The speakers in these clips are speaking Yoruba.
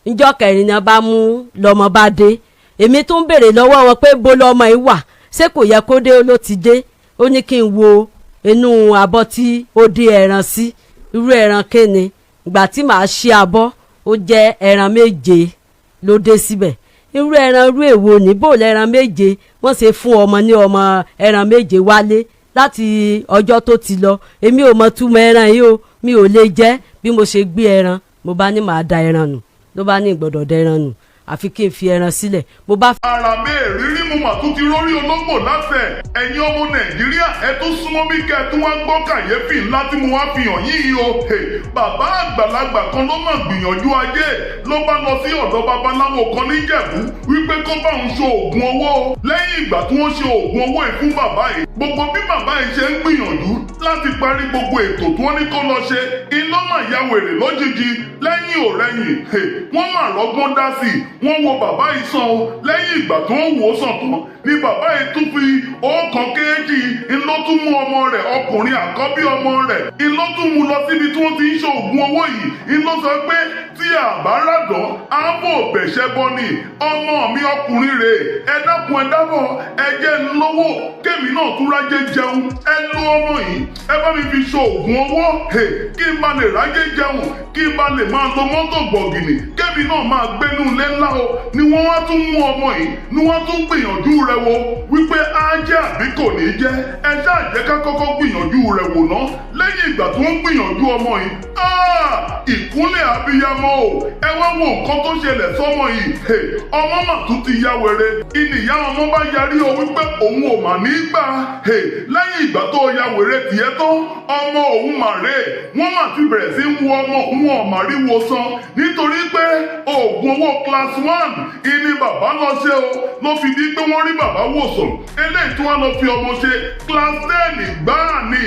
Níjọ́ kẹrin náà bá mú lọ́mọ bá dé. Èmi tún béèrè lọ́wọ́ wọn pé bó lọ́mọ yìí wà, ṣé kò yẹ kó dé? Ó ló ti dé. Ó ní kí n wo inú abọ́ tí ó dé ẹran sí, irú ẹran kéne. Ìgbà tí màá ṣí abọ́, ó jẹ́ ẹran 7 ló dé síbẹ̀. Irú ẹran irú èwo ní bò lẹ́ran 7 wọ́n ṣe fún ọmọ ní ọmọ ẹran 7 wálé láti ọjọ́ tó ti lọ? Èmi ò mọ túmọ̀ ẹran yìí o, mi ò lè jẹ. Bí mo ṣe gbé ẹran, mo bá ní màá da ẹran nù. Ló bá ní ìgbọ́dọ̀ da ẹran nù, àfi kí n fi ẹran sílẹ̀. Mo bá Ara mi èrírí, mo mà tún ti rórí ológbò láfẹ̀. Ẹ̀yin ọmọ Nàìjíríà, ẹ tún súnmọ́ bí kẹ́ ẹ tún wá gbọ́ kàyéfì ńlá tí mo wá fi hàn yín o. Bàbá àgbàlagbà kan ló mà gbìyànjú ayé, ló bá lọ sí ọ̀dọ̀ babaláwo kan níjẹ̀bú wípé kó bá òun ṣe oògùn owó. Lẹ́yìn ìgbà tí wọ́n ṣe oògùn owó yìí fún bàbá yìí, gbogbo bí bàbá yìí ṣe ń gbìyànjú láti parí gbogbo ètò tí wọ́n ní kó lọ ṣe, iná mà ya wèrè lójijì. Lẹ́yìn òrẹ́yìn, wọ́n mà rọ́gbọ́n dá sí i, wọ́n wo bàbá yìí sàn o. Lẹ́yìn ìgbà tí wọ́n wò ó sàn tán ni bàbá yìí tún fi ọ̀kan kéèjì ńlọ tún mú ọmọ rẹ̀ ọkùnrin, àkọ́bí ọmọ rẹ̀, ńlọ tún mú lọ síbi tí wọ́n ti ń ṣe oògùn owó yìí. Ńlọ sọ pé tí àbá ràdán ààbò bẹ̀ṣẹ̀ bọ́ ni ọmọ mi ọkùnrin rè. Ẹ dákun, ẹ dábọ̀, ẹ jẹ́ ń lówó kémi náà tún rájé jẹun. Ẹ lo ọmọ yìí, ẹ bá mi fi ṣe oògùn owó kí n bá lè rájé jẹun, kí n bá lè máa lo mọ́tò gbọ̀gìnì, kémi náà máa gbénú ilé ńlá o. Ni wọ́n wá tún mú ọmọ yìí, ni wọ́n tún gbìyànjú rẹ̀ wò wípé á jẹ́ àbí kò ní jẹ́. Ẹ ṣáà jẹ́ ká kọ́kọ́ gbìyànjú rẹ̀ wò ná. Lẹ́yìn ìgbà tí wọ́n gbìyànjú ọmọ yìí, ìkúnlẹ̀ abiyamọ o! Ẹ wá wo nǹkan tó ṣẹlẹ̀ sọ́mọ yìí. Ọmọ mà tún ti ya wèrè. Ìnìyá ọmọ bá yarí o wípé òun ò mà ní gbà. Lẹ́yìn ìgbà tó ya wèrè tiẹ̀ tán, ọmọ òun mà rè. Wọ́n mà ti bẹ̀rẹ̀ sí ń wo ọmọ òun, ọ̀ mà rí wo san, nítorí pé oògùn owó class one ìní bàbá lọ ṣe o, ló fi di pé wọ́n rí bàbá wòsàn. Eléyìí tí wọ́n lọ fi ọmọ ṣe, class 10 gbáà ni.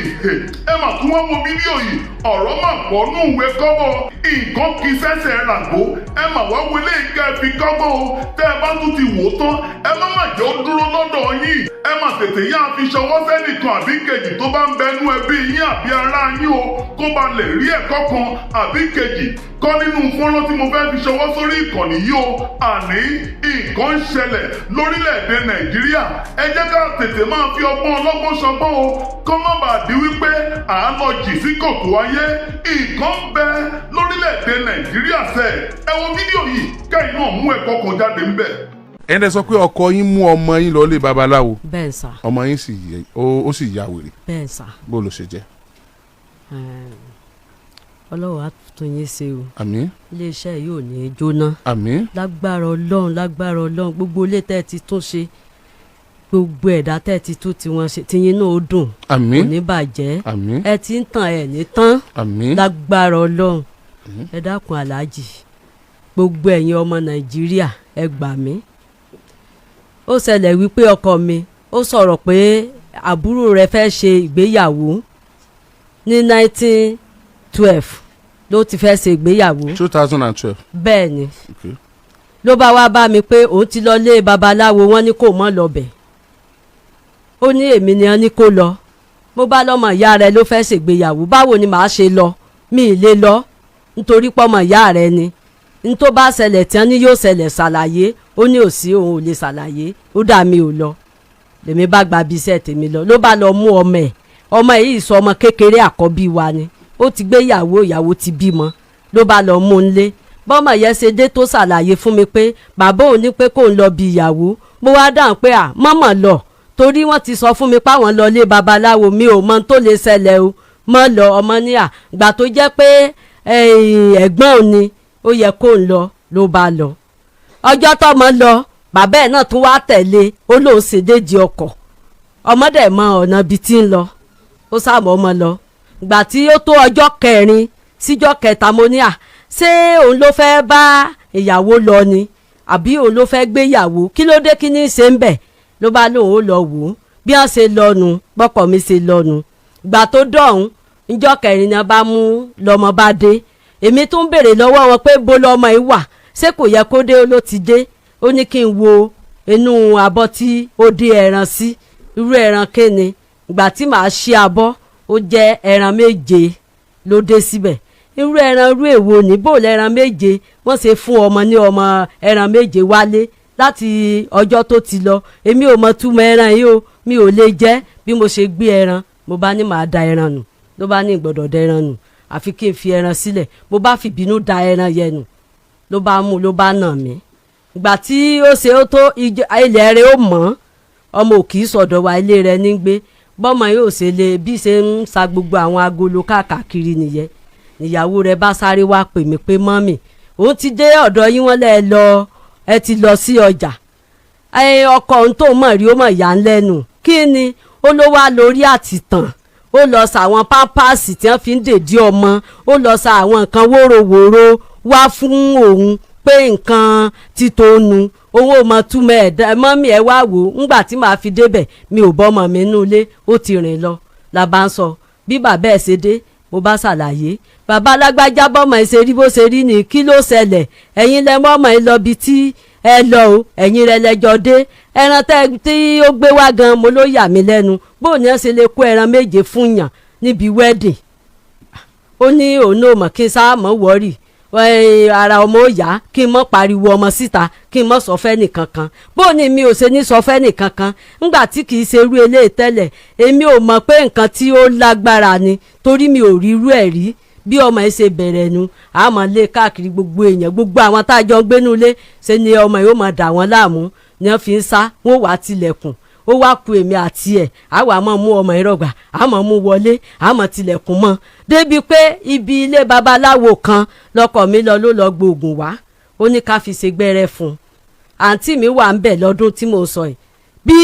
Ẹ mà tún wọ́n wo fídíò yìí, ọ̀rọ̀ mà pọ̀ nù ìwé kọ́bọ̀, nǹkan kì í sẹ́sẹ̀ ràgó. Ẹ mà wá wọlé ìka ẹ fi kọ́gbọ́n o. Tẹ́ ẹ bá tún ti wò ó tán, ẹ má má jẹ́ ó dúró lọ́dọ̀ yín. Ẹ má tètè yá fi ṣọwọ́ sẹ́nìkan àbí kejì tó bá ń bẹnu ẹbí yín àbí ará yín o, kó ba lè rí ẹ̀kọ́ kan àbí kejì kọ́ nínú fọ́nrán tí mo fẹ́ fi ṣọwọ́ sórí ìkànnì yìí o. Àní nǹkan ń ṣẹlẹ̀ lórílẹ̀‐èdè Nàìjíríà. Ẹ jẹ́ ká tètè máa fi ọgbọ́n ọlọ́gbọ́n ṣọgbọ́n o, kó má bàa di wípé à ń lọ jì sí kòtò ayé. Nǹkan ń bẹ lórílẹ̀‐èdè Nàìjíríà sẹ́. Ẹ wo fídíò yìí, kẹ́yìn náà mú ẹ̀kọ́ kan jáde ńbẹ̀. Ẹ̀yin dẹ̀ sọ pé ọkọ yín mú ọmọ yín lọ lé babaláwo. Bẹ́ẹ̀ sà. Ọmọ yín sì ó sì ya wèrè. Bẹ́ẹ̀ sà. Bó ló ṣe jẹ́? Ọlọ́run á tún yín ṣe o. Àmín. Iléeṣẹ́ yìí ò ní í jóná. Àmín. Lágbára Ọlọ́run, lágbára Ọlọ́run, gbogbo ilé tẹ́ ẹ ti tún ṣe, gbogbo ẹ̀dá tẹ́ ẹ ti tún tiwọn ṣe, tiyín náà ó dùn, kò Àmín. ní bàjẹ́. Àmín. Ẹ ti ń tàn, ẹ̀ ní tán. Àmín. Lágbára Ọlọ́run. Ẹ dákun, aláàjì, gbogbo ẹ̀yin ọmọ Nàìjíríà, ẹ gbà mí. Ó ṣẹlẹ̀ wípé ọkọ mi ó sọ̀rọ̀ pé àbúrò rẹ̀ fẹ́ ṣe ìgbéyàwó ní 1912 ló ti fẹ́ ṣe ìgbéyàwó. 2012? Bẹ́ẹ̀ ni. Ló bá wá bá mi pé òun ti lọ lé babaláwo, wọ́n ní kó mọ́ lọ bẹ̀. Ó ní èmi ni wọ́n ní kó lọ. Mo bá lọ́mọ ìyá rẹ ló fẹ́ ṣègbéyàwó, báwo ni màá ṣe lọ? Mi ì lè lọ nítorí pọ́mọ ìyá rẹ ni. N tó bá ṣẹlẹ̀ tí wọ́n ní yóò ṣẹlẹ̀, ṣàlàyé. Ó ní òsì, òun ò lè ṣàlàyé. Ó dà, mí ò lọ. Lèmi bá gba ibi iṣẹ́ tèmi lọ. Ló bá lọ mú ọmọ ẹ̀. Ọmọ yìí sọ ọmọ kékeré, àkọ́bí wa ni. Ó ti gbé ìyàwó, ìyàwó ti bímọ. Ló bá lọ mú un lé. Bọ́mọ yẹn ṣe dé tó ṣàlàyé fún mi pé bàbá òun ní pé kóun lọ bí ìyàwó, mo wá dáhùn pé à mọ́mọ́ lọ, torí wọ́n ti sọ fún mi páwọn lọ lé babaláwo, mi ò mọ tó lè ṣẹlẹ̀ o, mọ́ lọ. Ọmọ ní à gbà tó jẹ́ pé ẹ̀gbọ́n òun ni, ó yẹ kóun lọ. Ló bá lọ. Ọjọ́ tọ́mọ lọ, bàbá ẹ̀ náà tún wá tẹ̀lé. Ó lóun ṣe déjì ọkọ̀, ọmọdé mọ ọ̀nà ibi tí ń lọ, ó sàmọ́ ọmọ lọ. Gbà tí ó tó ọjọ́ kẹrin síjọ́ kẹta, mo ní à ṣé òun ló fẹ́ bá ìyàwó lọ ni àbí òun ló fẹ́ gbé ìyàwó? Kí ló dé? Kí ní í ṣe ń bẹ̀? Ló bá lóun ó lọ wò ó. Bí wọ́n ṣe lọ́nu, bọ́kọ mi ṣe lọ́nu. Gbà tó dọ̀hún níjọ́ kẹrin náà bá mú lọ́mọ bá dé. Èmi tún béèrè lọ́wọ́ wọn pé bó lọ́mọ yìí wà, ṣé kò yẹ kó dé? Ló ti dé. Ó ní kí n wo inú abọ́ tí ó dé ẹran sí, irú ẹran kéne. Ìgbà tí màá ṣí abọ́, ó jẹ́ ẹran 7 ló dé síbẹ̀. Irú ẹran irú èwo ní bò lẹ́ran 7 wọ́n ṣe fún ọmọ ní ọmọ ẹran 7 wálé láti ọjọ́ tó ti lọ. Èmi ò mọ túmọ̀ ẹran yìí o, mi ò lè jẹ. Bí mo ṣe gbé ẹran, mo bá ní màá da ẹran nù, ló bá ní ìgbọ́dọ̀ da ẹran nù, àfi kí n fi ẹran sílẹ̀. Mo bá fìbínú da ẹran yẹn nù, ló bá mú, ló bá nà mí. Ìgbà tí ó ṣe ó tó ilẹ̀ rẹ̀ ó mọ̀ ọmọ ò kì í sọ̀dọ̀ wa, ilé rẹ̀ ní gbé. Bọ́mọ yóò ṣe lè bí ṣe ń sa gbogbo àwọn agolo káàkiri nìyẹn. Níyàwó rẹ̀ bá sáré wá pè mí pé mọ́mì, òun ti dé ọ̀dọ̀ yín, wọ́n lẹ́ lọ, ẹ ti lọ sí ọjà. Ọkọ òun tó mọ̀ rí, ó mọ̀ yà ń lẹ́nu. Kí ni ó ló wá lórí àtìtàn? Ó lọ sa àwọn pápásì tí wọ́n fi ń dèdí ọmọ, ó lọ sa àwọn nǹkan wóróworó wá fún òun pé nǹkan títónu owó ọmọ túmọ̀ ẹ̀. Mọ́mì, ẹ wá wò ó, ńgbà tí màá fi débẹ̀, mi ò bọ́mọ mi nínú ilé, ó ti rìn lọ. La bá ń sọ bí bàbá ẹ̀ ṣe dé, mo bá ṣàlàyé, bàbá alágbájá, bọ́mọ ẹ̀ ṣe rí bó ṣe rí ni, kí ló ṣẹlẹ̀? Ẹ̀yin lẹ mọ́mọ ẹ lọ bi tí ẹ lọ o, ẹ̀yin rẹ lẹ́jọ́ dé. Ẹran tẹ́ tí ó gbé wá gan, mo ló yà mí lẹ́nu, bó ní ẹ ṣe lè kó ẹran 7 fún yàn níbi wedding? Ó ní òun náà mọ̀, kí n sáà mọ̀ wọ́rì, ara ọmọ ó yá, kí n mọ̀ pariwo ọmọ síta, kí n mọ̀ sọ fẹ́ nìkankan. Bó ní mi ò ṣe ní sọ fẹ́ nìkankan ńgbà tí kì í ṣe irú eléyìí tẹ́lẹ̀? Èmi ò mọ̀ pé nǹkan tí ó lágbára ni, torí mi ò rí irú ẹ̀ rí. Bí ọmọ yìí ṣe bẹ̀rẹ̀ nu, àmọ́ lé káàkiri gbogbo èèyàn, gbogbo àwọn tá a jọ ń gbénú ilé, ṣe ni ọmọ yìí ó máa dà wọ́n láàmú, ni wọ́n fi ń sá, wọ́n wàá tilẹ̀kùn. Ó wá ku èmi àti ẹ̀, àwa máa mú ọmọ yìí rọ̀gbà, àmọ́ mú wọlé, àmọ́ tilẹ̀kùn mọ́, débi pé ibi ilé babaláwo kan lọkọ mi lọ, ló lọ gbóògùn wá, ó ní ká fi ṣe gbẹ́rẹ́ fún un. Àǹtí mi wà ń bẹ̀ lọ́dún tí mo sọ yìí. Bí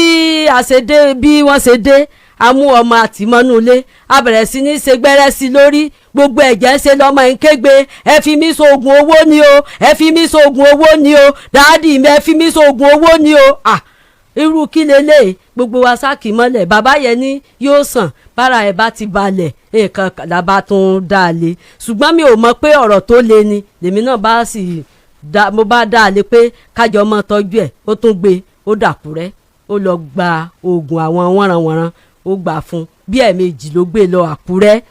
a ṣe dé, bí wọ́n ṣe dé, a mú ọmọ àtìmọ́nú ilé, a bẹ̀rẹ̀ sí ní ṣe gbẹ́rẹ́ sí lórí, gbogbo ẹ̀jẹ̀ ń ṣe lọ́mọ ń kégbe, "Ẹ fi mí ṣoògùn owó ni o, ẹ fi mí ṣoògùn owó ni o, daddy mi, ẹ fi mí ṣoògùn owó ni o." Ah, irú kí lélẹ̀? Gbogbo wa sáàkì mọ́lẹ̀. Bàbá yẹn ní yóò sàn bára ẹ̀ bá ti balẹ̀, nǹkan làbá tún dá a lé. Ṣùgbọ́n mi ò mọ̀ pé ọ̀rọ̀ tó le ni. Lèmi náà bá sì dá, mo bá dá a lé pé kájọ mọ́ tọ́jú ẹ̀. Ó tún gbé, ó dàkúrẹ́, ó lọ gba oògùn àwọn wọ́nranwọ̀nran, ó gbà fún bí ẹ̀ẹ̀mejì ló gbé lọ Àkúrẹ́.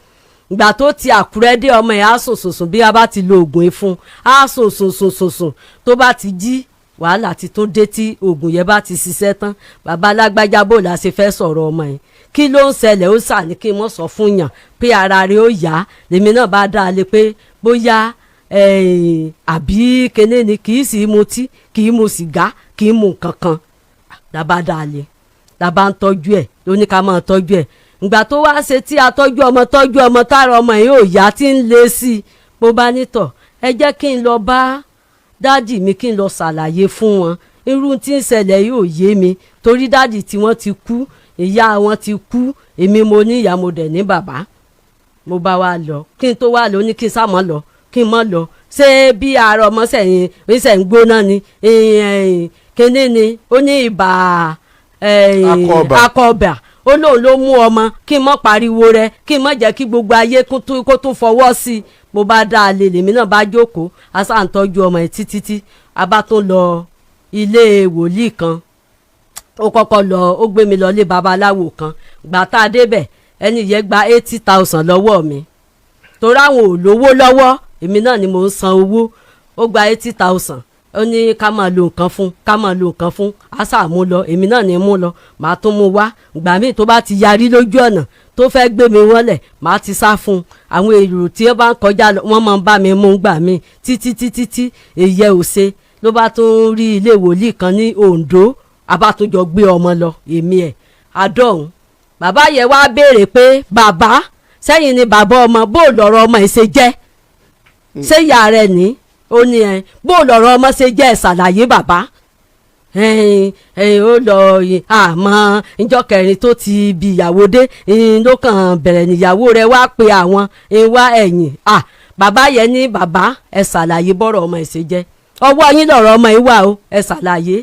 Ìgbà tó ti Àkúrẹ́ dé, ọmọ ẹ̀ á sùn sùn sùn. Bí a bá ti lo oògùn yìí fún, á sùn sùn sùn sùn sùn, tó bá ti jí, wàhálà ti tún dé. Tí oògùn yẹn bá ti ṣiṣẹ́ tán, bàbá alágbájá, bò la ṣe fẹ́ sọ̀rọ̀ ọmọ yẹn? Kí ló ń ṣẹlẹ̀? Ó sà ní kí n mọ̀ sọ fún yàn pé ara rẹ̀ ó yá. Lèmi náà bá dá a lé pé bóyá àbí kíní ni, kì í sì mutí, kì í mu sìgá, kì í mu nǹkan kan. La bá dá a lé, la bá ń tọ́jú ẹ̀, ló ní ká máa tọ́jú ẹ̀. Ìgbà tó wá ṣe tí a tọ́jú ọmọ, tọ́jú ọmọ, tára ọmọ yìí ò yá, tí ń le sí i, mo bá nítọ̀, ẹ jẹ́ kí n lọ bá daddy mi, kí n lọ ṣàlàyé fún wọn irú tí ń ṣẹlẹ̀ yìí, ò yé mi, torí daddy tí wọ́n ti kú, ìyá wọn ti kú, èmi mo ní ìyá, mo dẹ̀ ní bàbá. Mo bá wa lọ, kí n tó wá lọ, ní kí n sá mọ́ lọ, kí n mọ́ lọ. Ṣé bí ara ọmọ sẹ̀yìn ń gbóná ni, kíní ni, ó ní ibà. Akọ̀ọ̀bà. Akọ̀ọ̀bà. Ó lóun ló mú ọmọ, kí n mọ́ pariwo rẹ, kí n mọ́ jẹ́ kí gbogbo ayé kó tún fọwọ́ sí i. Mo bá dá a lé, lèmi náà bá jókòó, a sá ń tọ́jú ọmọ ẹ̀ títí tí a bá tún lọ ilé wòlíì kan. Ó kọ́kọ́ lọ, ó gbé mi lọ ilé babaláwo kan. Gbà tá a débẹ̀, ẹni yẹn gba 80,000 lọ́wọ́ mi, torí àwọn ò lówó lọ́wọ́, èmi náà ni mò ń san owó. Ó gba 80,000, ó ní ká máa lo nǹkan fún, ká máa lo nǹkan fún. Á sà mú lọ, èmi náà ní mú lọ, màá tún mú wá. Ìgbà míì tó bá ti yarí lójú ọ̀nà tó fẹ́ gbé mi wọ́lẹ̀, màá ti sá fún un. Àwọn èrò tí ó bá ń kọjá lọ, wọ́n máa ń bá mi mú gbà míì títí títí tí èyẹ ò ṣe. Ló bá tún rí ilé wòlíì kan ní Oǹdó, a bá tún jọ gbé ọmọ lọ, èmi ẹ̀ adọ́hùn. Bàbá yẹn wá béèrè pé, bàbá, sẹ́yìn ni bàbá ọmọ? Bó lọ̀rọ̀ ọmọ ẹ̀ ṣe jẹ́? Ṣé ìyá rẹ̀ ní? Ó ní ẹ bó lọ̀rọ̀ ọmọ ṣe jẹ́, ẹ̀ ṣàlàyé bàbá. Ẹ̀hìn, ẹ̀hìn, ó lọ àmọ́ ìjọ kẹrin tó ti bi ìyàwó dé ló kàn bẹ̀rẹ̀ níyàwó rẹ̀ wá pe àwọn wá ẹ̀yìn. À, bàbá yẹn ní, bàbá, ẹ ṣàlàyé bọ́rọ̀ ọmọ ẹ̀ ṣe jẹ́, ọwọ́ yín lọ̀rọ̀ ọmọ yìí wà o, ẹ ṣàlàyé.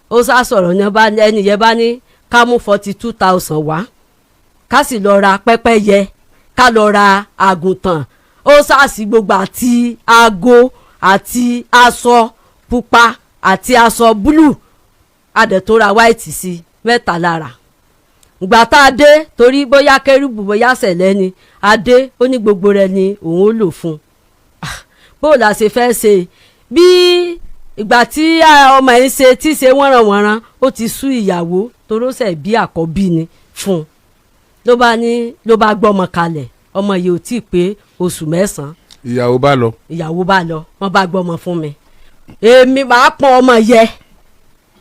Ó sá sọ̀rọ̀ ní ẹni yẹn bá ní ká mú 42,000 wá, ká sì lọ ra pẹ́pẹ́yẹ, ká lọ ra àgùntàn, ó sáàsì gbogbo àti aago àti aṣọ pupa àti aṣọ búlù, adẹ̀tún ra white sí mẹ́ta lára. Ìgbà tá a dé, torí bóyá kérúbù, bóyá sẹ̀lẹ̀ ni a dé, ó ní gbogbo rẹ̀ ni òun ó lò fún un. Bó la ṣe fẹ́ ṣe bí ìgbà tí ọmọ yìí ṣe tí ṣe wọ́nranwọ̀nran, ó ti sú ìyàwó torósẹ̀ bí àkọ́bí ni fún un. Ló bá ní, ló bá gbọ́mọ kalẹ̀, ọmọ yìí ò tí ì pé oṣù 9. Ìyàwó bá lọ. Ìyàwó bá lọ, wọ́n bá gbọ́mọ fún mi. Èmi máa pọn ọmọ yẹ,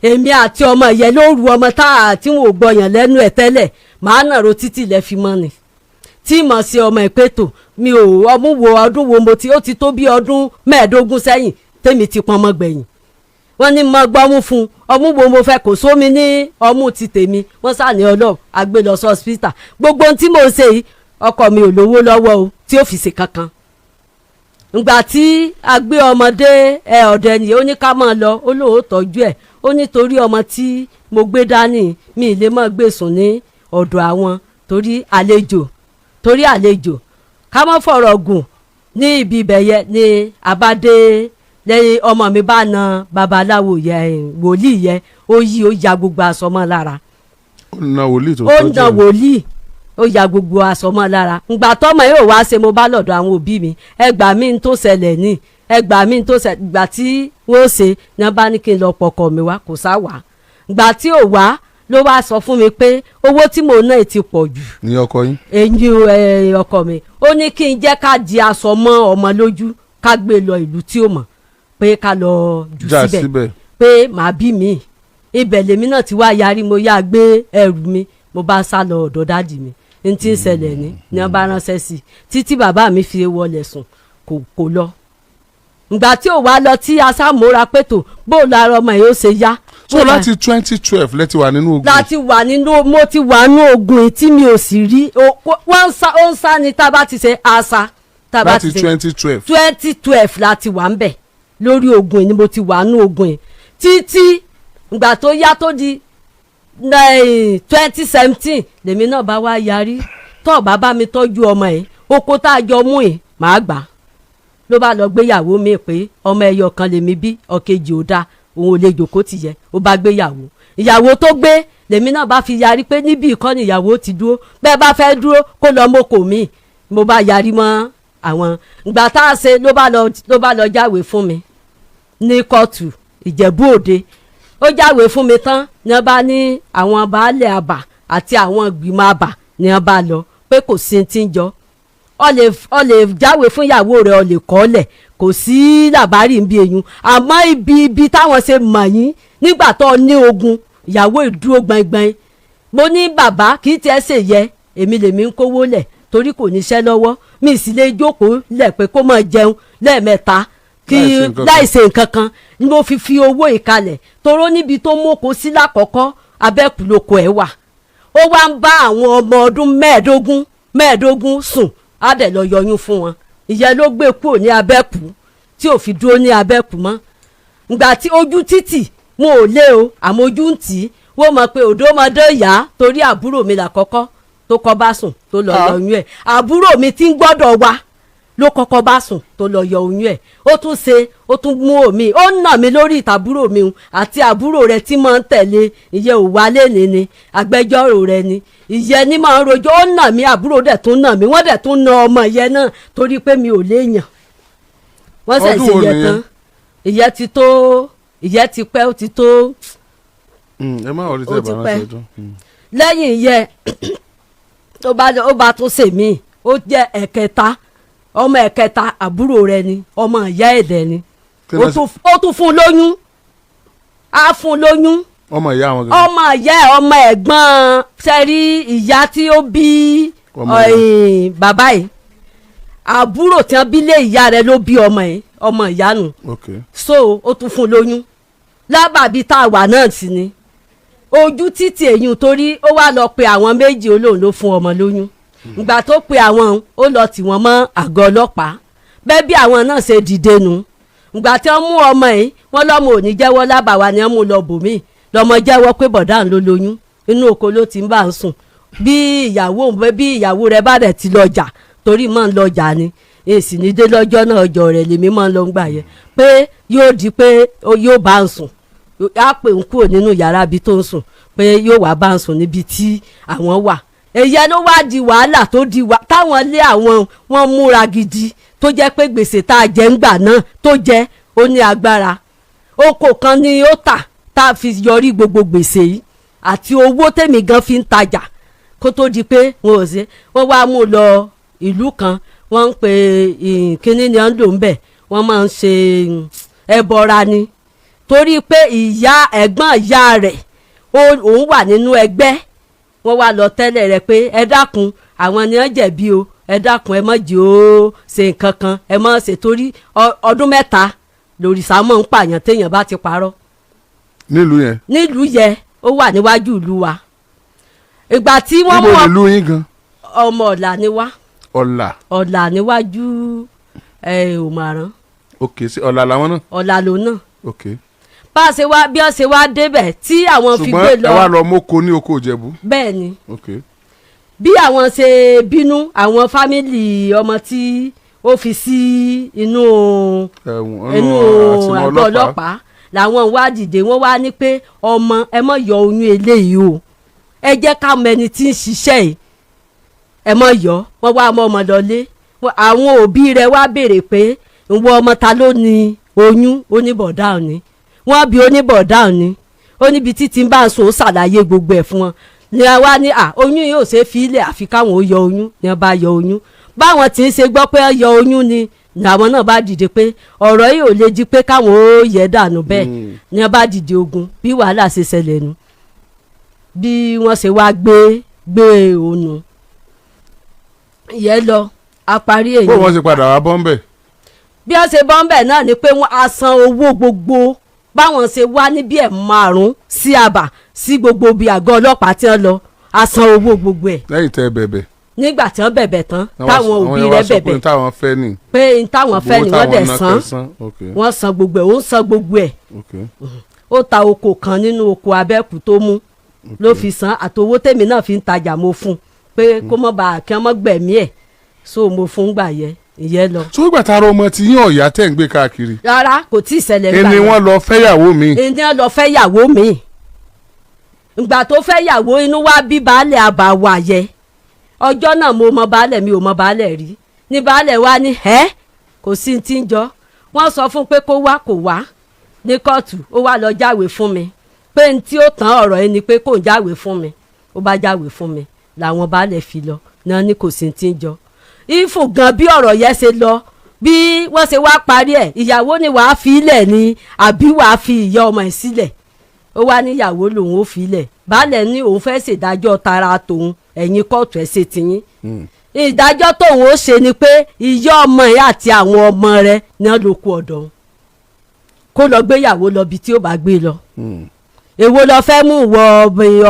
èmi àti ọmọ yẹ lóru, ọmọ tá a tí wọn ò gbọyàn lẹ́nu ẹ̀ tẹ́lẹ̀, màá nàró títí ilẹ̀ fi mọ́ ni tí mọ̀ sí ọmọ ìpètò mi ò ọmú wo ọdún wo mo ti, ó ti tó bí ọdún 15 sẹ́yìn tèmi ti pọn ọmọ gbẹ̀yìn. Wọ́n ní mo gbọ́mú fún ọmú wo mo fẹ́, kò sómi ní ọmú ti tèmi. Wọ́n sàní ọlọ́ọ̀ àgbẹ̀ lọ sí hospital. Gbogbo ohun tí mò ń ṣe yìí, ọkọ mi ò lówó lọ́wọ́ o tí ó fi ṣe kankan. Ngbà tí a gbé ọmọdé ẹ ọ̀dẹ nìyẹn, ó ní ká máa lọ, ó lóun ó tọ́jú ẹ̀. Ó nítorí ọmọ tí mo gbé dání mi ì lè má gbé sùn ní ọ̀dọ̀ àwọn torí àlejò, torí àlejò. Ká má fọ̀rọ̀ gùn ní ibi ibẹ̀ yẹ ni àbádé lẹ́yìn ọmọ mi bá na babaláwo yẹ, wòlíì yẹ, ó yí, ó ya gbogbo aṣọ mọ́ lára. Ó na wòlíì tó Ó tọ́jú na ẹ̀. wòlíì, ó ya gbogbo aṣọ mọ́ lára. Ngbà tọ́mọ yóò wá ṣe, mo bá lọ́dọ̀ àwọn òbí mi, ẹ gbà mí ń tó ṣẹlẹ̀ ní, ẹ gbà mí ń tó ṣẹlẹ̀. Gbà tí wọ́n ṣe ní wọ́n bá ní kí n lọ pọkọ mi wá, kò sá wá. Gbà tí ò wá, ló wá sọ fún mi pé owó tí mò ń ná ti pọ̀ jù. Ní ọkọ yín. Eyín ẹ, ọkọ mi. Ó ní kí n jẹ́ ká di aṣọ mọ́ ọmọ lójú, ká gbé lọ ìlú tí ó mọ̀, pé ká lọ jù Já síbẹ̀ síbẹ̀. Pé màá bí mi. Ibẹ̀ lèmi náà ti wá yarí, mo yá gbé ẹrù mi, mo bá sá lọ ọ̀dọ̀ daddy mi. N tí ń ṣẹlẹ̀ ní wọ́n bá ránṣẹ́ sí i títí bàbá mi fi wọlé sùn, kò lọ. Ìgbà tí ò wá lọ, tí asámúra pẹ̀tò bó lára ọmọ yìí ó ṣe yá. So láti 2012 lẹ ti wà nínú ogun. Láti wà nínú, mo ti wà nínú ogun yìí tí mi ò sì rí wọ́n ń sá, ó ń sá ni tá a bá ti ṣe àṣà tá a bá Láti ti ṣe 2012. 2012 láti wà ń bẹ̀ lórí ogun yìí ni mo ti wà nínú ogun yìí títí ìgbà tó yá, tó di 2017, lèmi náà bá wá yarí. Tó bá bá mi tọ́jú ọmọ yìí, oko tá a jọ mú yìí màá gbà á. Ló bá lọ gbéyàwó mi pé ọmọ ẹyọ kan lèmi bí, ọ̀kejì ò dáa, òun ò lè jòkó tì yẹ. Ó bá gbéyàwó. Ìyàwó tó gbé, lèmi náà bá fi yarí pé níbi ìkọ́ni ìyàwó ti dúró, bẹ́ẹ̀ bá fẹ́ dúró, kó lọ mọ́kò mi. Mo bá yarí mọ́ àwọn. Ìgbà tá a ṣe, ló bá lọ jáwèé fún mi ní kóòtù Ìjẹ̀bú Òde. Ó jáwèé fún mi tán, ní wọ́n bá ní àwọn baálé àbà àti àwọn ìgbìmọ̀ àbà ní wọ́n bá lọ pé kò sí ti ń jọ, ọ lè jáwèé fún ìyàwó rẹ̀, ọ lè kọ́ lẹ̀, kò sí làbárì ń bí eyín. Àmọ́ ibi táwọn ṣe mọ̀ yín nígbà tó ní ogun, ìyàwó ìdúró gbọ̀ngbọ̀n. Mo ní bàbá kì í tiẹ̀ ṣe yẹ, èmi lèmi ń kówó lẹ̀ torí kò níṣẹ́ lọ́wọ́, mi sì lè jókòó lẹ̀ pé kó máa jẹun lẹ́ẹ̀mẹ́ta kí Láì ṣe nǹkan kan. Láì ṣe nǹkan kan ni mo fi owó ìkalẹ̀ toró níbi tó mọ́kò sí lákọ̀ọ́kọ́, abẹ́kùlókò ẹ̀ wà. Ó wá ń bá àwọn ọmọ ọdún 15 15 sùn, á dẹ̀ lọ yọyún fún wọn. Ìyẹn ló gbé kúrò ní abẹ́kù tí ò fi dúró ní abẹ́kù mọ́. Ìgbà tí ojú títì wọn ò lé o, àmọ́ ojú ń tì í, wọ́n mọ̀ pé òdòmọdé yá torí àbúrò mi làkọ́kọ́ tó kọ́ bá sùn tó lọ Ah. yọ oyún ẹ̀. Àbúrò mi tí ń gbọ́dọ̀ wá ló kọ́kọ́ bá sùn tó lọ yọ oyún ẹ̀. Ó tún ṣe, ó tún mú omi, ó nà mí lórí ìtàbúrò mi hun àti àbúrò rẹ̀ tí máa ń tẹ̀lé. Ìyẹn ò wálé ní ni agbẹjọ́rò rẹ̀ ni, ìyẹn ní máa ń rojọ́. Ó nà mí, àbúrò dẹ̀ tún nà mí, wọ́n dẹ̀ tún na ọmọ yẹn náà torí pé mi ò léèyàn. Wọ́n sẹ̀ Ọdún ṣe wo yẹn nìyẹn? tán, ìyẹn ti tó, ìyẹn ti pẹ́, ó ti tó. Ẹ má wọlé Ó tẹ́ ti bá pẹ́. ránṣẹ́ ọdún. Lẹ́yìn ìyẹn tó bá ó bá tún ṣe mí, ó jẹ́ ẹ̀kẹta, ọmọ ẹ̀kẹta, àbúrò rẹ̀ ni, ọmọ ìyá ẹ̀dẹ̀ ni. Kí Ó ló ṣe? Ó tún fún un lóyún, á fún un lóyún. Ọmọ ìyá àwọn gangan. Ọmọ ìyá ẹ̀, ọmọ ẹ̀gbọ́n sẹ́rí ìyá tí ó bí Ọmọ ìyá. Bàbá yìí, àbúrò tí wọ́n bí lé ìyá rẹ̀ ló bí ọmọ yìí, ọmọ ìyá nù. So ó tún fún un lóyún lábàbí tá a wà náà sí ni ojú títì èyí, torí ó wá lọ pe àwọn méjì, olóhùn ló fún ọmọ lóyún. Ìgbà tó pe àwọn, ó lọ tì wọ́n mọ́ àgọ́ ọlọ́pàá. Bẹ́ẹ̀ bí àwọn náà ṣe dìde nu. Ìgbà tí wọ́n mú ọmọ yìí, wọ́n lọ́mọ ò ní jẹ́wọ́ lábàwá ni wọ́n mú lọ bòmíì. Lọ́mọ jẹ́wọ́ pé bọ̀dá ń ló lóyún, inú oko ló ti ń bá ń sùn. Bí ìyàwó rẹ̀ bá dẹ̀ ti lọ́jà, torí mọ́ ń lọ́jà ni, èsì ní dé lọ́jọ́ náà, ọjọ́ rẹ̀ lèmi máa ń lọ gbà yẹn pé yóò di pé yóò bá ń sùn, á pè ń kúrò nínú yàrá ibi tó ń sùn pé yóò wá bá ń sùn níbi tí àwọn wà. Èyí ló wá di wàhálà tó di wà táwọn lé àwọn wọn múra gidi, tó jẹ́ pé gbèsè tá a jẹ ńgbà náà tó jẹ́ ó ní agbára. Oko kan ni ó tà tá a fi yọrí gbogbo gbèsè yìí àti owó tèmi gan fi ń tajà, kó tó di pé wọn ò ṣe. Wọ́n wá mú lọ ìlú kan, wọ́n ń pè kínní ni wọ́n ń lò ń bẹ̀, wọ́n máa ń ṣe ẹbọra ni, torí pé ìyá ẹ̀gbọ́n ìyá rẹ̀ òun wà nínú ẹgbẹ́. Wọ́n wá lọ tẹ́lẹ̀ rẹ̀ pé ẹ dákun, àwọn ni wọ́n jẹ̀bi o, ẹ dákun, ẹ má jẹ́ ó ṣe nǹkan kan, ẹ má ṣe, torí ọdún 3 lòrìṣà mọ̀ ń pààyàn téèyàn bá ti parọ́. Nílùú yẹn? Nílùú yẹ, ó wà níwájú ìlú wa. Ìgbà tí wọ́n Níbo mú nílùú yín gan? Ọmọ Ọ̀là ni wá. Ọ̀là? Ọ̀là níwájú ẹ Òmàrán. Ok, sí Ọ̀là làwọn náà? Ọ̀là ló náà. Bá a ṣe wá, bí wọ́n ṣe wá débẹ̀ tí àwọn fi gbé Ṣùgbọ́n lọ. ẹ wá lọ mọ́kọ ní oko Ìjẹ̀bú? Bẹ́ẹ̀ ni. Bí àwọn ṣe bínú, àwọn family ọmọ tí ó fi sí inú Ẹ̀wọ̀n inú àtìmọ́ àgọ́ ọlọ́pàá làwọn wá dìde. Wọ́n wá ní pé ọmọ, ẹ má yọ oyún eléyìí o, ẹ jẹ́ ká mọ ẹni tí ń ṣiṣẹ́ yìí, ẹ má yọ. Wọ́n wá mọ ọmọ lọlé. Àwọn òbí rẹ̀ wá béèrè pé ìwọ ọmọ, ta ló ní oyún? Oníbọ̀dá òní. Wọ́n bí oníbọ̀dá òní, ó níbi títí ń bá ń sọ, ó ṣàlàyé gbogbo ẹ̀ fún wọn ní a wá ní à oyún yìí ò ṣe é fi ilẹ̀, àfi káwọn ó yọ oyún. Ní wọ́n bá yọ oyún. Báwọn tí ń ṣe gbọ́ pé yọ oyún ni làwọn náà bá dìde pé ọ̀rọ̀ yìí ò lè di pé káwọn ó yẹ dànù bẹ́ẹ̀. Ní wọ́n bá dìde ogun. Bí wàhálà ṣe ṣẹlẹ̀ nu, bí wọ́n ṣe wá gbé òun yẹ lọ, a parí èyí. Bó wọ́n ṣe padà wá bọ́m̀bẹ̀? Bí wọ́n ṣe bọ́ńbẹ̀ náà ni pé wọ́n á san owó gbogbo. Báwọn ṣe wá níbí ẹ̀ márùn-ún sí àbà sí gbogbo ibi àgọ́ ọlọ́pàá tí wọ́n lọ, á san owó gbogbo ẹ̀. Lẹ́yìn tẹ́ ẹ bẹ̀bẹ̀? Nígbà tí wọ́n bẹ̀bẹ̀ tán, táwọn òbí Àwọn yẹn wá rẹ̀ sọ pé bẹ̀bẹ̀ táwọn fẹ́ ni. Pé n táwọn fẹ́ ni, wọ́n dẹ̀ san. Wọ́n san gbogbo ẹ̀, ó ń san gbogbo ẹ̀. Ó ta oko kan nínú oko Abẹ́kù tó mú ló fi san, àtowó tèmi náà fi ń tajà mo fún un pé kó mọ́ bá kí wọ́n mọ́ gbẹ̀mí ẹ̀, so mo fún gbà yẹ ìyẹn lọ. Tó gbà tá a rọ ọmọ tí yín ọ̀yá tẹ̀ ń gbé káàkiri? Rárá, kò tí ì ṣẹlẹ̀ gbà Ẹni yẹn. wọ́n lọ fẹ́yàwó mi. Ẹni lọ fẹ́ yàwó mi. Ìgbà tó fẹ́ yàwó, inú wa bí baálẹ̀ àbàwà yẹ. Ọjọ́ náà mo mọ baálẹ̀, mi ò mọ baálẹ̀ rí. Ní baálẹ̀ wa ní ẹ́ kò sí ti ń jọ. Wọ́n sọ fún pé kó wá, kò wá ní kóòtù. Ó wá lọ jáwèé fún mi pé n tí ó tán ọ̀rọ̀ yìí ni pé kò ń jáwèé fún mi. Ó bá jáwèé fún mi làwọn baálẹ̀ fi lọ náà ní kò sí ti ń jọ ìfún gan. Bí ọ̀rọ̀ yẹn ṣe lọ, bí wọ́n ṣe wá parí ẹ̀, ìyàwó ni wàá fi ilẹ̀ ni àbí wàá fi ìyá ọmọ ẹ̀ sílẹ̀? Ó wá níyàwó lòun ó fi ilẹ̀. Baálẹ̀ ní òun fẹ́ ṣèdájọ́ tara tòun, ẹ̀yin kóòtù ẹ̀ ṣe tiyín. Ìdájọ́ tóun ó ṣe ni pé ìyá ọmọ ẹ̀ àti àwọn ọmọ rẹ̀ ní wọ́n ló kú ọ̀dọ̀ òun, kó lọ gbéyàwó lọ bí tí ó bá gbé lọ. Èwo lọ fẹ́ mú wọ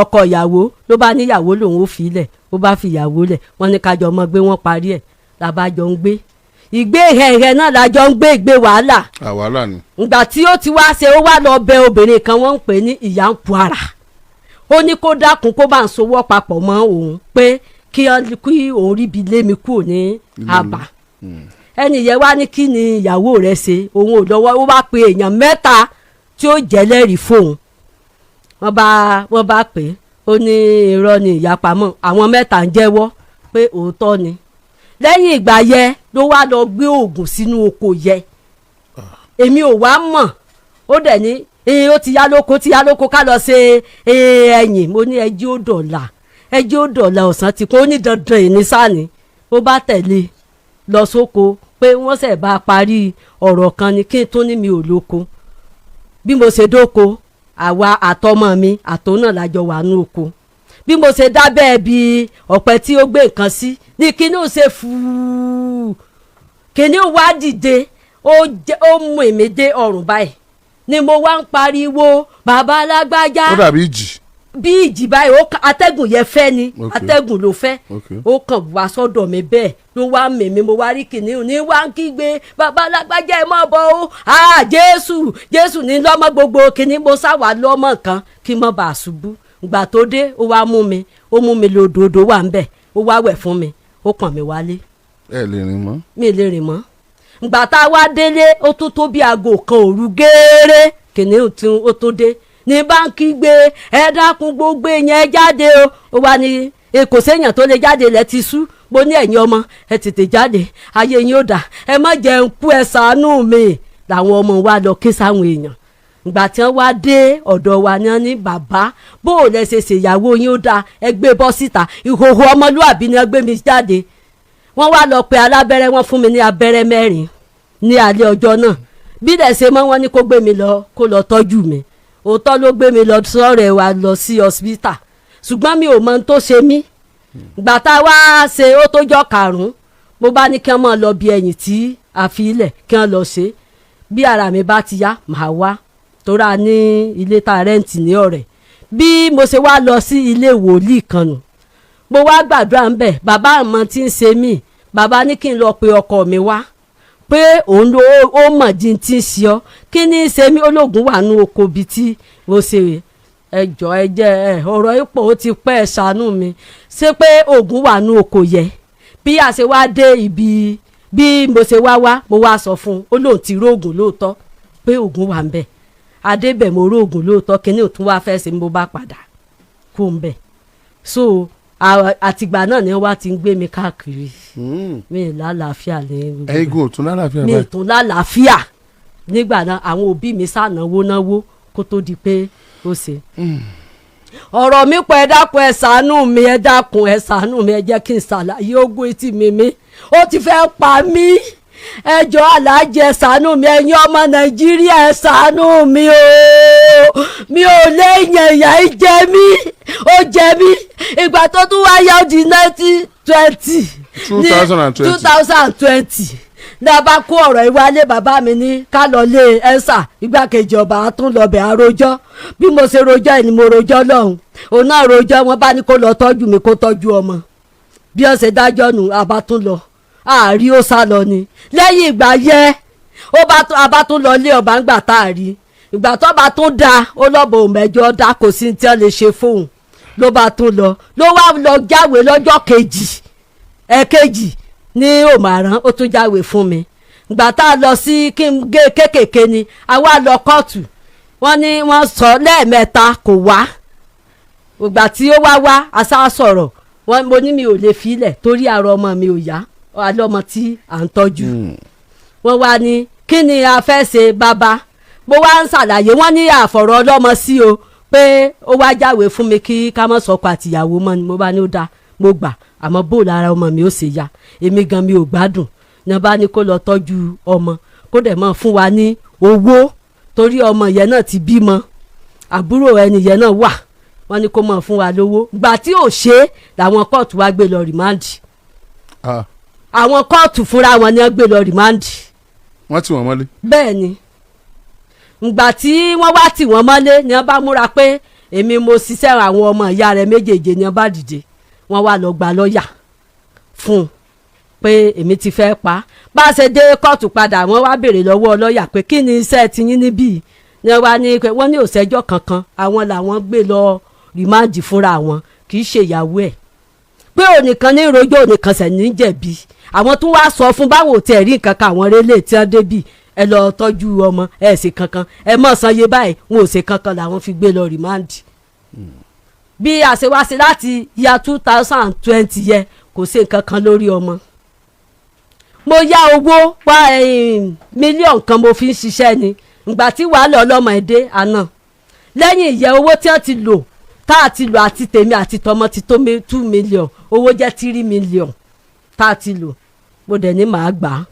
ọkọ ìyàwó? Ló bá níyàwó lòun ó fi ilẹ̀. Ó bá fi ìyàwó lẹ̀. Wọ́n ní kájọ ọmọ gbé, wọ́n parí ẹ̀ làbájọ ń gbé ìgbé hẹ̀hẹ̀ náà, lájọ ń gbé ìgbé wàhálà. Àwàhálà ni. Ìgbà tí ó ti wá ṣe, ó wá lọ bẹ obìnrin kan, wọ́n ń pè ní ìyá ń pu ara. Ó ní kó dákun, kó bá ń sowọ́ papọ̀ mọ́ òun pé kí òun ríbi lé mi kúrò ní àbá. Ẹnì yẹn wá ní kí ni ìyàwó rẹ̀ ṣe, òun ò lọ́wọ́. Ó wá pe èèyàn mẹ́ta tí ó jẹ́lẹ́rìí fóun. Wọ́n bá pè é, ó ní irọ́ ni ìyapamọ́. Àwọn mẹ́ta ń jẹ́wọ́ pé òótọ́ ni. Lẹ́yìn ìgbà yẹ ló wá lọ gbé oògùn sínú oko yẹ, èmi ò wá mọ̀. Ó dẹ̀ ní ó ti yá lóko, ti yá lóko, ká lọ ṣe ẹ̀yìn. Mo ní ẹjí ó dọ̀là, ẹjí ó dọ̀là, ọ̀sán ti kún. Ó ní dandan ìní sáni. Ó bá tẹ̀lé lọ sóko pé wọ́n ṣẹ̀ bá a parí ọ̀rọ̀ kan ni kí n tún ní mi ò lóko. Bí mo ṣe dóko, àwa àtọmọ mi àtòun náà lájọ wà ní oko. Bí mo ṣe dábẹ́ bí ọ̀pẹ tí ó gbé nǹkan sí ní kíní ó ṣe fúúú, kíní wá dìde, ó mú èmi dé ọrùn báyìí ni mo wá ń pariwo, bàbá alágbájá. Ó dàbí ìjì. Bí ìjì báyìí, atẹ́gùn yẹn fẹ́ ni. Atẹ́gùn ló fẹ́. Ó kàn wá sọ́dọ̀ mi bẹ́ẹ̀ ló wá mèmí. Mo wá rí kìnìún ní wá ń kígbe, bàbá alágbájá, ẹ mọ̀ bọ̀ ó, ah, Jésù, Jésù ní lọ́mọ gbogbo kìnìún. Mo sáwà lọ́mọ kan kí n má bàa ṣubú. Ìgbà tó dé, ó wá mú mi, ó mú mi lódòdó wà ń bẹ̀, ó wá wẹ̀ fún mi, ó pọ̀n mi wálé. Ẹ lè rìn mọ́? Mi lè rìn mọ́. Ìgbà tá a wá délé, ó tún tó bí aago 1 òru gééré, kìnìún tí ó tó dé ní báńkì gbé, ẹ dákun, gbogbo yẹn jáde o. Ó wá ní Kò séèyàn tó lè jáde, ilẹ̀ ti sú. Mo ní ẹ̀yin ọmọ, ẹ tètè jáde, ayé yín ó dà, ẹ má jẹun kú, ẹ ṣàánú mi. Làwọn ọmọ wa lọ ké sáwọn èèyàn. Ìgbà tí wọ́n wá dé ọ̀dọ̀ wa ni wọ́n ní, "Bàbá, bó o lẹ ṣe ṣèyàwó yín ó dáa, ẹ gbé bọ́ síta." Ìhòòhò ọmọlúàbí ni wọ́n gbé mi jáde. Wọ́n wá lọ pe alábẹ́rẹ́, wọ́n fún mi ní abẹ́rẹ́ 4 ní alẹ́ ọjọ́ náà. Bí dẹ̀ ṣe mọ́, wọ́n ní kó gbé mi lọ, kó lọ tọ́jú mi. Òótọ́ ló gbé mi lọ sọ́rẹ̀ wa lọ sí hospital, ṣùgbọ́n mi ò mọ ohun tó ṣe mí. Ìgbà tá a wá ṣe ó tó jọ́ karùn-ún, mo bá ní kí wọ́n máa lọ bí ẹ̀yìn tí a fi ilẹ̀ kí wọ́n lọ ṣe. Bí ara mi bá ti yá, màá wá, torí a ní ilé tá a rent ní ọ̀rẹ́. Bí mo ṣe wá lọ sí ilé wòlíì kan nù, mo wá gbàdúrà ń bẹ̀. Bàbá àmọ́ tí ń ṣe mí. Bàbá ní kí n lọ pe ọkọ mi wá, pé òun ló ó mọ̀ jí tí ń ṣe ọ́. Kí ní í ṣe mí? Ológun wà nú oko bíi tí mo ṣe. Ẹjọ́, ẹ jẹ́ ẹ ọ̀rọ̀ ipò ó ti pẹ́, ẹ ṣàánú mi. Ṣé pé oògùn wà nú oko yẹ? Bí a ṣe wá dé ibi, bí mo ṣe wá wá, mo wá sọ fún un, ó lóun ti róògùn lóòótọ́, pé oògùn wà ń bẹ̀. Adébẹ̀, mo róògùn lóòótọ́. Kíní ò tún wá fẹ́ ṣe, mo bá padà kó ń bẹ̀. So àtìgbà náà ni wọ́n ti ń gbé mi káàkiri. Mi ì lálàáfíà ní gbogbo Ẹ̀yin gun òtún lálàáfíà mi báyìí? Tún lálàáfíà. Nígbà náà, àwọn òbí mi sànáwó náwó kó tó di pé ó ṣe ọ̀rọ̀ mi pọ̀. Ẹ dákun, ẹ ṣàánú mi, ẹ dákun, ẹ ṣàánú mi. Ẹ jẹ́ kí n ṣàlàyé ogún etí mi. Mi ó ti fẹ́ pa mí. Ẹ jọ̀ọ́, aláàjì, ẹ ṣàánú mi. Ẹ̀yin ọmọ Nàìjíríà, ẹ ṣàánú mi o. Mi ò léèyàn, ìyà yìí jẹ mí, ó jẹ mí. Ìgbà tó tún wá yá, ó di 1920. 2020. 2020 ní a bá kó ọ̀rọ̀ ìwálé. Bàbá mi ní ká lọ lé ẹ̀sà igbákejì ọba, àtúnlọbẹ̀ àròjọ́. Bí mo ṣe rojọ́ ẹ̀ ni mo rojọ́ lọ́hùn, òun náà rojọ́. Wọn bá ní kó lọ tọ́jú mi, kó tọ́jú ọmọ. Bí ó ṣe dájọ́ nù, àbá tún lọ, àárí, ó sá lọ ni. Lẹ́yìn ìgbà yẹ, ó bá tún, àbá tún lọ lé ọba ńgbà tá a rí. Ìgbà tó bá tún da, ó lọ́bọ̀ òmẹ́jọ dá, kò sí tí wọ́n lè ṣe fóun. Ló bá tún lọ, ló wá lọ jáwèé lọ́jọ́ kejì, ẹ̀kejì ní òmàrán, ó tún jáwèé fún mi. Ìgbà tá a lọ sí kí n gé kékèké ni a wá lọ kóòtù. Wọ́n ní wọ́n sọ lẹ́ẹ̀mẹ́ta, kò wá. Ìgbà tí ó wá wá, aṣá sọ̀rọ̀ wọ́n. Mo ní mi ò lè filẹ̀ torí ara ọmọ mi ò yá, alọ́mọ tí à ń tọ́jú. Wọ́n wá ní kí ni a fẹ́ ṣe, bàbá? Mo wá ń ṣàlàyé. Wọ́n ní àfọ̀rọ̀ ọlọ́mọ sí o, pé ó wá jáwèé fún mi kí ká má sọkọ àtìyàwó mọ́ ni. Mo bá ní ó dáa, mo gbà, àmọ́ bó lára ọmọ mi ó ṣe ya, èmi gan mi ò gbádùn. Ní wọ́n bá ní kó lọ tọ́jú ọmọ, kó dẹ̀ mọ́ fún wa ní owó, torí ọmọ yẹn náà ti bímọ, àbúrò ẹni yẹn náà wà. Wọ́n ní kó mọ̀ fún wa lówó. Gbà tí ò ṣe é, làwọn kóòtù wá gbé lọ remand. Ah, Àwọn kóòtù fúnra wọn ni wọ́n gbé lọ remand. Wọ́n tì wọ́n mọ́lé. Bẹ́ẹ̀ ni. Ngbà tí wọ́n wá tì wọ́n mọ́lé ni wọ́n bá múra pé èmi mo ṣiṣẹ́. Àwọn ọmọ ìyá rẹ̀ méjèèjì ni wọ́n bá dìde, wọ́n wá lọ gba lọ́ọ̀yà fún un pé èmi ti fẹ́ pa á. Bá a ṣe dé kóòtù padà, wọ́n wá béèrè lọ́wọ́ lọ́ọ̀yà pé kí ni iṣẹ́ tiyín níbí? Ni wọ́n wá ní pé wọ́n ní òṣẹ́jọ́ kankan, àwọn làwọn gbé lọ remand fúnra wọn, kì í ṣe ìyàwó ẹ̀, pé ònìkan ní rojọ́, ònìkan sẹ̀ ní jẹ̀bi. Àwọn tó wá sọ fún báwo tẹ̀ rí nǹkan kan, àwọn rélé tí wọ́n débì, ẹ lọ tọ́jú ọmọ, ẹ ṣe kankan, ẹ mọ̀ san iye báyìí, wọn ò ṣe kankan, làwọn fi gbé lọ remand. Bí a ṣe wá sí láti ya 2020 yẹ, kò ṣe nǹkan kan lórí ọmọ. Mo yá owó wá mílíọ̀nù kan, mo fi ń ṣiṣẹ́ ni. Ìgbà tí wàhálà ọlọ́mọ ẹ̀ dé àná, lẹ́yìn ìyẹn, owó tí wọ́n ti lò, tá a ti lò, àti tèmi àti tọmọ, ti tó 2 million, owó jẹ́ 3 million tá a ti lò. Mo dẹ̀ ní màá gbà á,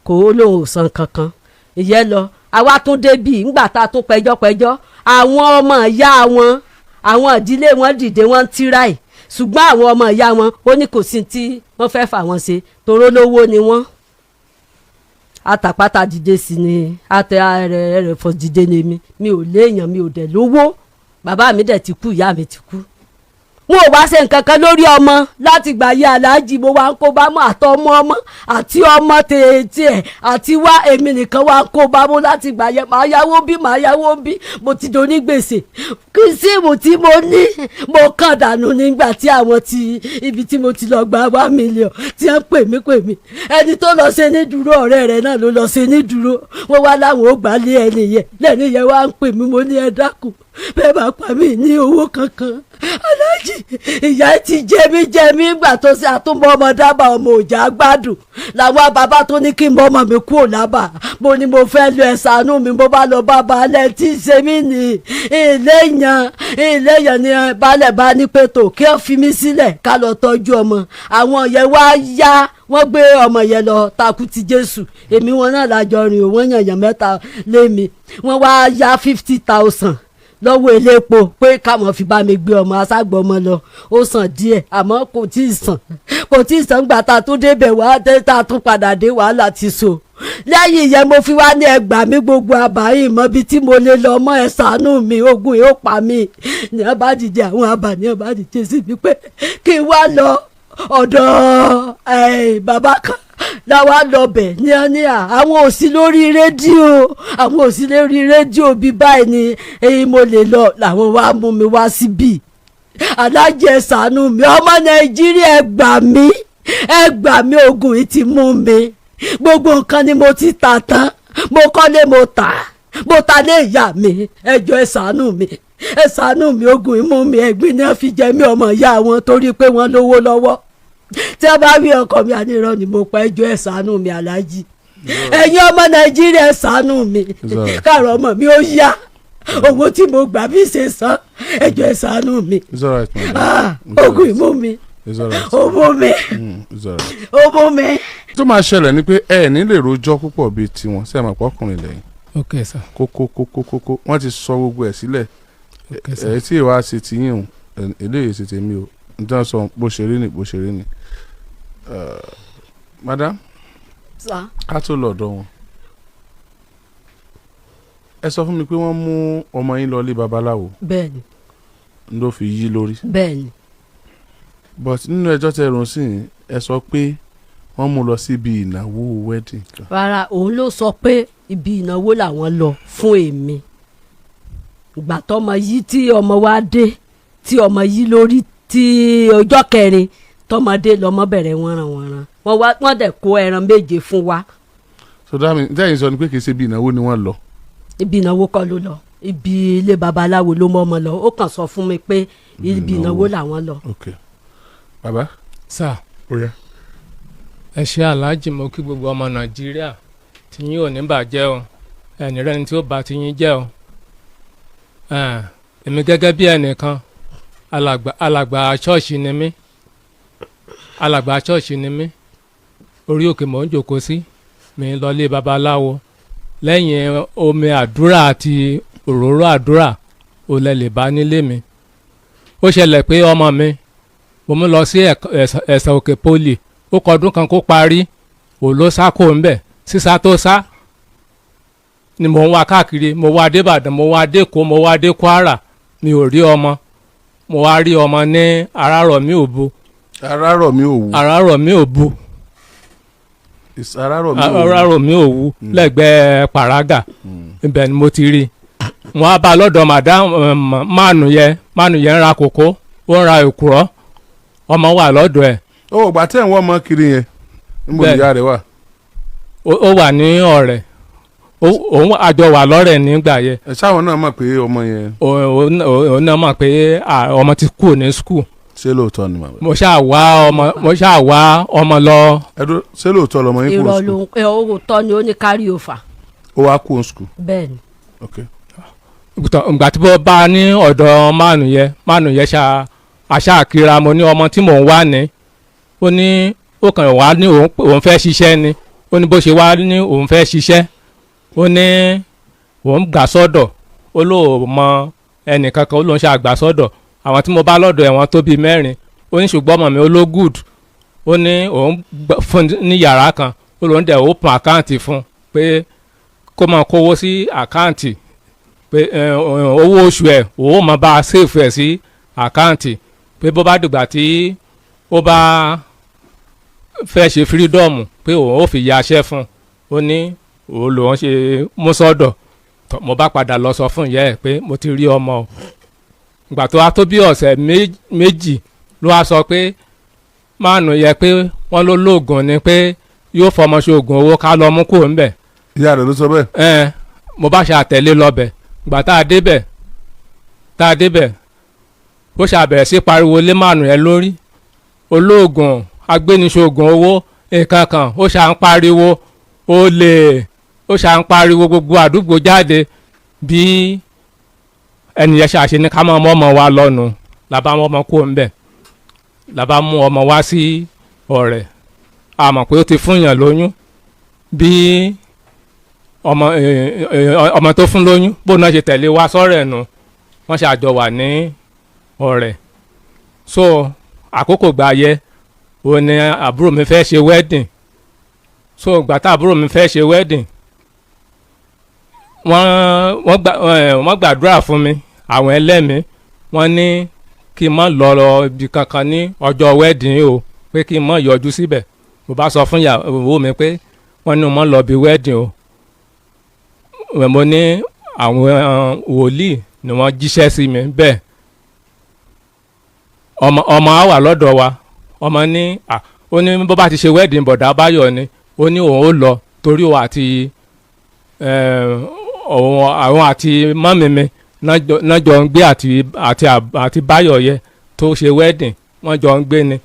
kò ó lóun ò san kankan. Ìyẹn lọ. Àwa tún débì ńgbà tá a tún pẹjọ́pẹjọ́, àwọn ọmọ ìyá wọn, àwọn ìdílé wọn dìde, wọn ń tíráì, ṣùgbọ́n àwọn ọmọ ìyá wọn, ó ní kò sí tí wọ́n fẹ́ fà wọ́n ṣe, toró lówó ni wọ́n. Àtàpátá dìde sí ni, àtẹ ẹrẹ̀fọ̀ dìde ni. Èmi mi ò léèyàn, mi ò dẹ̀ lówó. Bàbá mi dẹ̀ ti kú, ìyá mi ti kú. Wọn ò wá ṣe nǹkan kan lórí ọmọ láti gbà yí. Aláàjì, mo wá ń kó bámú àtọmọ ọmọ àti ọmọ tètè ẹ àti wá, èmi nìkan wá ń kó bámú láti gbà yẹ. Màá yáwó bí, màá yáwó bí, mo ti do ní gbèsè. Kí SIM tí mo ní, mo kàn dànù nígbà tí àwọn ti ibi tí mo ti lọ gba 1 million tí wọ́n pè mí pè mí. Ẹni tó lọ ṣe ní dúró, ọ̀rẹ́ rẹ̀ náà ló lọ ṣe ní dúró. Wọ́n wá láwọn ò gbà lé ẹni yẹn. Lẹ́ni yẹn wá ń pè mí. Mo ní ẹ dákun. Bẹ́ẹ̀ bá pa mí ní owó kankan. Aláàjì, ìyá ti jẹ mí jẹ mí. Gbà tó ṣe àtúnbọ̀ ọmọ dábàá, ọmọ òjà gbádùn làwọn bàbá tó ní kí n bọ́ ọmọ mi kúrò lábà. Mo ní mo fẹ́ lọ, ẹ̀ ṣàánú mi. Mo bá lọ bá baálẹ̀ tí ń ṣe mí ní ìléyàn ìléyàn ní baálẹ̀ bá ní pé tó kí wọ́n fi mí sílẹ̀ ká lọ tọ́jú ọmọ. Àwọn yẹn wá yá, wọ́n gbé ọmọ yẹn lọ takú ti Jésù. Èmi wọn náà lájọ rìn o. Wọ́n yànyàn mẹ́ta lé mi. Wọ́n wá yá 50,000 lọ́wọ́ elépo pé káwọn fi bá mi gbé ọmọ aṣágbọ́ ọmọ lọ. Ó sàn díẹ̀, àmọ́ kò tí ì sàn, kò tí ì sàn. Gbà tá a tún débẹ̀ wá, tá a tún padà dé, wàhálà ti so. Lẹ́yìn ìyẹn, mo fi wá ní ẹgbàá mi gbogbo àbáyé mọ́ ibi tí mo lè lọ mọ́. Ẹ ṣàánú mi, ogun yóò pa mí. Ní ẹ bá dìde, àwọn àbá ní ẹ bá dìde sí mi pé kí n wá lọ ọ̀dọ̀ bàbá kan láwa lọbẹ̀ ní ọ ní à àwọn ò sí lórí rédíò, àwọn ò sí lórí rédíò bí báyìí ni èyí mo lè lọ. Làwọn wá mú mi wá síbí. Alájẹ, ṣàánú mi. Ọmọ Nàìjíríà, ẹ gbà mí, ẹ gbà mí. Ogun yìí ti mú mi. Gbogbo nǹkan ni mo ti tà tán. Mo kọ́lé, mo tà, mo ta lé ìyá mi. Ẹ jọ̀ọ́, ẹ ṣàánú mi, ẹ ṣàánú mi. Ogun yìí mú mi. Ẹ̀gbin náà fi jẹ mí. Ọmọ ìyá wọn torí pé wọ́n lówó lọ́wọ́. Tí a bá wí ọkọ mi ànírọ́ ni mo pa. Ẹjọ́, ẹ ṣàánú mi. Aláàjì, ẹ̀yin ọmọ Nàìjíríà, ẹ ṣàánú mi. Káàrọ̀ ọmọ mi ó yá owó tí mo gbà bí ṣe san. Ẹjọ́, ẹ ṣàánú mi. Ogun ìmú mi, ó mú mi, ó mú mi. Tó máa ṣẹlẹ̀ ni pé ẹ ní lè rojọ́ púpọ̀ bíi tiwọn sí àmọ́ ọkùnrin lẹ́yìn. Ok sir. Kókó kókó kókó, wọ́n ti sọ gbogbo ẹ̀ sílẹ̀. Ok sir. Ẹ tí ìwà ṣe ti yín o, eléyìí ṣe tèmi o. Nítorí sọ bó ṣe rí ni, bó ṣe rí ni. Madam, ká tó lọ ọ̀dọ̀ wọn, ẹ sọ fún mi pé wọ́n mú ọmọ yín lọ ilé babaláwo. Bẹ́ẹ̀ni. Ló fi yí lórí. Bẹ́ẹ̀ni. But nínú ẹjọ́ tẹ rùn sí yìí, ẹ sọ pé wọ́n mú lọ síbi ìnáwó wedding kan. Rárá, òun ló sọ pé ibi ìnáwó làwọn lọ fún èmi. Ìgbà tọmọ yìí, tí ọmọ wa dé, tí ọmọ yìí lórí, tí ọjọ́ kẹrin tọmọdé lọmọ bẹ̀rẹ̀ wọ́nranwọ̀nran. Wọ́n wá, wọ́n dẹ̀ kó ẹran méje fún wa. So that means tẹ́yìn sọ ni pé kì í ṣe ibi ìnáwó ni wọ́n lọ. Ibi ìnáwó kọ́ ló lọ. Ibi ilé babaláwo ló mọ́ ọmọ lọ. Ó kàn sọ fún mi pé ibi ìnáwó làwọn lọ. Ok, baba. Sir. Ó yá. Ẹ ṣe, aláàjì. Mo kí gbogbo ọmọ Nàìjíríà. Tí yín ò ní bàjẹ́ o, ẹnì rẹni tí ó bá ti yín jẹ́ o. Èmi gẹ́gẹ́ bí ẹnìkan, alàgbà ṣọ́ọ̀ṣì ni mí, alàgbà ṣọ́ọ̀ṣì ni mí. Orí òkè mò ń jòkó sí. Mi ń lọlé babaláwo. Lẹ́yìn omi àdúrà àti òróró àdúrà ò lẹ lè bá nílé mi. Ó ṣẹlẹ̀ pé ọmọ mi, mo mú lọ sí Ẹ̀sà Òkè Poly. Ó kọdún kan kó parí, ò ló sá kó ń bẹ̀. Sísá tó sá ni mò ń wá káàkiri. Mo wá dé Ìbàdàn, mo wá dé Èkó, mo wá dé Kwara, mi ò rí ọmọ. Mo wá rí ọmọ ní Arárọ̀mí Òbu. Arárọ̀mí Òwu. Arárọ̀mí Òbu. Arárọ̀mí Òwu. Arárọ̀mí Òwu, lẹ́gbẹ̀ẹ́ Pàrágà. Ibẹ̀ ni mo ti rí. Wọ́n á bá a lọ́dọ̀ madam mánu yẹ. Mánu yẹ ń ra kòkó, ó ń ra èkùrọ́. Ọmọ wà lọ́dọ̀ ẹ̀. Ó gbà tẹ́ ń wọ́n mọ́ kiri yẹn, níbo Bẹ́ẹ̀. ìyá rẹ̀ wà? Ó wà ní ọ̀rẹ́. Òun àjọ wà lọ́rẹ̀ nígbà yẹn. Ẹ sáwọn náà mọ̀ pé ọmọ yẹn. Òun náà mọ̀ pé ọmọ ti kú ní school. Ṣé lóòótọ́ ni màmá? Mo ṣáà wá ọmọ, mo ṣáà wá ọmọ lọ. Ẹ dúró, ṣé lóòótọ́ lọmọ yín kúrò Irọ́ ló school? ń ẹ. Owó tọ́ ni ó ní carry over. Ó wá kúrò school? Bẹ́ẹ̀ ni. Ok. Ìgbà tí mo bá a ní ọ̀dọ̀ mánu yẹ, mánu yẹ ṣá àṣàkíra. Mo ní ọmọ tí mò ń wá ní. Ó ní ó kàn wá ní òun fẹ́ ṣiṣẹ́ ni. Ó ní bó ṣe wá ní òun fẹ́ ṣiṣẹ́, ó ní òun gbà sọ́dọ̀. Ó lóò mọ ẹnìkankan, ó lóun ṣe àgbà sọ́dọ̀. Àwọn tí mo bá lọ́dọ̀ ẹ̀, wọ́n tó bíi mẹ́rin. Ó ní ṣùgbọ́n ọmọ mi, ó ló good. Ó ní òun fún ní yàrá kan. Ó lóun dẹ̀ open account fún pé kó máa kówó sí account, pé owó oṣù ẹ̀, òun máa bá a save ẹ̀ sí account, pé bó bá dìgbà tí ó bá fẹ́ ṣe freedom, pé òun ó fi yaṣẹ́ fún un. Ó ní òun lòun ṣe mú sọ́dọ̀. Mo bá padà lọ sọ fún ìyá ẹ̀ pé mo ti rí ọmọ o. Ìgbà tó wá tó bí ọ̀sẹ̀ 2 ló wá sọ pé máàlù yẹ pé wọ́n ló lóògùn ni, pé yóò fọmọ ṣoògùn owó, ká lọ mú kúrò ńbẹ̀. Ìyá rẹ̀ ló sọ bẹ́ẹ̀? Ẹn, mo bá ṣe àtẹ̀lé lọ́bẹ̀. Ìgbà tá a débẹ̀ Tá a débẹ̀, ó ṣàbẹ̀rẹ̀ sí pariwo lé mànù yẹn lórí, olóògùn agbéniṣoògùn owó nǹkan kan. Ó ṣà ń pariwo olè, ó ṣà ń pariwo gbogbo àdúgbò jáde. Bí ẹnìyẹn ṣàṣe ní ká máa mú ọmọ wa lọ́nu, la bá mú ọmọ kó ń bẹ̀, la bá mú ọmọ wá sí ọ̀rẹ́. A mọ̀ pé ó ti fún yàn lóyún. Bí ọmọ ọmọ tó fún lóyún bó náà ṣe tẹ̀lé wa sọ́rẹ̀ nù, wọ́n ṣàjọ wà ní ọ̀rẹ́. So àkókò gbà yẹ òun ni àbúrò mi fẹ́ ṣe wedding. So ìgbà tá àbúrò mi fẹ́ ṣe wedding, wọ́n gbàdúrà fún mi. Àwọn ẹlẹ́mìí wọ́n ní kí n má lọ ibi kankan ní ọjọ́ wedding o, pé kí n má yọjú síbẹ̀. Mo bá sọ fún ìyàwó mi pé wọ́n ní mo má lọ bí wedding o. Mo ní àwọn wòlíì ni wọ́n jíṣẹ́ sí mi bẹ́ẹ̀. Ọmọ á wà lọ́dọ̀ wa. Ọmọ ní à, ó ní bó bá ti ṣe wedding bọ̀dá Báyọ̀ ni, ó ní òun ó lọ, torí òun àti òun àwọn àti mummy mi náà jọ ń gbé àti Báyọ̀ yẹ tó ṣe wedding, wọ́n jọ ń gbé ni.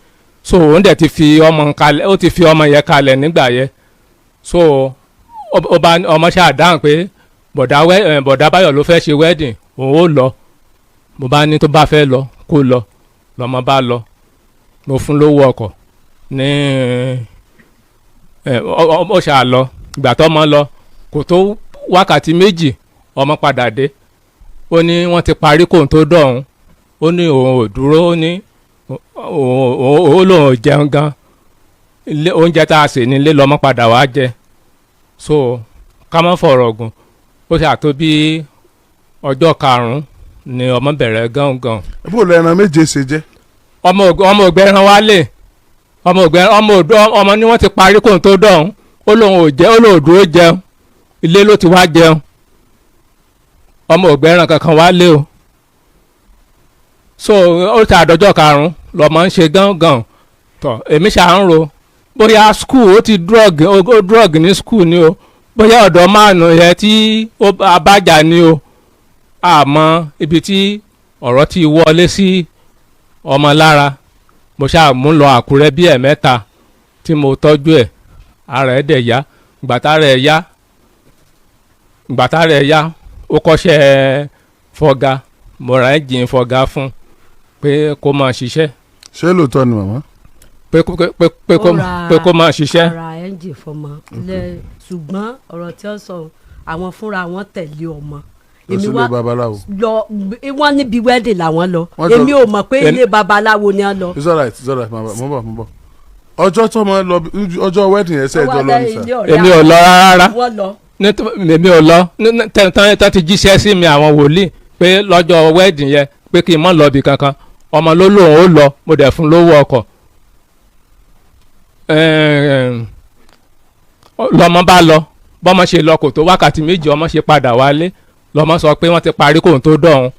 So òun dẹ̀ ti fi ọmọ kalẹ̀, ó ti fi ọmọ yẹn kalẹ̀ nígbà yẹn. So ó bá ọmọ ṣáà dáhùn pé bọ̀dá Báyọ̀ ló fẹ́ ṣe wedding, òun ó lọ. Mo bá ní tó bá fẹ́ lọ kó lọ. Lọ́mọ bá lọ. Mo fún lówó ọkọ̀ ní ẹ ó ṣáà lọ. Ìgbà tó ọmọ lọ, kò tó wákàtí 2, ọmọ padà dé. Ó ní wọ́n ti parí kóun tó dọ̀hún. Ó ní òun ò dúró, ó ní òun lòun ò jẹun gan. Oúnjẹ tá a sè nílé lọ́mọ padà wá jẹ. So ká má fọ̀rọ̀ gùn, ó ṣàtó bí ọjọ́ karùn-ún ni ọmọ bẹ̀rẹ̀ gángan. Bó lọ ẹran 7 ṣe jẹ́? Ọmọ ògbẹ́ ẹran wálé, ọmọ ògbẹ́ ọmọ òdó. Ọmọ ni wọ́n ti parí kóun tó dọ̀hún. Ó lóun ò jẹ́, ó lóun ò dúró jẹun, ilé ló ti wá jẹun. Ọmọ ògbẹ́ ẹran kankan wálé o. So ó ti àdọ́jọ́ karùn-ún lọ́mọ ń ṣe gángan tọ̀. Èmi ṣà ń ro bóyá school ó ti drug, ó drug ní school ni o, bóyá ọ̀dọ̀ máàlù yẹn tí ó abájà ni o. Àmọ́ ibi tí ọ̀rọ̀ ti wọlé sí ọmọ lára, mo ṣáà mú lọ Àkúrẹ́ bí ẹ̀mẹ́ta tí mo tọ́jú ẹ̀, ara ẹ̀ dẹ̀ yá. Gbàtà rẹ̀ yá, ó kọ́ṣẹ́ fọ́gá. Mo ra ẹ́ńjìn fọ́gá fún pé kó máa ṣiṣẹ́. Ṣé lóòótọ́ ni, màmá? Pé kó máa ṣiṣẹ́. Ara ẹ́ńjìn fọmọ lẹ, ṣùgbọ́n ọ̀rọ̀ tí ó sọ, àwọn fúnra wọn tẹ̀lé ọmọ. Lọ sílé babaláwo. Lọ, wọ́n níbi wedding làwọn lọ. Wọ́n Èmi ò mọ̀ pé ilé babaláwo ni wọ́n lọ. It's alright, it's alright. Màmá, mo bọ̀, mo bọ̀. Ọjọ́ tó máa lọ, ọjọ́ wedding yẹn, ṣe ẹjọ́ lọ ní sà? Èmi ò lọ rárá. Wọ́n lọ. Èmi ò lọ. Tán ti jíṣẹ́ sí mi àwọn wòlíì pé lọ́jọ́ wedding yẹn, pé kí n má lọ ibì kankan. Ọmọ ló lóun ó lọ, mo dẹ̀ fún lówó ọkọ̀. Lọmọ bá lọ. Bọ́mọ ṣe lọ, kò tó wákàtí 2, ọmọ ṣe padà wálé. Lọmọ sọ pé wọ́n ti parí kóun tó dọ̀hún.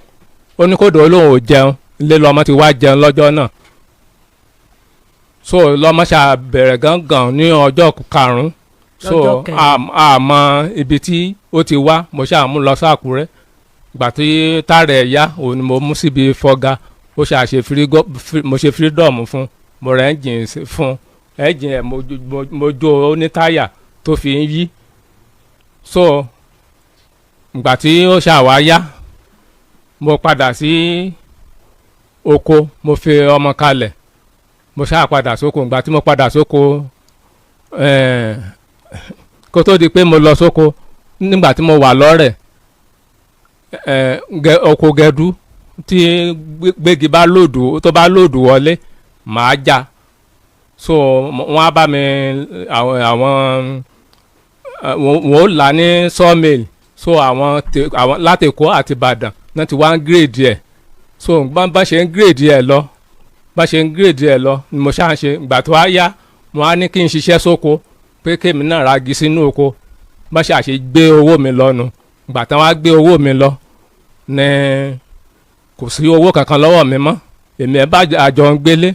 Ó ní kódò, lóun ò jẹun, ilé lọmọ ti wá jẹun lọ́jọ́ náà. So lọmọ ṣà bẹ̀rẹ̀ gángan ní ọjọ́ karùn-ún. So Lọ́jọ́ kẹrin. Àmọ́ ibi tí ó ti wá, mo ṣáà mú lọ sáàkúrẹ́. Gbà tí tààrẹ̀ ẹ̀ yá, òun ni mo mú síbi fọ́gá. Ó ṣáà ṣe mo ṣe freedom fún, mo rẹ̀ ẹ́ńjìn fún, ẹ́ńjìn ẹ̀ mo jó ó ní táyà tó fi ń yí. So ìgbà tí ó ṣáà wá yá, mo padà sí oko, mo fi ọmọ kalẹ̀, mo ṣáà padà sóko. Ìgbà tí mo padà sóko, kó tó di pé mo lọ sóko, nígbà tí mo wà lọ́rẹ̀ oko gẹdú tí gbégi bá lòdù, tó bá lòdù wọlé, màá já. So wọ́n á bá mi àwọn wọ́n ó là ní sawmill. So àwọn láti Èkó àti Ìbàdàn náà ti wá ń grade ẹ̀. So bá ṣe ń grade ẹ̀ lọ, bá ṣe ń grade ẹ̀ lọ ni mo ṣáà ń ṣe. Ìgbà tó wá yá, mo á ní kí n ṣiṣẹ́ sóko, pé kémi náà ra igi sínú oko. Bá ṣe àṣe gbé owó mi lọ nu. Ìgbà tán wá gbé owó mi lọ ní, kò sí owó kankan lọ́wọ́ mi mọ́. Èmi ẹ̀ bá àjọ ń gbélé,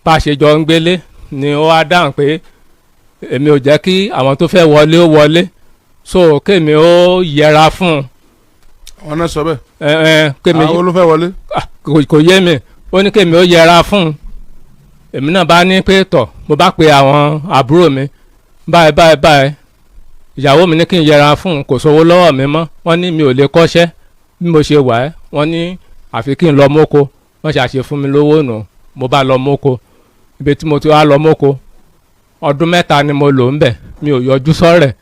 bá a ṣe jọ ń gbélé ni ó wá dáhùn pé èmi ò jẹ́ kí àwọn tó fẹ́ wọlé ó wọlé, so kémi ó yẹra fún un. Wọn náà sọ bẹ́ẹ̀. Ẹ ẹ kémi Àwọn olùfẹ́ wọlé. Ah, kò yé mi. Ó ní kémi ó yẹra fún un. Èmi náà bá ní pé tọ̀, mo bá pe àwọn àbúrò mi, báyìí báyìí báyìí, ìyàwó mi ní kí n yẹra fún un, kò sówó lọ́wọ́ mi mọ́. Wọ́n ní mi ò lè kọ́ṣẹ́ bí mo ṣe wà ẹ́. Wọ́n ní àfi kí n lọ mọ́kọ. Wọ́n ṣàṣe fún mi lówó nù, mo bá lọ mọ́kọ. Ibi tí mo ti wá lọ mọ́kọ, ọdún 3 ni mo lò ń bẹ̀. Mi ò yọjú sọ́rẹ̀,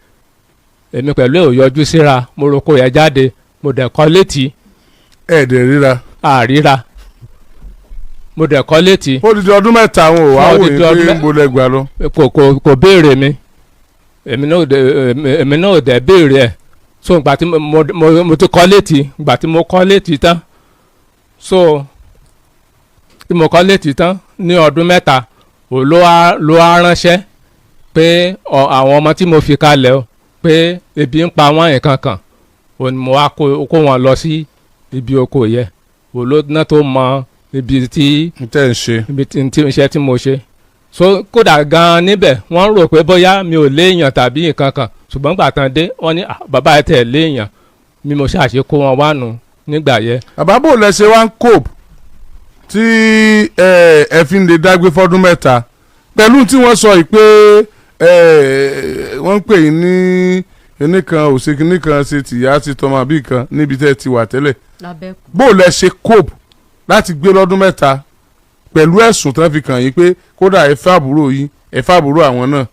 èmi pẹ̀lú ẹ̀ ò yọjú síra. Mo roko yẹn jáde, mo dẹ̀ kọ́ létí. Ẹ̀ẹ́dẹ̀ ríra. Àríra, mo dẹ̀ kọ́ létí. Ó di ọdún 3, àwọn ò wá Fún wò odidi yín ọdún pé ń bolẹ̀ gbà lọ. Kò béèrè mi, èmi náà ò dẹ̀ béèrè ẹ̀. So ìgbà tí mo ti kọ́ létí, ìgbà tí mo kọ́ létí tán, so tí mo kọ́ létí tán ní ọdún 3, ò ló wá ránṣẹ́ pé àwọn ọmọ tí mo fi kalẹ̀ o, pé ebi ń pa wọ́n, nǹkan kan. Ò ní mo wá kó wọn lọ sí ibi oko yẹ, ò ló ná tó mọ ibi tí N tẹ́ ń ṣe. Ibi tí iṣẹ́ tí mo ṣe. So kódà gan-an níbẹ̀, wọ́n rò pé bóyá mi ò léèyàn tàbí nǹkan kan, ṣùgbọ́n gbà tán dé, wọ́n ní, "Ah, bàbá ẹ̀ tẹ̀ léèyàn." Mi mo ṣàṣe kó wọn wá nù nígbà yẹn. Bàbá, bò lẹ ṣe wá ń cope tí ẹ fi ń lè dágbé fọ́dún 3 pẹ̀lú tí wọ́n sọ yìí pé wọ́n ń pè yín ní kíní kan ò ṣe kíní kan, ṣe tìyá ṣe tọmọ àbí kan níbi tẹ́ ẹ ti wà tẹ́lẹ̀? Lábẹ́kù. Bó lẹ ṣe cope láti gbé lọ́dún 3 pẹ̀lú ẹ̀sùn tán fi kàn yín pé kódà ẹ fẹ́ àbúrò yín, ẹ fẹ́ àbúrò àwọn náà?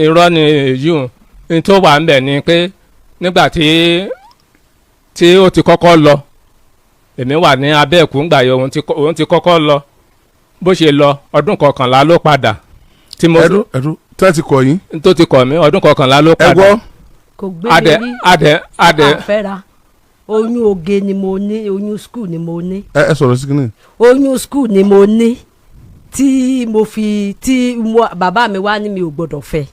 Irọ́ ni èyí o. Ní tó wà ń bẹ̀ ni pé nígbà tí ó ti kọ́kọ́ lọ, èmi wà ní Abẹ́ẹ̀kú ńgbà yẹn. Òun ti kọ́kọ́ lọ. Bó ṣe lọ, ọdún 11 ló padà tí mo Ẹdún ẹdún tẹ́ ti kọ̀ yín. Tó ti kọ̀ mí, ọdún 11 ló Ẹ padà. gbọ́. Kò gbé mi Adẹ rí. adẹ Àfẹ́ra, oyún oge ni mo ní, oyún school ni mo ní. Ẹ sọ̀rọ̀ sí kínní. Oyún school ni mo ní tí mo fi tí mo bàbá mi wá ní mi ò gbọ́dọ̀ fẹ́.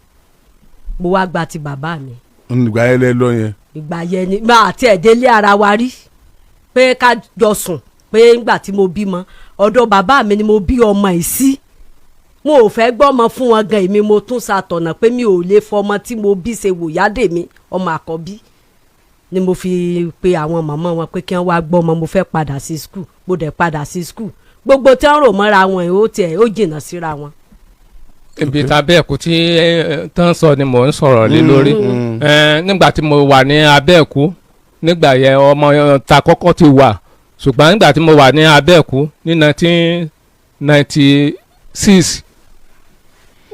Mo wá gba ti bàbá mi. Ìgbà yẹn lẹ lọ yẹn. Ìgbà yẹn ni máa àti ẹ̀dẹ́lé ara wa rí pé ká jọ sùn, pé ńgbà tí mo bímọ, ọ̀dọ̀ bàbá mi ni mo bí ọmọ yìí sí. Mo ò fẹ́ gbọ́mọ fún wọn gan. Èmi mo tún ṣàtọ̀nà pé mi ò lè fọmọ tí mo bí ṣe wòyádè mi. Ọmọ àkọ́bí ni mo fi pe àwọn màmá wọn pé kí wọ́n wá gbọ́mọ, mo fẹ́ padà sí school. Mo dẹ̀ padà sí school. Gbogbo tí wọ́n rò mọ́ra wọn yìí, ó tiẹ̀ ó jìnnà síra wọn. Ibi tàbẹ́ẹ̀kú tí tán sọ ni mò ń sọ̀rọ̀ lé lórí. Nígbà tí mo wà ní Abẹ́ẹ̀kú nígbà yẹn, ọmọ ta kọ́kọ́ ti wà, ṣùgbọ́n nígbà tí mo wà ní Abẹ́ẹ̀kú ní 1996,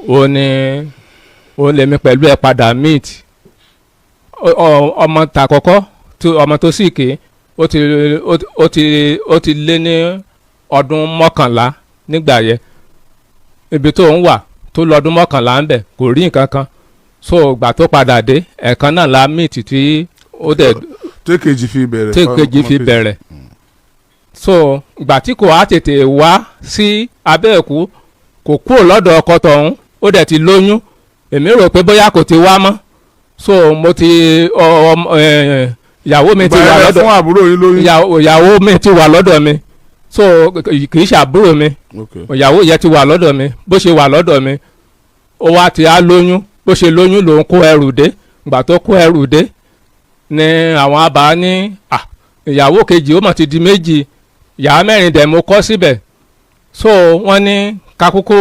òun ni òun lèmi pẹ̀lú ẹ̀ padà meet. Ọmọ ta kọ́kọ́ tí ọmọ tó sì ké, ó ti lé ní ọdún 11 nígbà yẹn. Ibi tó ń wà tó lọ́dún 11 ń bẹ̀, kò rí nǹkan kan. So ìgbà tó padà dé, ẹ̀ẹ̀kan náà la meet tí ó dẹ̀ Tó kejì fi bẹ̀rẹ̀. Tí kejì fi bẹ̀rẹ̀. So ìgbà tí kò á tètè wá sí Abẹ́ẹ̀kú, kò kúrò lọ́dọ̀ ọkọ tọ̀hún, ó dẹ̀ ti lóyún. Èmi rò pé bóyá kò ti wá mọ́. So mo ti ọ ọ ẹ ìyàwó mi ti Ìgbà wà yẹn lẹ lọ́dọ̀ fún àbúrò yín lóyún. Ìyàwó mi ti wà lọ́dọ̀ mi, so kì í ṣe àbúrò mi. Ìyàwó yẹn ti wà lọ́dọ̀ mi. Bó ṣe wà lọ́dọ̀ mi, ó wá ti á lóyún. Bó ṣe lóyún lòun kó ẹrù dé. Ìgbà tó kó ẹrù dé ni àwọn àbá ní, "À, ìyàwó kejì ó mà ti di méjì." Yàrá mẹ́rin dẹ̀ mo kọ́ síbẹ̀. So wọ́n ní kakúkú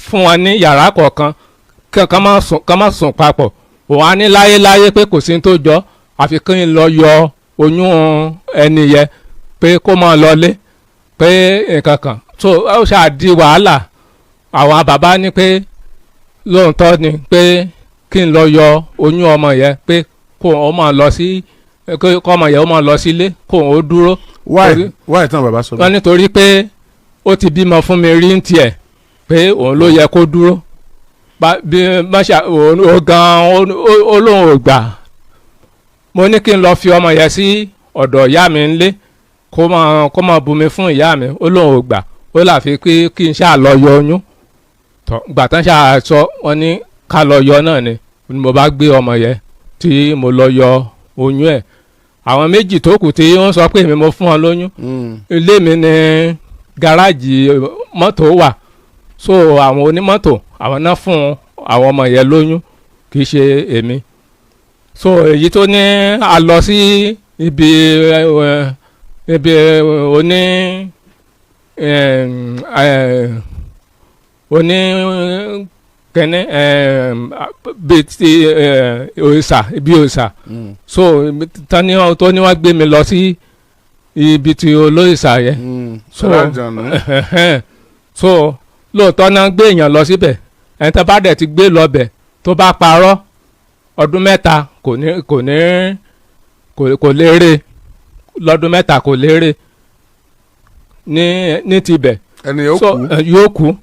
fún wọn ní yàrá kọ̀ọ̀kan kí kán má sùn papọ̀. Òun á ní láyéláyé pé kò sí ní tó jọ, àfi kí n lọ yọ oyún ẹni yẹ, pé kó máa lọlé, pé nǹkan kan. So ó ṣáà di wàhálà. Àwọn bàbá ní pé lóòótọ́ ni pé kí n lọ yọ oyún ọmọ yẹn, pé kó o máa lọ sí kó ọmọ yẹn ó máa lọ sílé, kó o dúró. Why, why tán bàbá sọ Wọ́n bẹ́ẹ̀? nítorí pé ó ti bímọ fún mi rí ń tiẹ̀, pé òun ló yẹ kó dúró. Bí má ṣe òun ó gan ó lóun ò gbà. Mo ní kí n lọ fi ọmọ yẹn sí ọ̀dọ̀ ìyá mi ńlé, kó máa bumi fún ìyá mi. Ó lóun ò gbà, ó láfi kí n ṣáà lọ yọ oyún tọ́. Gbà tán ṣáà sọ, wọn ní ká lọ yọ náà ni. Ni mo bá gbé ọmọ yẹn tí mo lọ yọ oyún ẹ̀. Àwọn méjì tó kù tí wọ́n sọ pé èmi mo fún wọn lóyún, ilé mi ní gáràjì mọ́tò wà. So àwọn onímọ́tò, àwọn náà fún àwọn ọmọ yẹn lóyún, kì í ṣe èmi. So èyí tó ní a lọ sí ibi ibi oní oní kẹ́ni bíi ti òòṣà, ibi òòṣà. So tani tó ní wọ́n gbé mi lọ sí ibi tí olóòṣà yẹn. So alájànú. So lóòótọ́ náà gbé èèyàn lọ síbẹ̀. Ẹni tó bá dẹ̀ ti gbé lọ bẹ̀, tó bá parọ́, ọdún 3 kò ní kò lérè. Lọ́dún 3 kò lérè ní tibẹ̀. Ẹni yóò So kú. Yóò kú.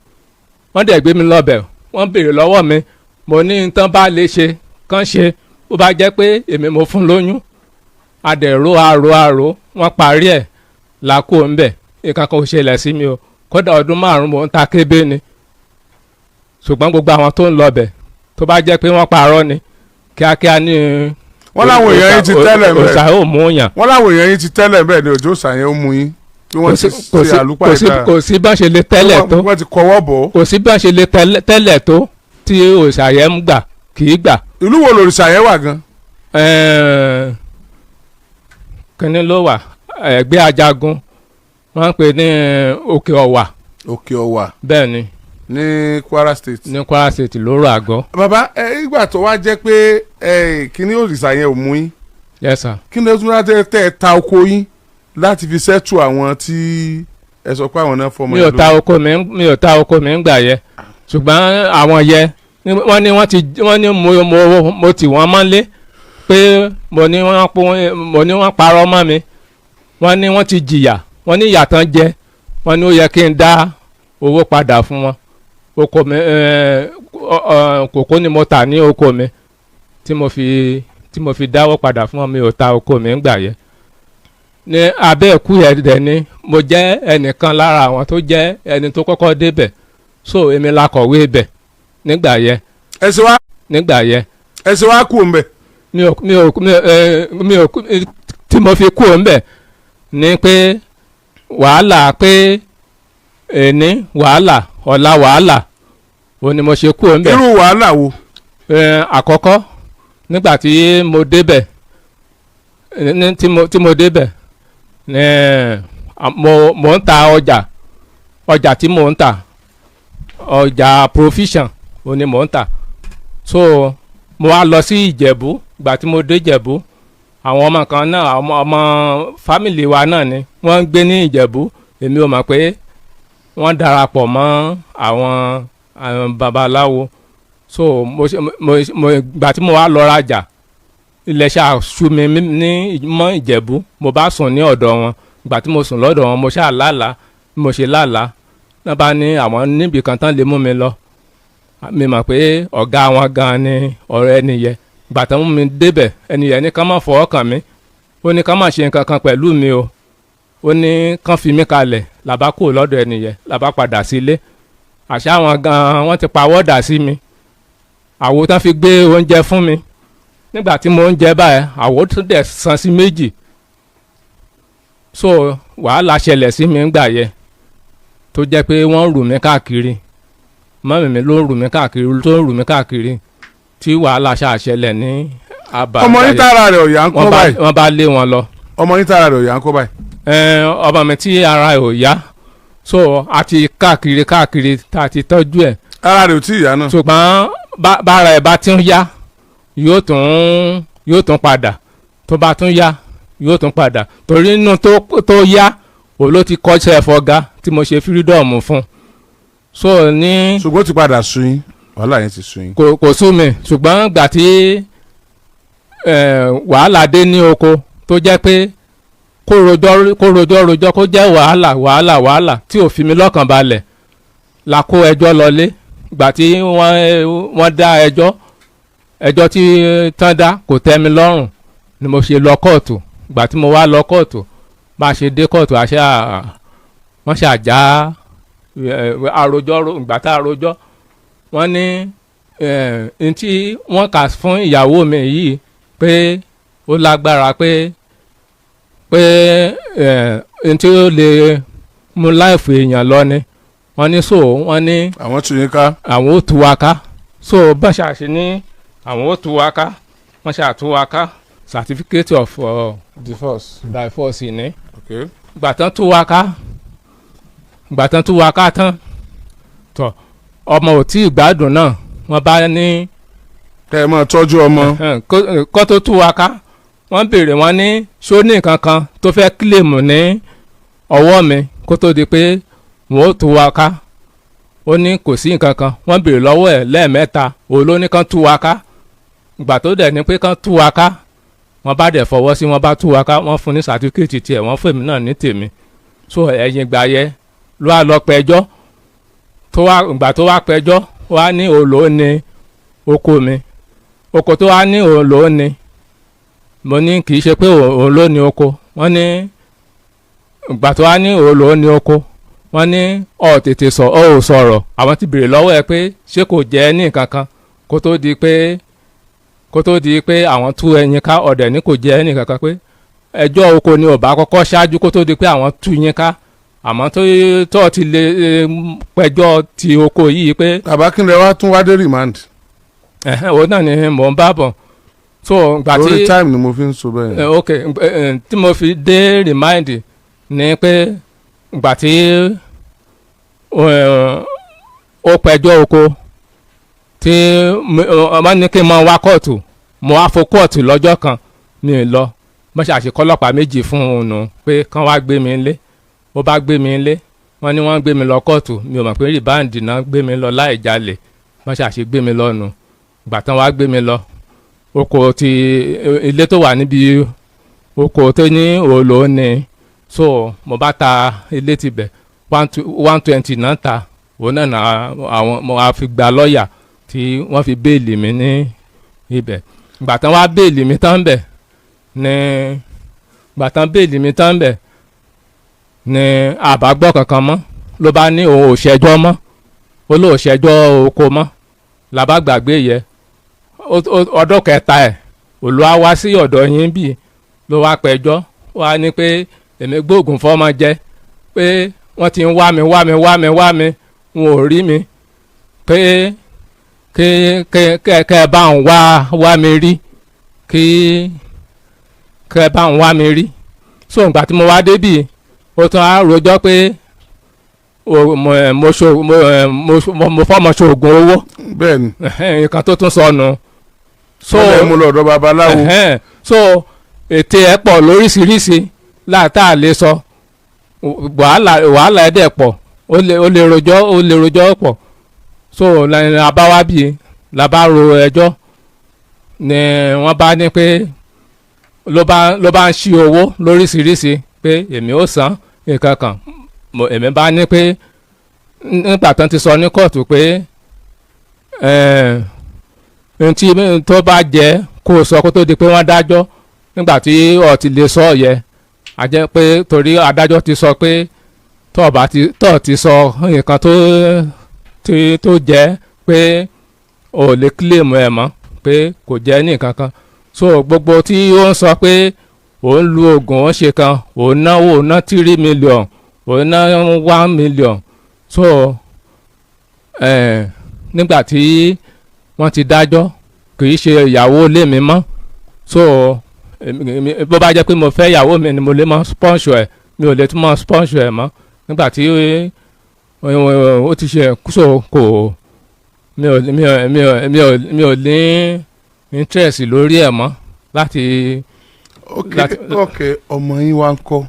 Wọ́n dẹ̀ gbé mi lọ́bẹ̀, wọ́n béèrè lọ́wọ́ mi. Mo ní nǹkan bá lè ṣe kán ṣe, bó bá jẹ́ pé èmi mo fún lóyún. Adẹ̀rò àrò àrò, wọ́n parí ẹ̀ làkó ńbẹ̀. Nǹkan kan ò ṣẹlẹ̀ sí mi o. Kódà ọdún 5 mò ń ta kébé ni. Ṣùgbọ́n gbogbo àwọn tó ń lọ bẹ̀, tó bá jẹ́ pé wọ́n parọ́ ni, kíákíá ní. Wọ́n láwọn èèyàn yín ti tẹ́lẹ̀ ńbẹ̀. Òòṣà ò mú yàn. Wọ́n láwọn èèyàn yín ti tẹ́lẹ̀ ńbẹ̀ ni òjò sàyẹn ó mú yín, tí wọ́n ti ṣe àlùpàá. Kò sí bá ṣe lè tẹ́lẹ̀ tó. Wọ́n ti kọwọ́ bọ̀ ọ́. Kò sí bá ṣe lè tẹ́lẹ̀ tó tí òòṣà yẹn ń gbà, kì í gbà. Ìlú wo lòrìṣà yẹn wà gan? Kínní ló wà, ẹgbẹ́ Ajagun, wọ́n ń pè ní Òkè Ọ̀wà. Òkè Ọ̀wà. Bẹ́ẹ̀ ni. Ní Kwara State. Ní Kwara State, lóró àgọ́. Bàbá ẹ, ìgbà tó wá jẹ́ pé ẹ kíní òrìṣà yẹn ò mú yín, Yes sir. kí ni ó tún wá tẹ́ ẹ ta oko yín láti fi settle àwọn tí ẹ sọ pé àwọn náà fọmọ Mi ò yẹn ta lóyún? oko mi. Mi ò ta oko mi ń gbà yẹ, ṣùgbọ́n àwọn yẹ wọ́n ní wọ́n ti wọ́n ní mo tì wọ́n mọ́lé pé mo ní wọ́n parọ́ mọ́ mi. Wọ́n ní wọ́n ti jìyà, wọ́n ní ìyà tán jẹ. Wọ́n ní ó yẹ kí n dá owó padà fún wọn. Oko mi, kòkó ni mo tà ní oko mi tí mo fi dáwọ́ padà fún wọn. Mi ò ta oko mi ń gbà yẹ. Ní abẹ́ ẹ̀kú yẹn dẹ̀ ni mo jẹ́ ẹnìkan lára àwọn tó jẹ́ ẹni tó kọ́kọ́ débẹ̀, so èmi la kọ̀wé bẹ̀ nígbà yẹn. Ẹ ṣe wá Nígbà yẹn. Ẹ ṣe wá kú òun bẹ̀? Mi ò mi ò mi ò mi ò tí mo fi kú òun bẹ̀ ni pé wàhálà, pé èní wàhálà, ọ̀la wàhálà, òun ni mo ṣe kú òun bẹ̀. Irú wàhálà wo? Àkọ́kọ́, nígbà tí mo débẹ̀ ní tí mo débẹ̀ ní, mo ń ta ọjà. Ọjà tí mo ń ta, ọjà provision òun ni mo ń tà. So mo wá lọ sí Ìjẹ̀bú. Ìgbà tí mo dé Ìjẹ̀bú, àwọn ọmọ kan náà, àwọn ọmọ family wa náà ni wọ́n ń gbé ní Ìjẹ̀bú. Èmi ò mọ̀ pé wọ́n darapọ̀ mọ́ àwọn babaláwo. So mo ṣe mo mo ìgbà tí mo wá lọ rajà, ilẹ̀ ṣáà ṣú mi ní mọ́ Ìjẹ̀bú. Mo bá sùn ní ọ̀dọ̀ wọn. Ìgbà tí mo sùn lọ́dọ̀ wọn, mo ṣáà lálàá. Bí mo ṣe lálàá náà, bá ní àwọn níbì kan tán lè mú mi lọ. Mi mọ̀ pé ọ̀gá wọn gan ni ọ̀rọ̀ ẹni yẹ. Ìgbà tó mú mi débẹ̀, ẹni yẹn ní ká má fọwọ́ kàn mí. Ó ní ká má ṣe nǹkan kan pẹ̀lú mi o. Ó ní kán fi mí kalẹ̀. Làbá kúrò lọ́dọ̀ ẹni yẹn, làbá padà sílé. Àṣà wọn gan wọ́n ti pawọ́ dà sí mi. Àwo tán fi gbé oúnjẹ fún mi, nígbà tí mo ń jẹ báyìí, àwo tún dẹ̀ san sí méjì. So wàhálà ṣẹlẹ̀ sí mi ńgbà yẹn, tó jẹ́ pé wọ́n ń rù mí káàkiri. Mummy mi ló ń rù mí káàkiri, tó ń rù mí káàkiri, tí wàhálà ṣàṣẹlẹ̀ ní abà. Ọmọ yín tára rẹ̀ ọ̀yà ń kọ́ Wọ́n bá báyìí? Wọ́n bá lé wọn lọ. Ọmọ yín tára rẹ̀ ọ̀yà ń kọ́ báyìí? Ọmọ mi tí ara ẹ̀ ò yá, so a ti káàkiri káàkiri tá a ti tọ́jú ẹ̀. Ara rẹ̀ ò tí ì yá náà. Ṣùgbọ́n bára ẹ̀ bá ti ń yá, yóò tún padà. Tó bá tún yá, yóò tún padà, torí inú tó yá òun ló ti kọ́ṣẹ́ fọ́gá tí mo ṣe freedom fún, so ní. Ṣùgbọ́n ó ti padà sú yín, wàhálà yẹn ti sú yín. Kò sú mi, ṣùgbọ́n gbà tí wàhálà dé ní oko, tó jẹ́ pé kó rojọ́, kó rojọ́ rojọ́, kó jẹ́ wàhálà wàhálà wàhálà tí ò fi mi lọ́kàn balẹ̀, la kó ẹjọ́ lọlé. Gbà tí wọ́n dá ẹjọ́, ẹjọ́ tí tán dá kò tẹ́ mi lọ́rùn ni mo ṣe lọ kóòtù. Gbà tí mo wá lọ kóòtù, bá a ṣe dé kóòtù, àṣà wọ́n ṣàjà àròjọ́. Ìgbà tá a rojọ́, wọ́n ní n tí wọ́n kà fún ìyàwó mi yìí pé ó lágbára, pé n tí ó lè mú life èèyàn lọ ni. Wọ́n ní so wọ́n ní Àwọn tún yín ká. Àwọn ò tú wa ká. So bọ́n ṣàṣe ní àwọn ò tú wa ká, wọ́n ṣàtú wa ká. Certificate of Divorce. Divorce ni. Ok. Ìgbà tán tú wa ká, ìgbà tán tú wa ká tán, tọ ọmọ ò tí ì gbádùn náà, wọ́n bá ní Kẹ́ ẹ máa tọ́jú ọmọ. Kó tó tú wa ká, wọ́n béèrè, wọ́n ní ṣó ní nǹkan kan tó fẹ́ claim ní ọwọ́ mi kó tó di pé wọ́n ó tú wa ká. Ó ní kò sí nǹkan kan. Wọ́n béèrè lọ́wọ́ ẹ̀ lẹ́ẹ̀mẹ́ta, òun ló ní kán tú wa ká. Ìgbà tó dẹ̀ ní pé kán tú wa ká, wọ́n bá dẹ̀ fọwọ́ sí, wọ́n bá tú wa ká, wọ́n fún ní certificate tiẹ̀, wọ́n fún èmi náà ní tèmi. So ẹ̀yìn ìgbà yẹ ló wá lọ pẹjọ́ tó wá. Ìgbà tó wá pẹjọ́, wá ní òun ló ní oko mi, oko tó wá ní òun ló ní. Mo ní kì í ṣe pé òun ló ní oko. Wọ́n ní ìgbà tó wá ní òun ló ní oko, wọ́n ní ọ̀ tètè sọ ọ́ ò sọ̀rọ̀, àwọn ti béèrè lọ́wọ́ ẹ pé ṣé kò jẹ́ ní nǹkan kan kó tó di pé àwọn tú ẹyin ká. Ọ̀dẹ̀ ní kò jẹ́ ní nǹkan kan, pé ẹjọ́ oko ni ò bá kọ́kọ́ ṣáájú kó tó di pé àwọn tú yín ká, àmọ́ tó ti lè pẹjọ́ ti oko yìí pé Bàbá, kí lẹ wá tún wá dé remand? Ẹ̀hẹ́n, òun náà ni mò ń bá bọ̀. So ìgbà tí Lórí time ni mo fi ń sọ bẹ́ẹ̀. Ok, tí mo fi dé remand ni pé ìgbà tí ó pẹjọ́ oko tí ọmọ ní kí n máa wá kóòtù, mo wá fo kóòtù lọ́jọ́ kan, mi ò lọ. Mo ṣàṣekọ́ ọlọ́pàá méjì fún un nù pé kán wá gbé mi lé. Ó bá gbé mi lé, wọ́n ní wọ́n gbé mi lọ kóòtù. Mi ò mọ̀ pé remand náà gbé mi lọ láì jalè. Wọ́n ṣàṣe gbé mi lọ nù. Ìgbà tán wá gbé mi lọ oko ti ilé tó wà níbi oko tó ní òòlò ní, so mo bá ta ilé tibẹ̀, 120 náà ta òun náà na àwọn mo wá fi gba lọ́ọ̀yà tí wọ́n fi bail mi ní ibẹ̀. Ìgbà tán wá bail mi tán bẹ̀ ní, ìgbà tán bail mi tán bẹ̀ ní, àbágbọ́ kankan mọ́. Ló bá ní òun ò ṣẹjọ́ mọ́, ó lóò ṣẹjọ́ oko mọ́, làbá gbàgbé yẹ. Ọdún kẹta ẹ̀ Olúwa wá sí ọ̀dọ̀ yín bíi ló wá pẹjọ́, wá ní pé èmi gbóògùn fọ́mọ jẹ, pé wọ́n ti ń wá mi, wá mi, wá mi, wá mi, wọn ò rí mi, pé kí kẹ kẹ bá ń wá wá mi rí, kí kẹ bá ń wá mi rí. So ìgbà tí mo wá débì, ó tún á rojọ́ pé mo ẹ, mo ṣo mo ẹ, mo mo fọ́mọ ṣoògùn owó. Bẹ́ẹ̀ ni. Nǹkan tó tún sọnù. So wọ́n lè mú lọ ọ̀dọ̀ babaláwo. So ète ẹ̀ pọ̀ lóríṣiríṣi láàtà lè sọ. Wàhálà, wàhálà ẹ̀ dẹ̀ pọ̀. Ó lè rojọ́, ó lè rojọ́ pọ̀. So lẹ́yìn abáwá bíi la bá ro ẹjọ́ ni wọ́n bá ní pé ló bá ń ṣí owó lóríṣiríṣi pé èmi ò san nǹkan kan. Èmi bá ní pé nígbà tán ti sọ ní kóòtù pé ẹ̀ẹ́n tí tó bá jẹ́ kó o sọ kó tó di pé wọ́n dájọ́, nígbà tí o ti lè sọ yẹ, a jẹ́ pé torí adájọ́ ti sọ pé tó o bá ti tó o ti sọ nǹkan tó tí tó jẹ́ pé o ò lè claim ẹ̀ mọ́, pé kò jẹ́ ní nǹkan kan. So gbogbo tí ó ń sọ pé òun lu oògùn, òun ṣe kan, òun náwó, òun ná 3 million, òun ná 1 million. So nígbà tí wọ́n ti dájọ́, kì í ṣe ìyàwó ilé mi mọ́. So bó bá jẹ́ pé mo fẹ́ ìyàwó mi ni mo lè mọ sponsor ẹ̀, mi ò lè tún mọ sponsor ẹ̀ mọ́ nígbà tí ó ti ṣe. So kò mi ò ní interest lórí ẹ̀ mọ́ láti. Ok ok, ọmọ yín wá ń kọ́?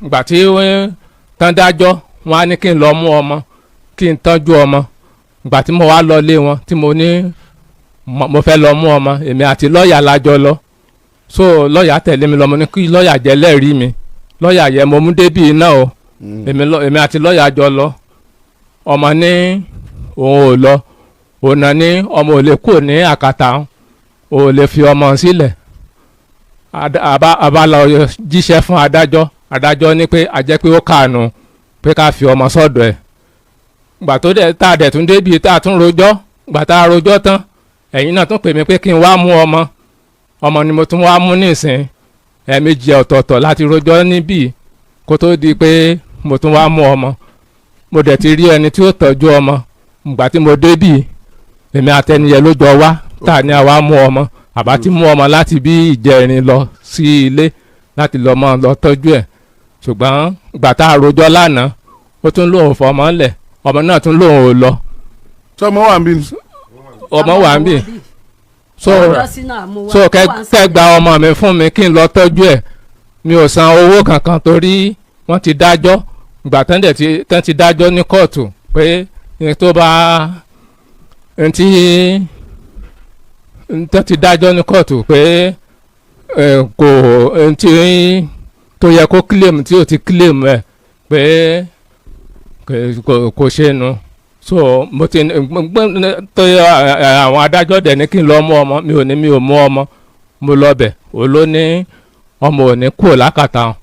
Ìgbà tí wọ́n tán dájọ́, wọ́n á ní kí n lọ mú ọmọ, kí n tọ́jú ọmọ. Ìgbà tí mo wá lọ lé wọn, tí mo ní mo fẹ́ lọ mú ọmọ, èmi àti lọ́ọ̀yà la jọ lọ. So lọ́ọ̀yà tẹ̀lé mi lọ. Mo ní kí lọ́ọ̀yà jẹ́ lẹ́rìí mi. Lọ́ọ̀yà yẹ mo mú débì iná o. Èmi àti lọ́ọ̀yà jọ lọ. Ọmọ ní òun ò lọ, òun náà ní ọmọ ò lè kúrò ní àkàtà òun, ò lè fi ọmọ sílẹ̀. Àbá lọ jíṣẹ́ fún adájọ́. Adájọ́ ní pé a jẹ́ pé ó kànú pé ká fi ọmọ sọ́dọ̀ ẹ̀. Gbà tó dẹ̀ tá a dẹ̀ tún débi tá a tún rojọ́, gbà tá a rojọ́ tán, ẹ̀yin náà tún pè mí pé kí n wá mú ọmọ. Ọmọ ni mo tún wá mú nísìn. Ẹ̀ẹ̀mejì ọ̀tọ̀ọ̀tọ̀ láti rojọ́ níbí kó tó di pé mo tún wá mú ọmọ. Mo dẹ̀ ti rí ẹni tí ó tọ́jú ọmọ. Ìgbà tí mo débì, èmi àtẹniyẹ ló jọ wá tá a ní àwa mú ọmọ. Àbá ti mú ọmọ láti bí ìjẹrin lọ sí ilé láti lọ mọ́ lọ tọ́jú ẹ̀, ṣùgbọ́n ìgbà tá a rojọ́ lánàá, ó tún lóun fọmọ lẹ̀, ọmọ náà tún lóun ò lọ. Sọmọ wà ń bí ni. Ọmọ wà ń bì. So Ọjọ́ sínú àmúwá. so Ó kẹ wà ń kẹ sàlẹ̀. gba ọmọ mi fún mi kí n lọ tọ́jú ẹ̀. Mi ò san owó kankan torí wọ́n ti dájọ́. Ìgbà tán dẹ̀ ti tán ti dájọ́ ní kóòtù pé ní tó bá ntí tán ti dájọ́ ní kóòtù pé kò ntí tó yẹ kó claim tí ò ti claim ẹ̀ pé kò ṣe nu. So mo ti tó yẹ àwọn adájọ́ dẹ̀ ní kí n lọ mú ọmọ mi, ò ní mi ò mú ọmọ. Mo lọ bẹ̀, ó ló ní ọmọ ò ní kúrò lákàtà wọn.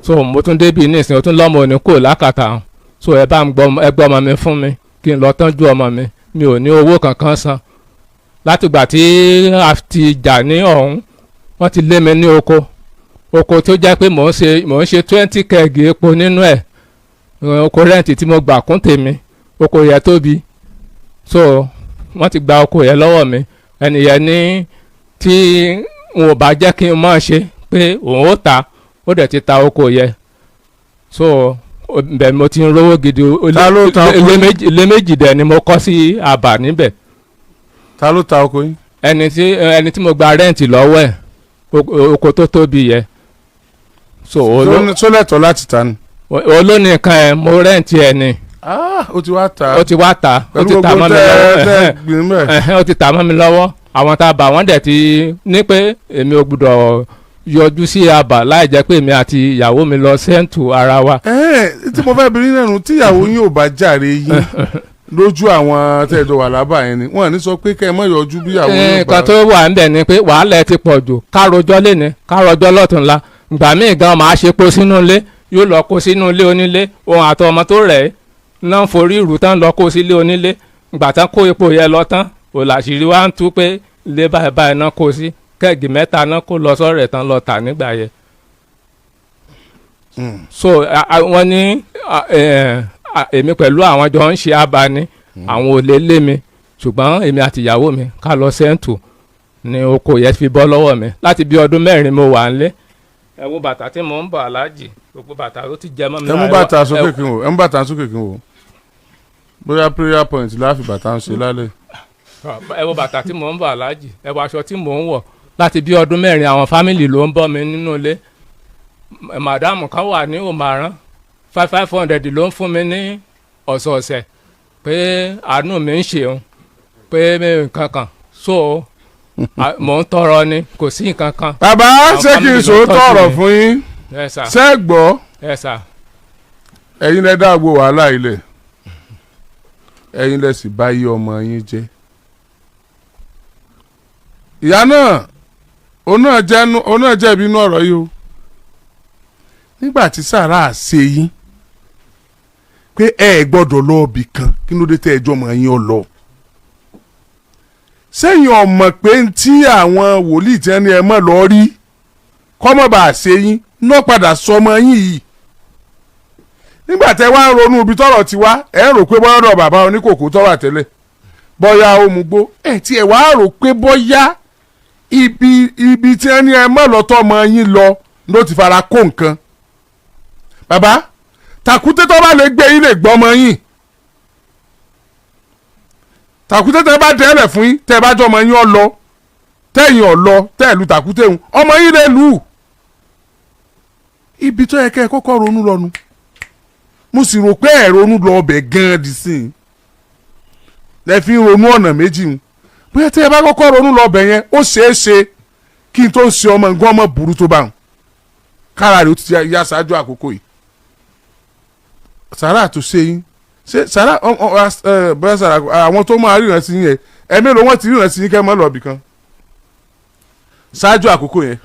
So mo tún débi nísìnyí, ó tún lọ́mọ ò ní kúrò lákàtà wọn. So ẹ bá ń gbọ́, ẹ gbọ́ ọmọ mi fún mi kí n lọ tọ́jú ọmọ mi. Mi ò ní owó kankan san. Látìgbà tí a ti jà ní ọ̀hún, wọ́n ti lé mi ní oko, oko tó jẹ́ pé mò ń ṣe 20 keg epo nínú ẹ̀, oko rent tí mo gbà kún tèmi. Oko yẹn tóbi, so wọ́n ti gba oko yẹn lọ́wọ́ mi. Ẹni yẹn ní tí n ò bá jẹ́ kí n máa ṣe pé òun ó ta, ó dẹ̀ ti ta oko yẹn. So bẹ́ẹ̀ mo ti ń rówó gidi. Ta ló ta oko ilé yín? Méjì, ilé méjì dẹ̀ ni mo kọ́ sí àbà níbẹ̀. Ta ló ta oko yín? Ẹni tí mo gba rent lọ́wọ́ ẹ̀, oko tó tóbi yẹn, so Tó lẹ́tọ̀ọ́ láti ta ni. Olónìkan ẹ̀, mo rent ẹ̀ ni. Ah, ó ti wá ta. Ó ti wá ta, ó Pẹ̀lú ti ta gbogbo mọ́ mi tẹ́ lọ́wọ́. tẹ́ gbìn bẹ́ẹ̀. Ẹ̀hẹ́n, ó ti tà mọ́ mi lọ́wọ́. Àwọn tá a bà wọ́n dẹ̀ ti ní pé èmi ò gbúdọ̀ yọjú sí abà láì jẹ́ pé èmi àti ìyàwó mi lọ settle ara wa. Ẹ̀ẹ́n, tí mo fẹ́ bi yín lẹ́nu, tíyàwó yín ò bá jàre yín lójú àwọn tẹ́ẹ̀dọ̀ wà lábà yẹn ni wọ́n ní sọ pé kẹ́ ẹ má yọjú bí ìyàwó yín ò bá. Nǹkan tó wà ńbẹ̀ ni pé wàhálà ẹ ti pọ̀ jù. Ká rojọ́ léni, ká rojọ́ lọ́túnla. Ìgbà míì gan máa ṣe kó sínú ilé, yóò lọ kó sínú ilé onílé. Òun àti ọmọ tó rẹ̀ ẹ́ náà ń forí ìrù tán lọ kó sílé onílé. Ìgbà tán kó epo yẹn lọ tán, òlàṣírí wa ń tú pé ilé báyìí báyìí náà kó sí, keg mẹ́ta náà kó lọ sọ́rẹ̀ tán lọ tà nígbà yẹn. So wọ́n ní èmi pẹ̀lú àwọn jọ ń ṣe abani, àwọn ò lè lé mi, ṣùgbọ́n èmi àti ìyàwó mi ká lọ settle ní oko yẹn fi bọ́ lọ́wọ́ mi. Láti bí ọdún 4 mo wà nílé. Ẹ wo bàtà tí mò ń bọ̀, aláàjì, gbogbo bàtà ó ti jẹ mọ́ mi Ẹ mú lára. bàtà sókè kí n wò. Ẹ mú bàtà sókè kí n wò bóyá prayer point láàfin bàtà ń ṣe lálẹ́. Ẹ wo bàtà tí mò ń bọ̀, aláàjì, ẹ wo aṣọ tí mò ń wọ̀ láti bí ọdún 4. Àwọn family ló ń bọ́ mi nínú ilé. Madam kan wà ní òmàrán, 500 ló ń fún mi ní ọ̀sọ̀ọ̀sẹ̀ pé àánú mi ń ṣeun pé mi nǹkan kan. So mò ń tọrọ ni, kò sí nǹkan kan. Bàbá, Àwọn ṣé kí n family ló sòótọ́ tọ́jú ọ̀rọ̀ mi. fún yín? Ẹ sà. Ṣé ẹ gbọ́? Ẹ sà. Ẹ̀yin lẹ dá gbogbo wàhálà ilẹ̀, ẹ̀yin lẹ sì bá yí ọmọ yín jẹ́. Ìyá náà, òun náà jẹ̀bi inú ọ̀rọ̀ yìí o. Nígbà tí sàrà ṣe yín pé ẹ gbọ́dọ̀ lọ ibì kan, kí ló dé tẹ́ ẹjọ́ mọ̀ yín ọ lọ? Sẹ́yìn ọmọ pé tí àwọn wòlíì tí wọ́n ní ẹ mọ̀ lọ rí kọ́mọ̀ bá ṣe yín náà padà sọmọ yín yìí. Nígbà tẹ́ wá ń ronú ibi tọ́rọ̀ ti wá, ẹ ń rò pé bọ́yá ọ̀dọ̀ bàbá oníkòkò tọ́rọ̀ àtẹ́lẹ̀, bọ́yá ó mú gbó ẹ tí ẹ wá rò pé bọ́yá ibi tí wọ́n ní ẹ mọ̀ lọ́tọ́ ọmọ yín lọ ló ti fara kó nǹkan. Bàbá, tàkúté tó bá lè gbé yín lè gbọ́ ọmọ yín. Tàkúté tẹ́ bá dẹ́lẹ̀ fún yín, tẹ́ bá jọ ọmọ yín ọ lọ, tẹ́yìn ọ lọ, tẹ́ lu tàkúté ń ọmọ yín lè lù ú. Ibi tó yẹ kẹ́ ẹ kọ́kọ́ ronú lọ́nu, mo sì rò pé ẹ ronú lọ ọbẹ̀ gan-an di sí i lẹ fi ń ronú ọ̀nà méjì ń. Bóyá tí ẹ bá kọ́kọ́ ronú lọ ọbẹ̀ yẹn, ó ṣeé ṣe kí n tó ṣe ọmọ nǹkan ọmọ burú tó bá wọn kára rẹ̀ ó ti yá ṣáájú àkókò yìí. Sàrà tó ṣe yín, ṣe sàrà bóyá sàrà àwọn tó máa ríran sí yín yẹn, ẹ mélòó wọn ti ríran sí yín kẹ́ mọ́ lọ ibì kan ṣáájú àkókò yẹn?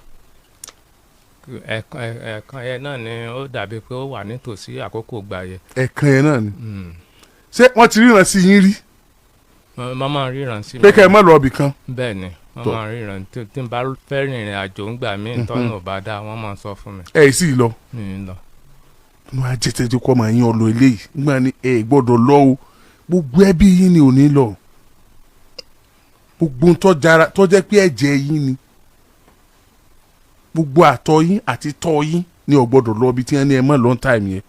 Ẹ̀ẹ̀kan yẹn náà ni ó dàbí pé ó wà nítòsí àkókò gbà yẹn. Ẹ̀ẹ̀kan yẹn náà ni. Ṣé wọ́n ti ríran sí yín rí? Wọ́n máa ń ríran sí mi. Pé kẹ́ ẹ mọ́ lọ ibì kan? Bẹ́ẹ̀ ni, wọ́n Tọ́. máa ń ríran. Tí n bá fẹ́ rìnrìn àjò ńgbà míì, tọ́nà ò bá dá, wọ́n máa ń sọ fún mi. Ẹ̀ sì lọ. Mi ń lọ. Inú ajẹ́tẹ́jẹ́ kọ́ máa yín ọ lọ eléyìí nígbà ní ẹ gbọ́dọ̀ lọ o, gbogbo ẹbí yín ni ò ní lọ. Gbogbo ohun tó jara tó jẹ́ pé ẹ̀jẹ̀ yín ni, gbogbo àtọ̀ yín àti tọ́ yín ni ò gbọ́dọ̀ lọ ibi tí wọ́n ní ẹ mọ́ long time yẹn.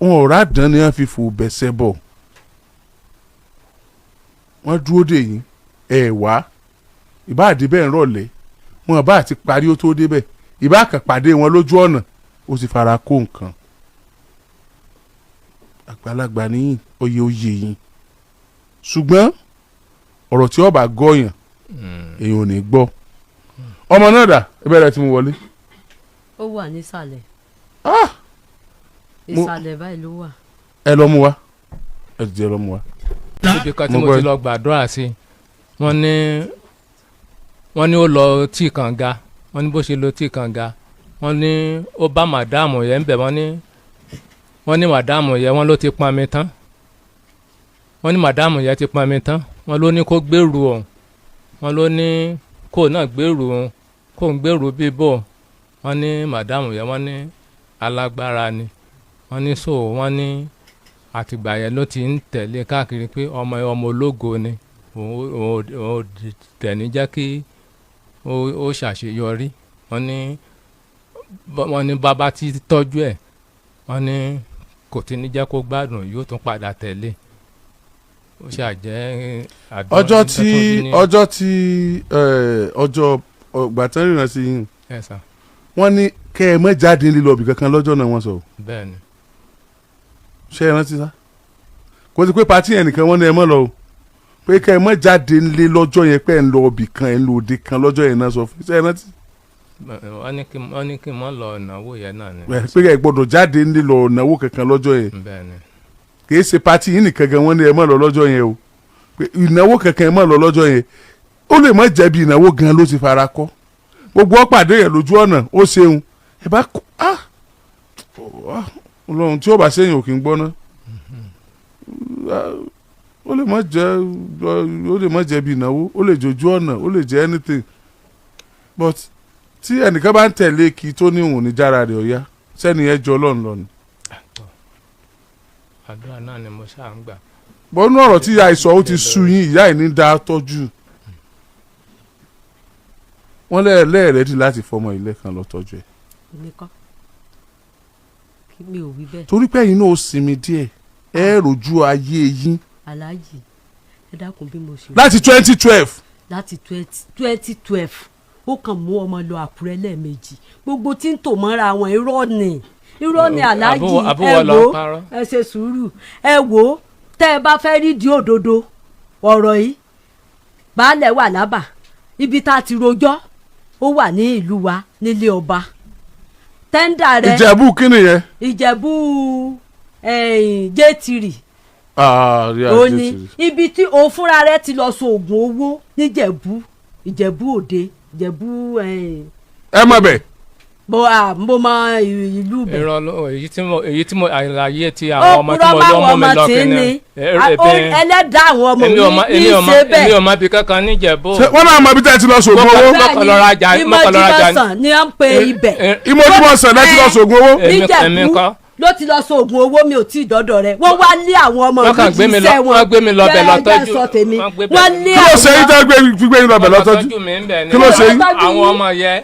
Wọn ò rádàn ni wọ́n fi fò bẹ̀sẹ̀ bọ̀. Wọ́n dúró dè yín, ẹ̀ wá ìbá àdébẹ̀ ń rọ̀lẹ́ wọn, bá àti parí ó tó débẹ̀, ìbá kàn pàdé wọn lójú ọ̀nà, ó sì fara kó nǹkan. Àgbàlagbà níyìn, oyè oyè yín, ṣùgbọ́n ọ̀rọ̀ tí ọba gọ́yàn èèyàn ò ní gbọ́. Ọmọ náà dà? Ẹ bẹ̀rẹ̀ tí mo wọlé. Ó wà nísàlẹ̀. Ah! Ìsàlẹ̀ báyìí ló wà. Ẹ lọ mú wa, ẹ jẹ́ lọ mú wa. Ibi kan tí Mo mo gbọ́ ti yín. lọ gbàdúrà sí, wọ́n ní ó lọ tí kànga. Wọ́n ní bó ṣe lọ tí kànga, wọ́n ní ó bá màdáàmù yẹn ń bẹ̀. Wọ́n ní màdáàmù yẹn, wọ́n ló ti pọn mi tán. Wọ́n ní màdáàmù yẹn ti pọn mi tán. Wọ́n ló ní kó gbèrú òun, wọ́n ló ní kó náà gbèrú òun, kó ń gbèrú bíbò. Wọ́n ní màdáàmù yẹn, wọ́n ní alágbára ni. Wọ́n ní so wọ́n ní àtìgbà yẹn ló ti ń tẹ̀lé káàkiri pé ọmọ ológo ni òun, òun ò tẹ̀ ní jẹ́ kí ó ṣàṣeyọrí. Wọ́n ní bàbá tí tọ́jú ẹ̀, wọ́n ní kò tí ní jẹ́ kó gbádùn, yóò tún padà tẹ̀lé. Ó ṣàjẹ́ àdúrà Ọjọ́ tó tí bí ní- ọjọ́ tí ọjọ́ ọgbà tán ríran sí yín, Ẹ sà. Wọ́n ní kẹ́ ẹ mọ́ jáde lílọ ibì kankan lọ́jọ́ náà, wọ́n sọ. Bẹ́ẹ̀ ni. Ṣé ẹ rántí sá? Kò sí pé party yẹn nìkan wọ́n ní ẹ mọ́ lọ o, pé kẹ́ ẹ mọ́ jáde ńlé lọ́jọ́ yẹn, pé ẹ ń lọ ibì kan, ẹ ń lọ òde kan lọ́jọ́ yẹn náà sọ fún. Ṣé ẹ rántí? Wọ́n ní kí n mọ́ lọ ìnáwó yẹn náà ni. Ẹ, pé ẹ gbọ́dọ̀ jáde ńlé lọ náwó kankan lọ́jọ́ yẹn. Bẹ́ẹ̀ ni. Kì í ṣe party yìí nìkan gan wọ́n ní ẹ mọ́ lọ lọ́jọ́ yẹn o, pé ìnáwó kankan ẹ mọ́ lọ lọ́jọ́ yẹn. Ó lè má jẹ̀bi ìnáwó gan ló ti fara kọ́. Gbogbo ọ̀pàdé yẹn lójú ọ̀nà, ó ṣeun ẹ bá kó. Ah, ah, Ọlọ́run tí ó bá ṣèyàn ò kí ń gbọ́ ná. Ó lè má jẹ̀bi ìnáwó, ó lè jojú ọ̀nà, ó lè jẹ́ anything, but tí ẹnìkan bá ń tẹ̀lé kí tó ní òun ní jára rẹ̀ ọ̀yá sẹ́ni ẹ jọ Ọlọ́run lọ ni. Àdúrà náà ni mo ṣáà ń gbà. Bọ́nú ọ̀rọ̀ tí ìyá ìsọ, ó ti sú yín. Ìyá ẹ̀ ní dá tọ́jú wọ́n lẹ́ẹ̀rẹ́dì láti fọmọ ilé kan lọ tọ́jú ẹ̀. Èmi kọ́ kí mi ò wí bẹ́ẹ̀. Torí pé ẹ̀yin náà ó sinmi díẹ̀, ẹ rojú ayé yín. Aláàjì, ẹ dákun, bí mo ṣe. Láti 2012. Láti 2012, ó kàn mú ọmọ lọ Àkúrẹ́ lẹ́ẹ̀mejì. Gbogbo tí ń tò mọ́ra àwọn, irọ́ ni, irọ́ ni, aláàjì. Àbúwọ̀ Ẹ lọ wò ó, parọ́. ẹ ṣe sùúrù. Ẹ wò ó, tẹ́ ẹ bá fẹ́ rí di òdodo ọ̀rọ̀ yìí, baálẹ̀ wà lábà ibi tá a ti rojọ́. Ó wà ní ìlú wa nílé ọba tẹ́ńdà rẹ̀. Ìjẹ̀bú kí nìyẹn? Ìjẹ̀bú jẹ́tìrì. Ah, yeah, Ó ní Jésù. ibi tí òun fúnra rẹ̀ ti lọ so oògùn owó níjẹ̀bú, Ìjẹ̀bú Òde, Ìjẹ̀bú. Ẹ mọ̀ bẹ̀. Mo mo mọ ìlú bẹ̀. Irọ́ ló èyí tí mo àlàyé ti Ó àwọn ọmọ tí purọ́ mo lọ máwọn mú mi ọmọ lọ tí ń kíni. ní ẹlẹ́dàá àwọn ọmọ Èmi ò mọ mi ní èmi í ò mọ ṣe èmi bẹ́ẹ̀. ò mọ ibi kankan níjẹ̀bú. Ṣé wọ́n náà mọ ibi tẹ́ ẹ ti lọ sògùn owó? Mọ́kàn lọ rajà, mọ́kàn lọ rajà. Ìmọ̀jìmọ̀sán ni à ń pe ibẹ̀. Ìmọ̀júmọ̀sán lẹ́ ti lọ sògùn owó. Èmi Níjẹ̀bú kọ́. ló ti lọ so oògùn owó. Mi ò tí ì dọ́dọ̀ rẹ̀. Wọ́n wá lé àwọn ọmọ Wọ́n kàn mi gbé mi lọ- jíṣẹ́ wọn. wọ́n gbé mi lọ bẹ̀ lọ Jẹ́- jẹ́ tọ́jú. sọ tèmi. Wọ́n gbé bẹ̀- Wọ́n lé Kí ló ṣe yín àwọn tẹ́ gbé gbígbé yín lọ bẹ̀ lọ́tọ́jú? mi ń bẹ̀ ni. Kí ló ṣe yín? Àwọn ọmọ yẹ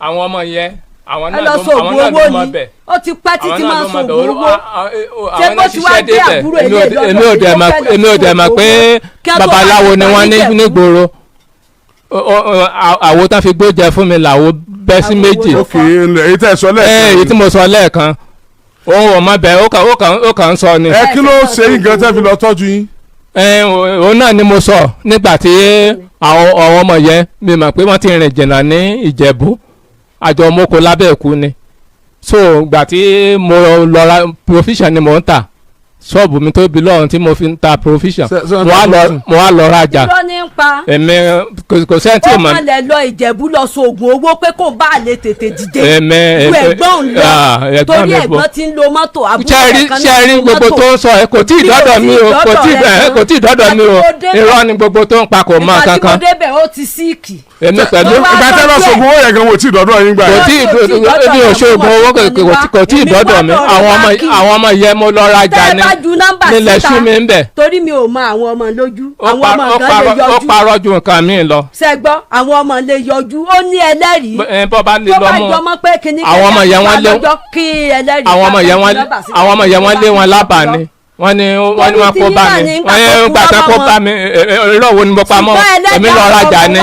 àwọn ọmọ yẹ àwọn Ẹ náà lọ ló so àwọn oògùn náà owó ló mọ ni. bẹ̀. Ó ti pẹ́ títí Àwọn máa náà ló so mọ bẹ̀. oògùn owó. Ṣé Àwọn bó náà ti wá ṣiṣẹ́ gbé débẹ̀. àbúrò Èmi ilé ò èmi ò ìlọ́dọ̀ dẹ̀ mi, mọ̀ ó fẹ́ lọ èmi ò dẹ̀ mọ̀ sí pé oògùn owó. Kí á tó wá babaláwo ni nípa wọ́n ní Níjẹ̀bú. nígboro. Àwo tán fi gbóúnjẹ fún mi làwo bẹ́ sí Àwo méjì. wo ló Ok, èyí tẹ́ ẹ sọ Ẹ èyí tí lẹ́ẹ̀kan. mo sọ lẹ́ẹ̀kan, òun ò mọ bẹ́ẹ̀, ó kàn ń sọ ni. Ẹ kí ló ṣe yín gan tẹ́ fi lọ tọ́jú yín? Ẹ, òun náà ni mo sọ nígbà tí àwọn ọmọ yẹn, mi mọ̀ pé wọ́n ti rìn jìnnà ní Ìjẹ̀bú. Àjọ moko lábẹ́ ni. So ìgbà tí mo lọ ra provision ni mò ń tà, ṣọ́ọ̀bù mi tó bi lọ́run tí mo fi ń ta provision. Ṣé wọ́n Mo ta wá lọ provision? Mo wá lọ rajà. Irọ́ ní ń pa. Èmi kò sẹ́ni tí Ó ò mọ̀. kànlẹ̀ lọ Ìjẹ̀bú lọ so oògùn owó pé kò bá lè tètè dìde. Èmi Ju ẹ̀gbọ́n òun lọ, ah, ẹ̀gbọ́n torí mi bò. ẹ̀gbọ́n ti ń lo mọ́tò, àbúrò Ṣe rí rẹ̀ kan ṣe náà rí ń lo gbogbo mọ́tò. tó ń sọ ẹ, kò tí ì Mi ò dọ́dọ̀ tí mi ì o, kò dọ́dọ̀ tí ì rẹ̀ ẹ, kò tí ì dọ́dọ̀ mi o. Ìgbà tí mo débẹ̀- Irọ́ ni gbogbo tó ń pa, kò mọ Ìgbà tí mo kankan. débẹ̀, ó ti sick. Èmi pẹ̀lú Mo wá Ìgbà tẹ́ lọ tọ́jú ẹ̀. sògùn owó yẹn gan, wò tí ì dọ́dọ̀ yín gbà Kò yẹn. tí ì Kò tí ì dọ́dọ̀ mi ò mi, ṣoògùn owó, ọmọ kò tí ì mi dọ́dọ̀ mi. wá Àwọn ọmọ dọ̀rọ̀ àwọn ọmọ yẹn mo lọ rajà Tẹ́ ẹ ni. bá ju nọ́mbà nílẹ̀ síta sú mi ń bẹ̀. Torí mi ò mọ àwọn ọmọ lójú, Ó àwọn ọmọ kan lè ó yọjú. parọ́ ju nǹkan míì lọ. Ṣẹgbọ́, àwọn ọmọ lè yọjú, ó ní ẹlẹ́rìí. Ẹ bọ́ bá lè Tó lọ bá mú jọmọ́ pé kíní Àwọn ọmọ yẹn wọ́n lé lọ́jọ́ kí ẹlẹ́rìí àwọn ọmọ yẹn wọ́n nọ́mbà síta. àwọn ọmọ yẹn wọ́n lé wọn lábàá ni, wọ́n ní wọ́n kó bá mi, wọ́n ní gbà tán kó bá mi. Irọ́ wo ni mo pamọ́? Èmi lọ rajà ni.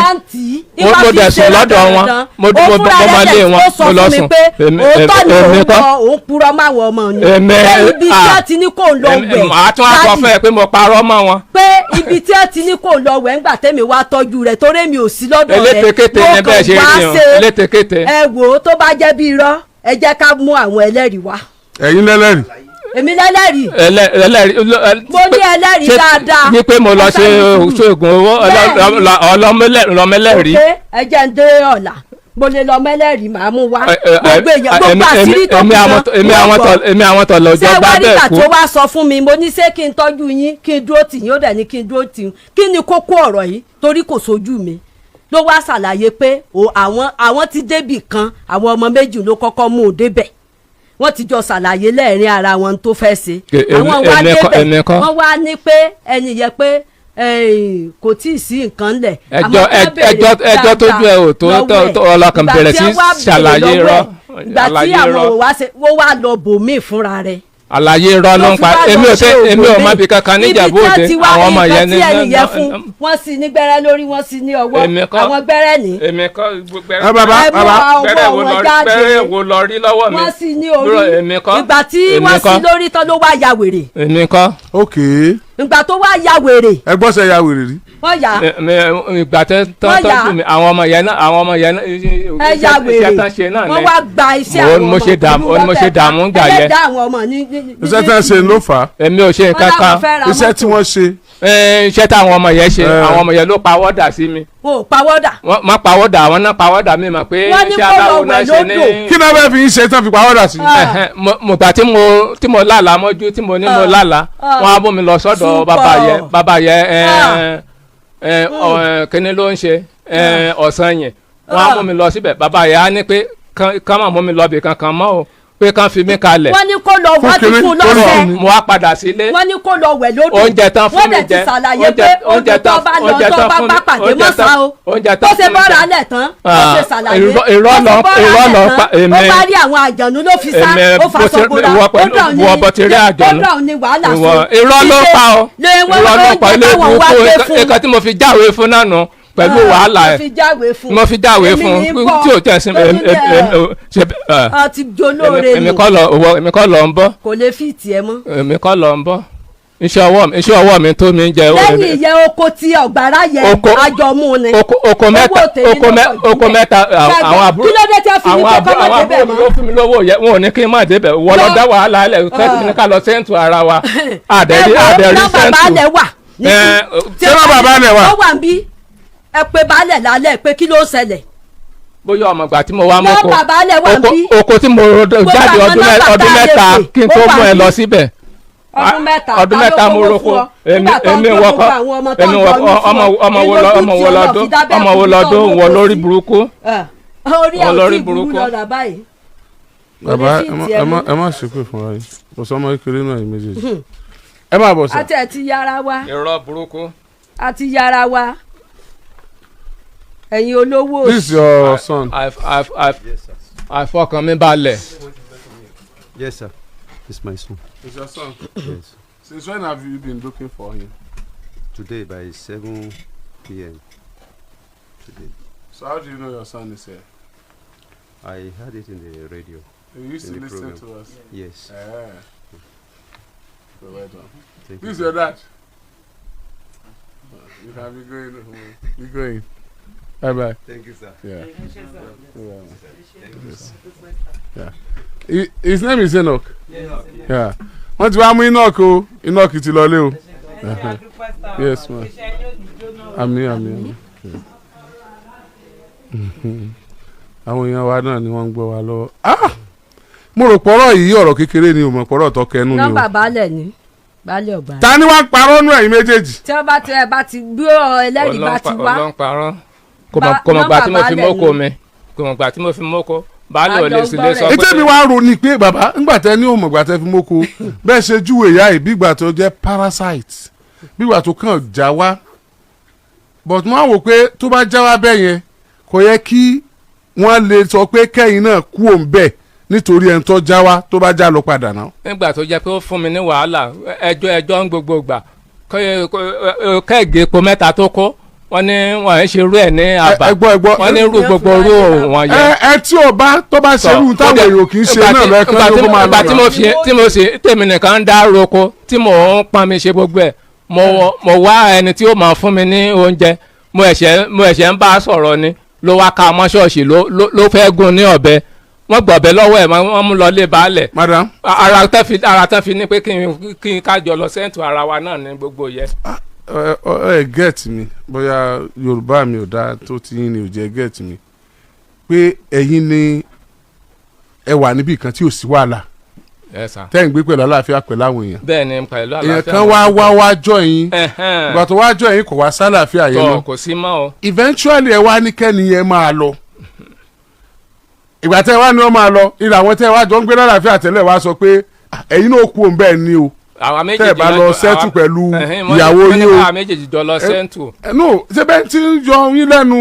Mo dẹ̀ sùn lọ́dọ̀ wọn. Mo máa lé wọn, mo lọ sùn. Òótọ́ ni. Èmi Òun kọ́. lọ, òun purọ́ máwọn ọmọ ni Èmi pé ibi tí wọ́n ti ní kó lọ wẹ̀. Màá tún á sọ Daddy, fún ẹ pé mo parọ́ mọ́ wọn. Pé ibi tí wọ́n ti ní kó lọ wẹ̀ ńgbà tẹ́mi wá tọ́jú rẹ̀, torí mi ò sí lọ́dọ̀ rẹ̀. Elétekéte Mo ni kàn bẹ́ẹ̀ ṣe wá rí o, ṣe. elétekéte. Ẹ wò ó, tó bá jẹ́ bí irọ́, ẹ jẹ́ ká mú àwọn ẹlẹ́rìí wá. Ẹ̀yin lẹ́lẹ́rìí? Èmi lẹ́lẹ́rìí. Ẹlẹ́rìí. Mo ní ẹlẹ́rìí dáadáa. Wípé mo lọ Ẹ ṣe sáré sùúrù. ṣoògùn owó. Bẹ́ẹ̀ni. Ọlọ́mọlẹ́rìí. Pé ẹ jẹ́ ń dé ọ̀la, mo lè lọ mẹ́lẹ́rìí, màá mú wá gbogbo èèyàn, gbogbo àṣírí tó kù gan. Èmi àwọn tọ̀lọ̀ Ṣé jọ gbá wá bẹ́ẹ̀ nígbà kú. tó wá sọ fún mi, mo ní ṣé kí n tọ́jú yín, kí n dúró tì yín? Ó dẹ̀ ní kí n dúró tì yín. Kí ni kókó ọ̀rọ̀ yìí? Torí kò sójú mi ló wá ṣàlàyé pé o àwọn ti débì kan, àwọn ọmọ méjì ló kọ́kọ́ mú un débẹ̀, wọ́n ti jọ ṣàlàyé lẹ́ẹ̀rin ara wọn tó fẹ́ ṣe. Àwọn wá Èmi débẹ̀, kọ́. wọ́n wá ní pé ẹni yẹ pé kò tí ì sí nǹkan lẹ̀. Ẹjọ́ ẹjọ́ tójú ẹ ò tó tó ọlọ́kàn bẹ̀rẹ̀ sí ṣàlàyé irọ́. Ìgbà tí Àlàyé àwọn irọ́. ò wá ṣe, wọ́n wá lọ bòmíì fúnra rẹ̀. Àlàyé irọ́ ló ń pa. Èmi ò tẹ, èmi ò mọ ibi kankan níjàbú òde. Àwọn ọmọ yẹn ní. Ibi tí wọ́n ti wá nǹkan tí ẹni yẹn fún wọ́n sì ní gbẹ́rẹ́ lórí, wọ́n sì ní ọwọ́. Èmi kọ́. Àwọn gbẹ́rẹ́ ní. Èmi kọ́. Ẹ bàbá, Ẹ mú bàbá. ọwọ́ Gbẹ́rẹ́ wo wọn lọ jáde. Gbẹ́rẹ́ wo lọ rí lọ́wọ́ mi? Wọ́n sì ní orí. Dúró, èmi kọ́. Ìgbà tí Èmi wọ́n sì kọ́. lórí tán ló wá ya wèrè. Èmi kọ́. Ok. Ìgbà tó wá ya wèrè. Ẹ gbọ́ sẹ́ ya wèrè rí? Wọ́n yà á. Ìgbà tẹ́ tán Wọ́n yà á. tọ́jú mi, àwọn ọmọ yẹn náà, àwọn ọmọ yẹn náà Ẹ ya wèrè. iṣẹ́ tán ṣe náà Wọ́n ni. wá gba iṣẹ́ àwọn ọmọ Mo ṣe dààmú pẹ̀lú mo ṣe dààmú gbà yẹn. Ẹlẹ́dàá àwọn ọmọ ní Iṣẹ́ tí wọ́n ṣe ló fà á. Èmi ò ṣe Wọ́n nǹkan láwọn kan. fẹ́ ra Iṣẹ́ mọ́tò. tí wọ́n ṣe. Iṣẹ́ táwọn ọmọ yẹn ṣe, Eh. àwọn ọmọ yẹn ló pawọ́dà sí mi. Wọn ò pawọ́dà. Wọ́n má pawọ́dà, àwọn náà pawọ́dà mi mọ̀ pé Wọ́n ní iṣẹ́ kó lọ aláwo náà wẹ̀ ṣe ní. lódò. Kí náà bẹ́ẹ̀ fi ń ṣe tán fi pawọ́dà sí? Ah. Ẹ̀hẹ́n, mo gbà tí mo lálàá mọ́jú, tí mo ní mo Ah. lálàá, Ah. wọ́n á mú mi lọ sọ́dọ̀ Súpọ̀. bàbá yẹn, bàbá yẹn Ah. kíní ló ń ṣe ọ̀sán yẹn, wọ́n á Ah. mú mi lọ síbẹ̀. Bàbá yẹn á ní pé kán má mú mi lọ bì kankan mọ́ o, pé kán fi mí kalẹ̀. Wọ́n ní kó lọ, wọ́n ti Fún fún un kínní, lọ́sẹ̀. lórí Mo wá padà sílé. Wọ́n ní kó lọ wẹ̀ lódò. Oúnjẹ tán fún Wọ́n mi dẹ̀ ti jẹ. ṣàlàyé pé Oúnjẹ odò tó tán bá lọ, oúnjẹ tó tán bá fún bá mi pàdé oúnjẹ mọ́ sá tán o. Oúnjẹ Bó tán ṣe fún mi bọ́ra jẹ. lẹ̀ tán, bó Ah, ṣe ṣàlàyé, irọ́ bó ṣe lọ bọ́ra irọ́ lẹ̀ lọ tán, pa èmi. ó bá rí àwọn àjànú ló fi sá, Èmi ó fa bó ti sọ́gbóra, ìwọ ó pẹ̀lú dàn ní ìwọ bó ti rí àjọ̀nú. ó dàn ní wàhálà Ìwọ sùn. irọ́ ló pa ọ́. Lé wọ́n Irọ́ ló pa oúnjẹ ilé táwọn wá gbé ìbùkún fún. nǹkan tí mo fi jáwèé fún náà nù pẹ̀lú Ah, wàhálà mo ẹ̀. fi jáwèé fún. Mo fi jáwèé Èmi fún ní bọ̀. tí ò tẹ̀ sí. Tó tún jẹ́ ọ ti jolóore Èmi nù. kọ́ lọ ìwọ, èmi kọ́ lọ ń bọ́. Kò lè fi tiẹ̀ mọ́. Èmi kọ́ lọ ń bọ́. Iṣẹ́ ọwọ́ mi tó mi ń jẹ. Lẹ́yìn ìyẹn, oko tí ọ̀gbàrá yẹn, àjọmú ni. Oko mẹ́ta Owó tèmi oko ló mẹ́ pọ̀ jù oko bẹ́ẹ̀. mẹ́ta Ṣẹ́gun, àwọn àbúrò kí ló dé tí a fi ní àwọn pé àbúrò kọ́ mọ́ àwọn débẹ̀ àbúrò mi mọ́? ló fún mi lówó yẹ, wọn ò ní kí n má débẹ̀. Wọ́n lọ Lọ. dá wàhálà ẹ̀ tẹ́tí ní ká lọ sẹ́ǹtù ara wa, àdẹ̀rí Ẹ wo, àdẹ̀rí nọ́mbà sẹ́ǹtù. baálẹ̀ wà níbí. Tí Ṣé nọ́mbà baálẹ̀ wà? Ó wà ń bí. Ẹ pé baálẹ̀ lálẹ́ pé kí ló ń ṣẹlẹ̀. Bóyá ọmọ ìgbà tí mo wá mọ́kọ Nọ́mbà baálẹ̀ wà oko níbí. oko tí mo jáde àwọn nọ́mbà ọdún tá a lè 3 pè, kí n ó tó wà mú ẹ níbí. lọ síbẹ̀. Ọdún 3 Ọdún ta ló 3 mo kówó roko. fún ọ? Èmi Nígbà tó ń èmi gbé wọkọ gbogbo àwọn ọmọ tó ń èmi jọ wọkọ ní fún ọmọ ọ. ọmọ wo lọ Èmi ọmọ wo lójú tí lọdún ọlọ́ọ̀ fi dábẹ́ ọmọ wo fún lọdún tọ́ wọ lóko lórí sí. burúkú. Orí ẹ̀ ò Olórí tí ì burú burúkú. lọ́la báyìí. Kò lè Bàbá, fi ẹ má tiẹ̀ ẹ má mọ́. ẹ má ṣépè fúnra yín. Kò sọmọ kékeré náà yìí méjèèjì. Ẹ má bọ̀ sà. Àti ẹ̀ ti yára wa. Irọ́ burúkú. Àti yára wa. Ẹ̀yin olówó. This is your son? Àìfọkàn mi balẹ̀. Yes, sir. It's my son. It's your son? Yes. Since when have you been looking for him? Today by 7 p.m. Today. So how do you know your son is here? I heard it in the radio. You used In to the listen program. to us? Yes. Eh. So well done. Thank This is you. your dad. You can be going home. Be going. Bye bye. Thank you, sir. Yeah. Yes. Yeah. His name is Enoch. Yeah. Wọ́n ti wá mú Enoch o. Enoch ti lọlé o. Yes, ma. Àmín, àmín, àmín. Àwọn èèyàn wa náà ni wọ́n ń gbọ́ wa lọ́wọ́. Ah! Mo rò pọ̀rọ̀ yìí ọ̀rọ̀ kékeré ni o, mọ̀ pọ̀rọ̀ tó kẹnu ni o. Nọ́mbà baálẹ̀ ni, baálẹ̀ ọ̀gbàrá. Ta ni wàá parọ́ nù ẹ̀yin méjèèjì? Tí wọ́n bá ti ẹ bá ti gbé ọ ẹlẹ́rìí bá ti wá. Ọlọ́nparọ́. Kò mọ̀ gbà tí mo fi Nọ́mbà mọ́kò baálẹ̀ mi, kò mọ̀ gbà tí mo fi mọ́kò. Baálé ò lè sì lè sọ pé Ètò mi wá ro ni pé bàbá, ńgbà tẹ ní òmò, gbà tẹ fi mọ́kò bẹ́ẹ̀ ṣe júwe ìyá yìí, bígbà tó jẹ́ parasite, bígbà tó kàn já wá, but wọ́n á wò pé tó bá já wá bẹ́ẹ̀ yẹn, kò yẹ kí wọ́n lè sọ pé kẹ́yìn náà kú òun bẹ́ẹ̀, nítorí ẹni tó já wá, tó bá já lọ padà náà. Nígbà tó jẹ́ pé ó fún mi ní wàhálà, ẹjọ́ ẹjọ́ ń gbogbo gbà, kẹ́ẹ̀gì epo mẹ́ta tó kó, wọ́n ní wọ́n ń ṣerú ẹ̀ ní àbá. Ẹ gbọ́, ẹ gbọ́. Wọ́n ní irú gbogbo orú wọn yẹn. Ẹ tí o bá tó bá ṣerú táwọn èèyàn kì í ṣe náà lẹ́ẹ̀kan ló kó máa lọ. Ìgbà tí mo fi tí mo ṣe tèmi nìkan ń dá roko, tí mo ń pọn mi ṣe gbogbo ẹ̀, mo wá ẹni tí ó máa fún mi ní oúnjẹ, mo ẹ̀ṣẹ̀ ń bá a sọ̀rọ̀ ni ló wá ká mọ́ ṣọ́ọ̀ṣì, ló fẹ́ gún ní ọ̀bẹ. Wọ́n gbọ̀bẹ lọ́wọ́ ẹ̀, wọ́n mú lọ lé baálẹ̀. Madam. Ara tán fi ní pé kí n kájọ lọ sẹ́ǹtù ara wa náà ní gbogbo yẹ. Ẹ ẹ get mi, bóyá Yorùbá mi ò dáa tó ti yín ni ò jẹ́ get mi, pé ẹ̀yin ni ẹ wà níbì kan tí ò sí wàhálà, Yes, sir. tẹ́ ń gbé pẹ̀lú àlàáfíà pẹ̀lú àwọn èèyàn. Bẹ́ẹ̀ ni, pẹ̀lú àlàáfíà. Èèyàn kan wá jọ yín. Ìgbà tó wá jọ yín, kò wá sálàáfíà yẹn Tọ mọ́. Kò sí mọ́ o. Eventually, ẹ wá ní kẹ́ni yẹn máa lọ. Ìgbà tẹ́ ẹ wá ní wọ́n máa lọ, ilà àwọn tẹ́ ẹ wá jọ ń gbé lálàáfíà tẹ́lẹ̀ wá sọ pé, "Ah, ẹ̀yin náà kú òun bẹ́ẹ̀ ni o." Àwa méjèèjì Tẹ́ ẹ bá lọ settle pẹ̀lú ìyàwó wọ́n ní yín o. káwa méjèèjì jọ lọ settle. No, ṣé bẹ́ẹ̀ tí ń yọ yín lẹ́nu,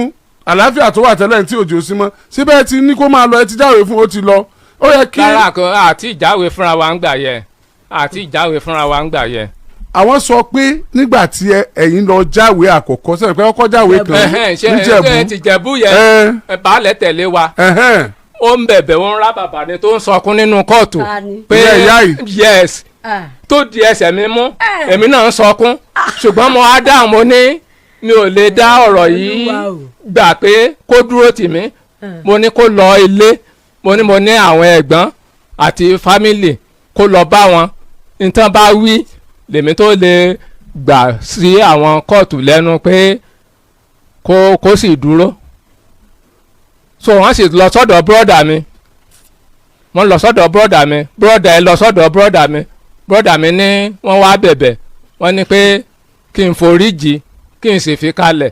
àlàáfíà tó wà tẹ́lẹ̀ tí òjò sí mọ́, ṣé bẹ́ẹ̀ tí ní kó máa lọ, ẹ ti jáwèé fún, ó ti lọ, ó yẹ kí. Rárá kan, àti ìjáwé fúnra wa ń gbà yẹ, àti ìjáwé fúnra wa ń gbà yẹ. Àwọn sọ pé nígbà tí ẹ̀yin lọ jáwèé àkọ́kọ́ sẹ́yìn pé ọkọ̀ jáwèé kan Ṣé níjẹ̀bú. ẹ ti Jẹ̀bú yẹn? Ẹ. Ẹ, baálẹ̀ tẹ̀lé wa. Ó ń bẹ̀bẹ̀, ó ń rá bàbà ni tó ń sọkún nínú kóòtù. Ta ni? Pé Ìyá ìyá yìí. Yes, tó di ẹsẹ̀ mi mú, èmi náà ń sọkún, ṣùgbọ́n mo á dáhùn, mo ní mi ò lè dá ọ̀rọ̀ yìí Olúwa o. gbà pé kó dúró tì mí. Mo ní kó lọ ilé, mo ní àwọn ẹ̀gbọ́n àti family, kó lọ bá wọn, nǹkan bá wí lèmi tó lè gbà sí àwọn kóòtù lẹ́nu pé kó sì dúró. So wọ́n sì lọ sọ́dọ̀ brother mi, wọ́n lọ sọ́dọ̀ brother mi, brother ẹ lọ sọ́dọ̀ brother mi. Brother mi ní wọ́n wá bẹ̀bẹ̀, wọ́n ní pé kí n foríjì, kí n sì fi kalẹ̀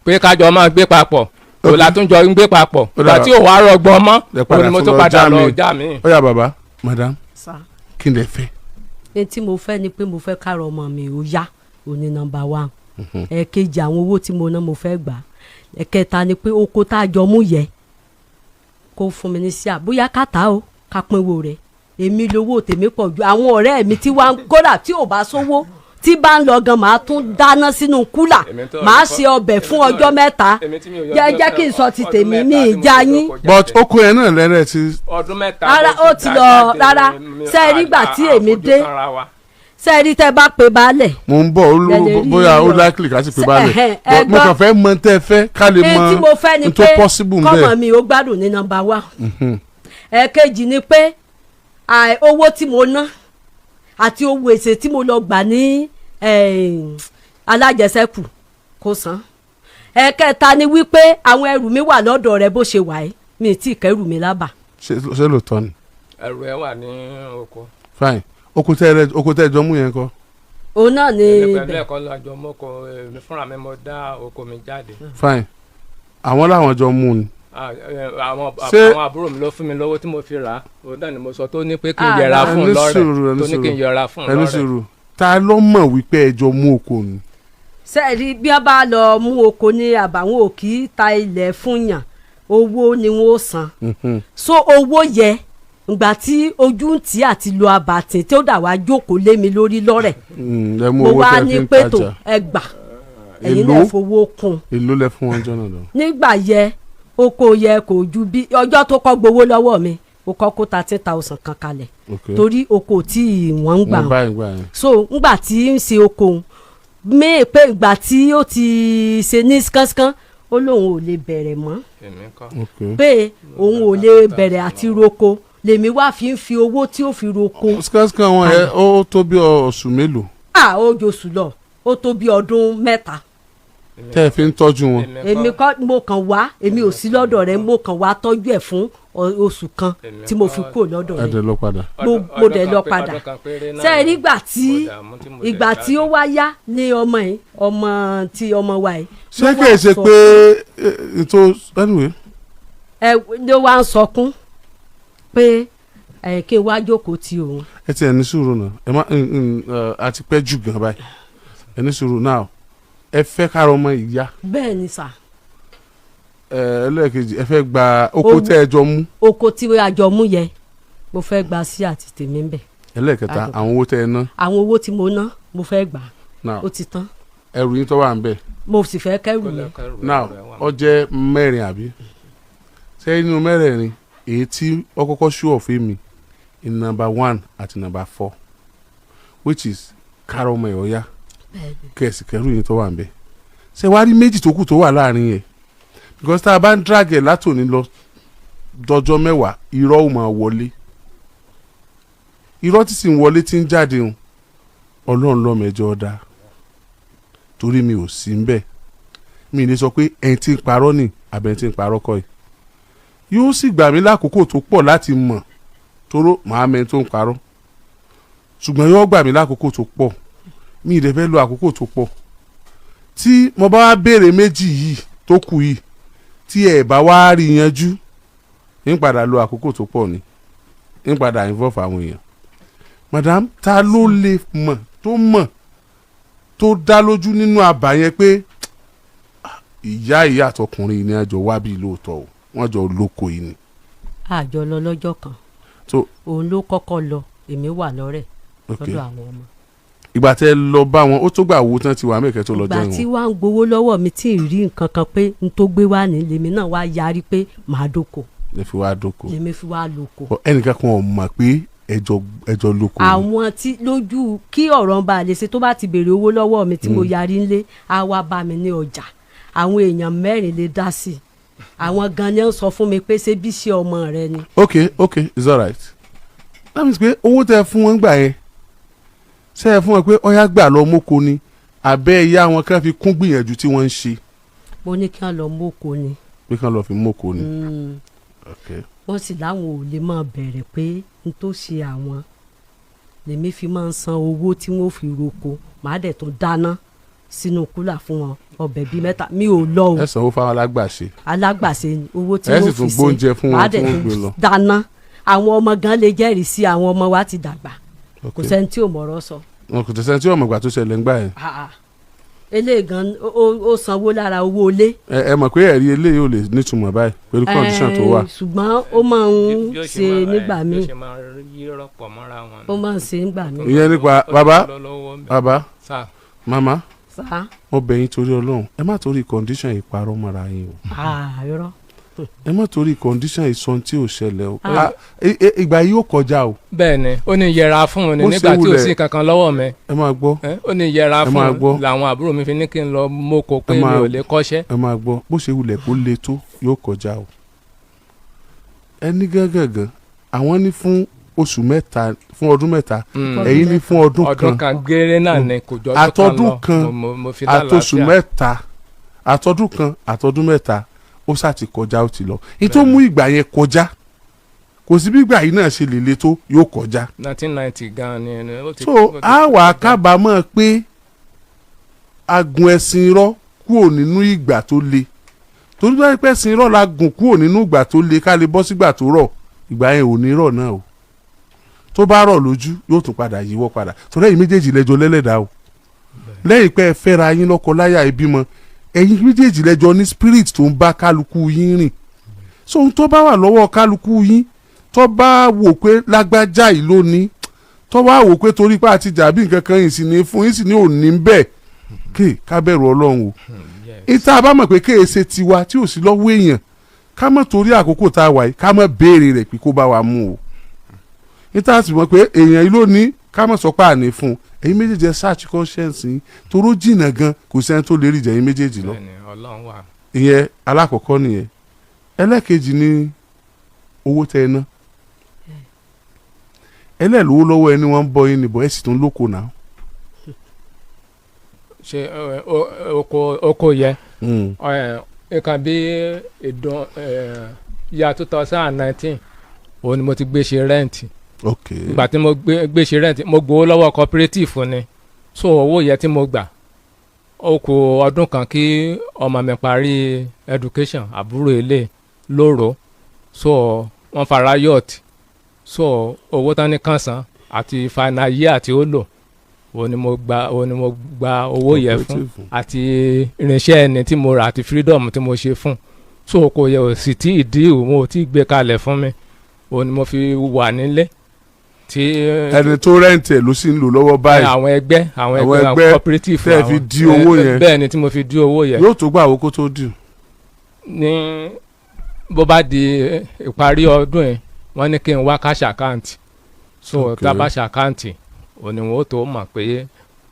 pé kájọ máa gbé papọ̀. Òun la tún jọ ń gbé papọ̀. Ó Ìgbà dára. tí ò wá rọgbọ mọ́, Ẹ padà òun ni mo tún tún lọ padà já lọ mi. já mi. Ó yá, bàbá, madam, Sá. kí n lè fẹ́? Ẹni tí mo fẹ́ ni pé mo fẹ́ káàrọ̀ ọmọ mi ò yá, òní number one. Ẹ̀ẹ̀kejì, àwọn owó tí mo ná, mo fẹ́ gbà. Ẹ̀kẹta ni pé oko tá a jọ mú yẹ, kó fún mi ní síà, bóyá ká tà ó, ká pínwó rẹ̀. Èmi lówó tèmi pọ̀ ju àwọn ọ̀rẹ́ mi tí wàá, kódà tí ò bá sówó tí bá ń lọ gan, màá tún dáná sínú cooler, Èmi tó màá rí ṣe ọbẹ̀ fún ọjọ́ 3. Èmi tí mi ò yọ Jẹ́ ọdún jẹ́ kí n sọ ti ọdún tèmi 3 mi tí mo ìjà fi yín. lóko But jáde. oko yẹn náà lẹ́rẹ̀ ti. Ọdún 3 Rárá, mo ó ti ti dá lọ, jáde, rárá. Ṣé ẹ rí ìgbà tí èmi àfojú dé? kanra wa. Ṣé ẹ rí tẹ́ bá pe baálẹ̀? Mo ń bọ̀, ó Lẹ lè rí bóyá ó yọ. likely ká sì pé balẹ̀. Ẹhẹ́n, ẹ But mo gbọ́. kàn fẹ́ mọ tẹ́ ẹ fẹ́, ká lè mọ Èyí tí mo fẹ́ ni n tó pé possible kọ́mọ nbẹ̀. mi ó gbádùn ní number one. Ẹ̀ẹ̀kejì ni pé owó tí mo ná àti owó èsè tí mo lọ gbà ní alájẹsẹ́kù, kó san. Ẹ̀ẹ̀kẹta ni wípé àwọn ẹrù mi wà lọ́dọ̀ rẹ bó ṣe wà ẹ́, mi ì tí ì kẹ́rù mi lábà. Ṣé lóòótọ́ ni? Ẹrù ẹ wà ní oko. Fine, oko tẹ́ ẹ jọ mú yẹn kọ́? Òun náà ni Èmi pẹ̀lú ibẹ̀. ẹ̀kọ́ lọ́jọ́ mọ́kọ, èmi fúnra mi mo dá oko mi jáde. Fine, àwọn làwọn jọ mú ni. Ah, àwọn àwọn àbúrò mi ló fún mi lówó tí mo fi rà á. Òun náà ni mo sọ tó ní pé kí n Ah, yẹra fún un Ẹ ní sùúrù, lọ́rẹ̀, ẹ ní tó ní kí n sùúrù. yẹra fún un Ẹ ní lọ́rẹ̀. sùúrù, ta ló mọ̀ wípé ẹ jọ mú oko ni? Sẹ́ẹ̀rí, bí wọ́n bá lọ mú oko ní àbàwọ́n, òkì ta ilẹ̀ fún yàn, owó ni wọ́n ó san. So owó yẹ, ìgbà tí ojú ń tì àti lo àbàtì tí ó dà wá jókòó lé mi lórí lọ́rẹ̀. Ẹ mú Mo owó wá tẹ́ ní fi ń pètò tajà. ẹ gbà, ẹ̀yin Èló? náà fowó kún. Èló lẹ fún wọn jọ náà lọ? Nígbà yẹ, oko yẹ kò ju bí ọjọ́ tó kọ́ gbowó lọ́wọ́ mi, ó kọ́ kó 13,000 kan kalẹ̀, torí oko tí wọ́n ń gbà. Wọn báyìí gbà yẹn. So ngbà tí ń ṣe oko òun mí pé ìgbà tí ó ti ṣe ní skánskan, ó lóun ò lè bẹ̀rẹ̀ mọ́. Èmi kọ́. Pé òun ò lè bẹ̀rẹ̀ àti roko, lèmi wá fi ń fi owó tí ó fi roko. Skánskan wọn yẹn, ó tó bí oṣù mélòó? À, ó josù lọ, ó tó bí ọdún 3. Tẹ́ ẹ fi ń tọ́jú wọn. Èmi kọ́, mo kàn wá, èmi ò sí lọ́dọ̀ rẹ̀, mo kàn wá tọ́jú ẹ̀ fún oṣù kan Èmi tí mo fi kọ́. kúrò lọ́dọ̀ Ẹ rẹ̀. dẹ̀ lọ padà. Mo dẹ̀ lọ padà. Ọdún 1 péré náà Ṣe é ni rí ìgbà tí mo dààmú tí mo dẹ̀ ìgbà tí ó jáde. wá yá ní ọmọ yìí, ọmọ tí ọmọ wa yìí Ṣé ló wá kìí ṣe sọ pé ètò, anyway. Ẹ ló wá ń sọkún. Pé ẹ kí n wá jókòó ti òun. Ẹ ti ẹ ní sùúrù náà, ẹ má àti pẹ́ jù gan báyìí. Ẹ ní sùúrù náà, ẹ fẹ́ kára ọmọ ìyá. Bẹ́ẹ̀ ni sà. Ẹ ẹlẹ́ẹ̀kejì, ẹ fẹ́ gba oko tẹ́ ẹ jọ mú. Oko tí a jọ mú yẹ, mo fẹ́ gba sí àti tèmi ń bẹ̀. Ẹlẹ́ẹ̀kẹta, àwọn owó tẹ́ ẹ ná. Àwọn owó tí mo ná, mo fẹ́ gbà. Now, ó ti tán. Ẹrù yín tó wà ń bẹ̀. Mo sì fẹ́ kẹ́rù mi. Now, ó jẹ́ mẹ́rin àbí? Ṣé inú mẹ́rẹ̀ẹ̀rin, èyí tí ó kọ́kọ́ ṣú ọ̀fẹ́ mi in number 1 àti number 4, which is kára ọmọ ẹ̀ ọ̀yá, kẹ̀sì kẹrù yín tó wà ń bẹ̀. Ṣé wàá rí méjì tó kù tó wà láàrin yẹn? Because tá a bá ń drag ẹ̀ látòní lọ dọjọ́ 10, irọ́ ò máa wọlé. Irọ́ tí sì ń wọlé tí ń jáde hùn, Ọlọ́run lọ́mẹjọ́ dá, torí mi ò sí ń bẹ̀. Mi lè sọ pé ẹni tí ń parọ́ ni àbẹ̀ ẹni tí ń parọ́ kọ́ yìí. Yóò sì gbà mí lákòókò tó pọ̀ láti mọ̀ tóró màá mẹ́ni tó ń parọ́, ṣùgbọ́n yóò gbà mí lákòókò tó pọ̀. Mi ì dẹ̀ fẹ́ lo àkókò tó pọ̀. Tí mo bá wá béèrè méjì yìí tó kù yìí, tí ẹ bá wá rí yanjú, ń padà lo àkókò tó pọ̀ ni, ń padà involve àwọn èèyàn. Madam, ta ló lè mọ̀ tó mọ̀ tó dá lójú nínú àbá yẹn pé ìyá ìyá àtọkùnrin ní àjọ wá bí lóòótọ́ o, wọ́n jọ lóko yìí ni? Àjọ lọ lọ́jọ́ kan. So Òun ló kọ́kọ́ lọ, èmi wà lọ́rẹ̀ lọ́dọ̀ àwọn ọmọ. Ìgbà tẹ́ lọ bá wọn, ó tó gbà wo tán ti wà mẹ́kẹ́ tó lọ Ìgbà jẹun? Tí wàá ń gbowó lọ́wọ́ mi tí ì rí nǹkan kan pé n tó gbé wá ní, lèmi náà wá yarí pé màá dóko. Lè fi wá dóko. Lèmi fi wá lóko. But ẹnìkan kan ò mọ̀ pé ẹjọ́ lóko ni. Àwọn tí lójú kí ọ̀rọ̀ ń bá a lè ṣe, tó bá ti béèrè owó lọ́wọ́ mi tí mo yarí ńlé, á wá bá mi ní ọjà. Àwọn èèyàn mẹ́rin lè dá sí i. Àwọn gan ni ó ń sọ fún mi pé ṣé bí ṣe ọmọ rẹ ni. Ok, it's alright. That means pé owó tẹ́ fún wọn gbà yẹn, ṣe é fún wọn pé ọyá gbà lọ mọ́kọ ni, àbẹ́ ìyá wọn kan fi kún gbìyànjú tí wọ́n ń ṣe? Mo ní kí wọ́n lọ mọ́kọ ni. Pé kán lọ fi mọ́kọ ni. Ok. Wọ́n sì láwọn ò lè máa bẹ̀rẹ̀ pé n tó ṣe àwọn lèmi fi máa ń san owó tí wọ́n fi roko. Màá dẹ̀ tún dáná sínú cooler fún wọn, ọbẹ̀ bíi mẹ́ta. Mi ò lọ o. Ẹ sanwó fáwọn alágbàṣe. Alágbàṣe ni, owó tí Ẹ sì wọ́n fi tún ṣe. gbóúnjẹ fún wọn Màá tí dẹ̀ wọ́n tún gbé lọ. dáná. Àwọn ọmọ gan lè jẹ́rìí sí, àwọn ọmọ wa ti dàgbà, kò sẹ́ni tí ò mọ̀rọ̀ sọ. Wọn kò tẹ̀sẹ̀ tí ọmọ ìgbà tó ṣẹlẹ̀ ń gbà yẹn. Ah, ah. Eléyìí gan ó sanwó lára owó ilé. Ẹ mọ̀ pé ẹ̀rí eléyìí ò lè nítumọ̀ báyìí pẹ̀lú condition tó wà. Ṣùgbọ́n ó máa ń Bí ó ṣe máa- nígbà bí ó míì. ṣe máa yí rọ́pọ̀ mọ́ra wọn. Ó máa ń ṣe nígbà míì. Ìyẹn nípa Ó ti bàbá. lọ lọ́wọ́ ń bẹ̀. Bàbá, Sà. màmá, Sá. mo bẹ̀ yín torí Ọlọ́run, ẹ má torí condition yìí parọ́ mọ́ra yín o. Ah, irọ́. Ẹ má torí condition yìí sọ tí ò ṣẹlẹ̀ o. Ah. Ah, ìgbà yìí ó kọjá o. Bẹ́ẹ̀ ni, ó ní yẹra fún un ni Ó ṣe nígbà tí ò wulẹ̀. sí kankan lọ́wọ́ mi. Ẹ máa gbọ́. Ẹ́, ó ní yẹra Ẹ fún máa un gbọ́. làwọn àbúrò mi fi ní kí n lọ mọ́kọ pé Ẹ mi ò lè kọ́ṣẹ́. Ẹ máa gbọ́, bó ṣe wulẹ̀ kó le tó, yóò kọjá o. Ẹni gángangan, àwọn ní fún oṣù 3, fún ọdún 3. Ẹ̀yin ní fún ọdún Ọdún kan. kan géré náà ni, kò jọ ọdún kan Àtọdún lọ. kan, Mo fi àtòṣù lálàáfíà. 3, àtọdún kan, àtọdún 3, ó sá ti kọjá, ó ti lọ. Ní tó mú ìgbà yẹn kọjá, kò sí bí ìgbà yìí náà ṣe lè le tó, yóò kọjá. 1990 gan ni ó ti. So ó ti a wà kábàámọ̀ pé agun ẹ̀sìn irọ́ kúrò nínú ìgbà tó le, torí bá pẹ́ ẹ̀sìn irọ́ la gùn kúrò nínú ìgbà tó le, ká lè bọ́ sígbà tó rọ̀. Ìgbà yẹn ò ní rọ̀ náà o. Tó bá rọ̀ lójú, yóò tún padà yíwọ́ padà, torí ẹ̀yin méjèèjì lẹ́jọ́ lẹ́lẹ́dàá o. Lẹ́yìn pé ẹ fẹ́ra yín lọ́kọ láyà, ìbímọ, ẹ̀yin méjèèjì lẹ́jọ́ ní spirit tó ń bá kálukú yín rìn. So ohun tó bá wà lọ́wọ́ kálukú yín, tó bá wò pé lágbájá yìí ló ní, tó bá wò pé torí pé àti jàbí nǹkan kan yìí sì ní fún yín sì ní òní bẹ́ẹ̀, ké ká bẹ̀rù Ọlọ́run o. Ìta bá mọ̀ pé kéèṣe tiwa tí ò sí lọ́wọ́ èèyàn, ká mọ̀ torí àkókò tá a wà yìí, ká mọ̀ béèrè rẹ̀ pé kó bá wa mú o. Ìta sì mọ̀ pé èèyàn yìí ló ní, ká mọ̀ sọ pé àní fún un. Ẹ̀yin méjèèjì, ẹ search conscience yín, toró jìnnà gan, kò sẹ́ni tó lè rí jẹ́ ẹ̀yin méjèèjì lọ. Bẹ́ẹ̀ni, Ọlọ́run wà. Ìyẹn alákọ̀ọ́kọ́ nìyẹn. Ẹlẹ́ẹ̀kejì ni owó tẹ ẹ ná. Ẹlẹ́ẹ̀lówó lọ́wọ́ ẹni wọ́n ń bọ́ yín nìbọ̀, ẹ̀ sì tún lóko náà. Ṣe oko yẹ nǹkan bí ìdán ya 2019, òun ni mo ti gbé ṣe rent. Ìgbà tí mo gbé ṣe rent, mo gbowó lọ́wọ́ cooperative ni. So owó yẹ tí mo gbà, ó kù ọdún kan kí ọmọ mi parí education, àbúrò ilé lóró. So wọ́n fara yacht. So owó tán ní kàn san àti final year tí ó lò, òun ni mo gba owó yẹn fún Cooperative. àti irinṣẹ́ ẹni tí mo rà àti freedom tí mo ṣe fún. So kò yẹ ò sì tí ì dí, òun ò tí ì gbé kalẹ̀ fún mi, òun ni mo fi wà nílé tí Ẹni tó rent ẹ̀ ló sì ń lò lọ́wọ́ báyìí? Àwọn ẹgbẹ́, àwọn Àwọn ẹgbẹ́, ẹgbẹ́ cooperative tẹ́ ẹ fi àwọn- di owó yẹn. Bẹ́ẹ̀ ni, tí mo fi di owó yẹn. Yóò tó gbà owó kó tó dì? Ní bó bá di ìparí ọdún yìí, wọ́n ní kí n wá cash account. So tá a bá ṣe account, òní wọn ó tó mọ̀ pé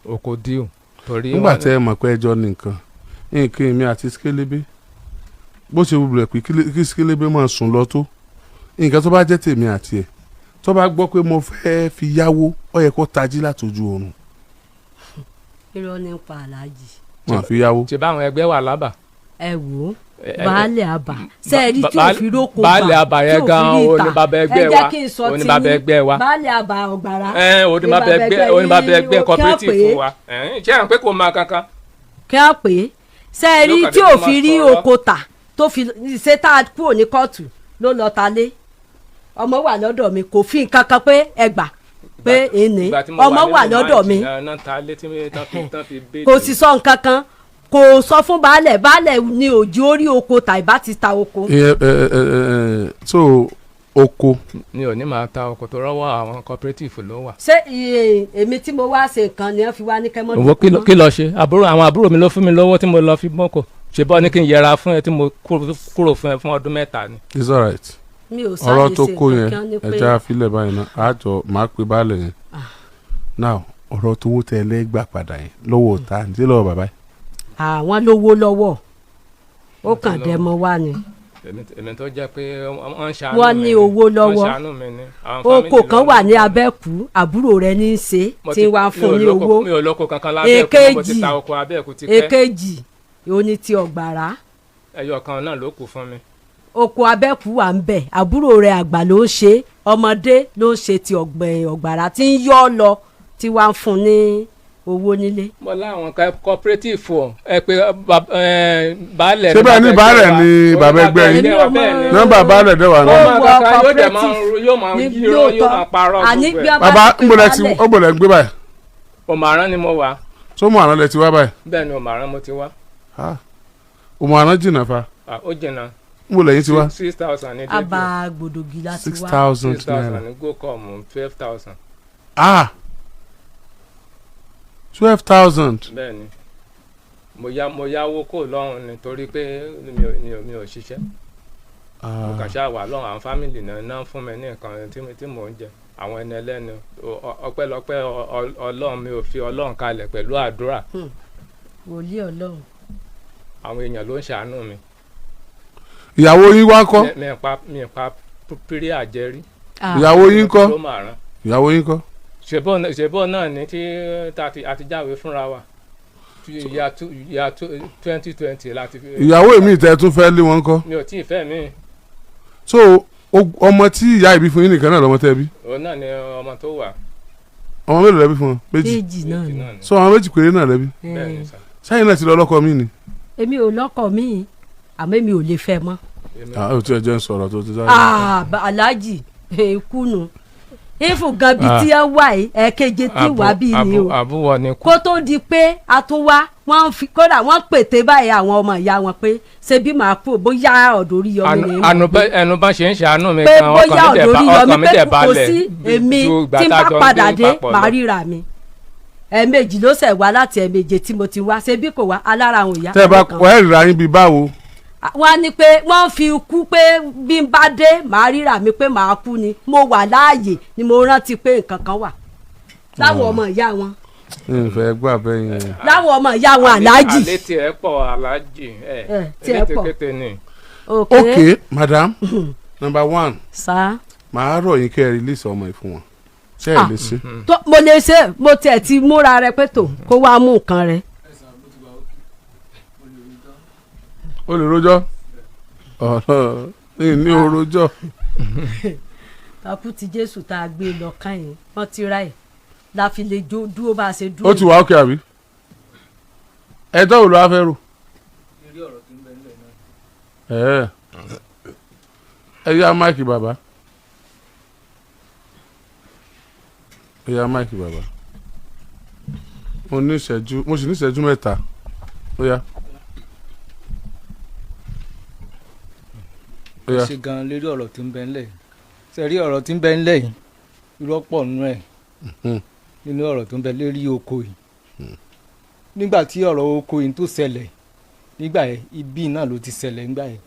oko due torí Nígbà wọ́n tẹ́ ẹ mọ̀ pé ẹjọ́ ní nǹkan nǹkan, èmi àti Skélébé, bó ṣe wulẹ̀ pé kí Skélébé máa sùn lọ tó, nǹkan tó bá jẹ́ tèmi àti ẹ̀, tó bá gbọ́ pé mo fẹ́ fi yáwó, ó yẹ kó tají látọjú oorun. Irọ́ ní pa, aláàjì. Wọn fi yáwó. Ṣe báwọn ẹgbẹ́ wà lábà. Ẹ wò ó, baálé àbà sẹ́ẹ̀rí tí ò fi róko gbà, Baálé àbà yẹn tí ò gan, fi rí òun ìta. ni bàbá ẹgbẹ́ Ẹ jẹ́ wa, kí n sọ òun ni ti bàbá yín. ẹgbẹ́ wa. Baálé àbà ọ̀gbàrá. Ẹ òun ni bàbá ẹgbẹ́, òun ni bàbá ẹgbẹ́ cooperative wa. Ẹ ṣé à ń pé kò máa kankan. Kí á pè é sẹ́ẹ̀rí Yóò kàn tí dé ò kó fi máa rí sọ̀rọ̀. oko tà, tó fi ṣe tá a kúrò ní kóòtù ló lọ ta lé. Ọmọ wà lọ́dọ̀ mi, kò fi nǹkan kan pé ẹ gbà pé ìní Ìgbà tí mo ọmọ wà nínú lọ́dọ̀ mi. March náà ta létí tán fi bẹ́ẹ̀lì. Kò sì sọ nǹkan kan, kò sọ fún baálẹ̀. Baálẹ̀ ni òjò orí oko tà, ìbá ti ta oko. Ìyẹn, ẹ ẹ ẹ ẹ so oko Mi ò ní máa ta ọkọ̀ tó rọ́wọ́ àwọn cooperative ló wà. Ṣé èmi tí mo wá ṣe nǹkan ni wọ́n fi wá ní kẹ́mọ́? Òwò kí lọ ṣe àbúrò, àwọn àbúrò mi ló fún mi lówó tí mo lọ fi mọ́kò ṣe bọ́ ní kí n yẹra fún ẹ tí mo kúrò fún ẹ fún ọdún 3 ni. It's alright. Mi ò sáré Ọ̀rọ̀ tó ṣe kó nǹkan yẹn, kan ní pé ẹja àfilẹ̀ báyìí náà, àjọ máa pe baálẹ̀ yẹn. Now, ọ̀rọ̀ tó wó tẹ lẹ́gbà padà yẹn, lọ́wọ́ ta ní lọ́wọ́ bàbá yìí? Àwọn lówó lọ́wọ́, ó kàn dẹmọ wá ni. Èmi tó jẹ́ pé wọ́n ń ṣàánú Wọ́n mi ní ni. owó Wọ́n ń lọ́wọ́. ṣàánú mi ni. Àwọn Oko family kan ló wà ní ní Abẹ́kú, àbúrò rẹ̀ ní í ṣe Mo tí wàá fún mi ò ní owó. Mi ò lóko kankan lábẹ́ẹ̀kú, mo ti Èkejì. ta oko Abẹ́ẹ̀kú ti pẹ́. Èkejì, òun ni ti Ọ̀gbàrá. Ẹyọ kan náà ló kù fún mi. Oko Abẹ́kú wà ń bẹ̀, àbúrò rẹ̀ àgbà ló ń ṣe, ọmọdé ló ń ṣe ti ọ̀gbìn Ọ̀gbàrá tí ń yọ́ lọ, tí wàá fún ní owó nílé. Mo láwọn cooperative o, ẹ pé baálẹ̀. Ṣé bẹ́ẹ̀ ni baálẹ̀ ni bàbá ẹgbẹ́ yín? Èmi ò mọ̀. Nọ́mbà baálẹ̀ dẹ̀ wà Ó náà. wọ Kankan yóò dẹ̀ máa cooperative yóò máa ní yíró, yóò lóòótọ́. máa parọ́ Àní gbogbo bí ẹ̀. a bá Bàbá, ti pè ńbọ̀lẹ̀ ti baálẹ̀. ó bọ̀lẹ̀ ń gbé báyìí? Òmàrán ni mo wà. Tó mọ̀ àná lẹ ti wá báyìí? Bẹ́ẹ̀ ni, Òmàrán mo ti wá. Ah, òmò àná jìnnà fa. Ah, ó jìnnà. Ńbọ̀lẹ̀ yín ti wá? 6,000 ní débi. Àbá Gbòdògì láti Six wá. thousand Six thousand naira. ní gocom, 12,000. Ah, 12,000. Bẹ́ẹ̀ ni, mo yáwó kò lọ́rùn ni torí pé mi ò ṣiṣẹ́. Mo kàn ṣáà wà lọ́rùn, àwọn family náà náà fún mi ní nǹkan tí mò ń jẹ, àwọn ẹni ẹlẹ́ni. Ọpẹ́lọpẹ́ Ọlọ́run, mi ò fi Ọlọ́run kalẹ̀ pẹ̀lú àdúrà. Wòlíì Ọlọ́run. Àwọn èèyàn ló ń ṣàánú mi. Ìyàwó yín wá kọ́? Mi pa pírí àjẹrí. Ah, Ìyàwó yín kọ́? Ló máa rán. Ìyàwó yín kọ́? Ṣèbó náà ní tí tá a ti jáwé fúnra wa ya 2020 láti fi. Ìyàwó mi ìtẹ́ tún fẹ́ lé wọn kọ́? Mi ò tí ì fẹ́ mi. So ọmọ tí ìyá ìbí fún yín nìkan náà lọmọ tẹ́ bí? Òun náà ni ọmọ tó wà. Ọmọ mélòó lẹ́bí fún wọn? Méjì? Méjì náà Méjì ni. náà ni. So ọmọ méjì péré náà lẹ́bí? Bẹ́ẹ̀ ni sà. Sẹ́yìn náà ti lọ lọ́kọ mi ni? Èmi ò lọ́kọ mi, àmọ́ èmi ò lè fẹ́ mọ́. Ah, ó ti ẹ jẹ́ ń sọ̀rọ̀ tó ti sáré. Ah, aláàjì ìkùnù ìfún gan bíi tí ẹ wà yìí, ẹ̀ẹ́keje tí wà bíi ni o. Àbúwọ̀ ni kú. Kó tó di pé a tún wá, wọ́n fi kódà wọ́n pète báyìí àwọn ọmọ ìyá wọn pé ṣé bí màá kú, bóyá ọ̀dọ̀ orí yọmí ni Ẹnu bá ṣe ń ṣàánú mi pé gan, bóyá ọkàn mi dẹ̀ ọ̀dọ̀ orí ọkàn yọmí mi pé dẹ̀ kò balẹ̀ sí èmi ju ìgbà tí n tá a bá jọ ń padà gbé dé papọ̀ màá lọ. ríra mi. Ẹ̀ẹ̀mejì ló ṣẹ̀ wá láti ẹ̀ẹ̀meje tí mo ti wá, ṣé bí kò wá alára àwọn ìyá Tẹ́ ẹ bá kan. wọ́n ẹ̀ ríra yín bíi báwo? Wọ́n á ní pé wọ́n fi kú pé bí n bá dé màá ríra mi pé màá kú ni mo wà láàyè ni mo rántí pé nǹkan kan wà láwọn ọmọ ìyá wọn. Ìfẹ́ gbà bẹ́ẹ̀ yẹn. Láwọn ọmọ ìyá wọn, aláàjì. Àlẹ́ tiẹ̀ pọ̀, aláàjì ẹ̀. Ẹ, tiẹ̀ pọ̀. Elétekéte ni. Ok. Ok madam, number one, Sá. màá rọ̀ yín kẹ́ ẹ release ọmọ yìí fún wọn. Ṣé ẹ Ah. lè ṣe? Tó mo lè ṣe, mo tiẹ̀ ti múra rẹ pé tó kó wá mú nǹkan rẹ. O lè rojọ́ ọ̀rọ̀ ní ní o rojọ́. Takú ti Jésù tá a gbé lọ kàn yín, wọ́n ti ra ẹ̀ la fi lè jó dúró bá a ṣe dúró. Ó ti wà ókè àbí ẹjọ́ wo ló wá fẹ́ rò? Ẹ ẹ yá mic, bàbá. Ó yá, mic bàbá. Mo ní ìṣẹ́jú, mo sì ní ìṣẹ́jú 3. Ó yá. Ó yá. Ṣe gan lérí ọ̀rọ̀ tí ń bẹ ńlẹ̀ yìí. Ṣe rí ọ̀rọ̀ tí ń bẹ ńlẹ̀ yìí, irọ́ pọ̀ nínú ẹ̀, nínú ọ̀rọ̀ tó ń bẹ lérí oko yìí. Nígbà tí ọ̀rọ̀ oko yìí tó ṣẹlẹ̀ nígbà yẹn, ibi náà ló ti ṣẹlẹ̀ nígbà yẹn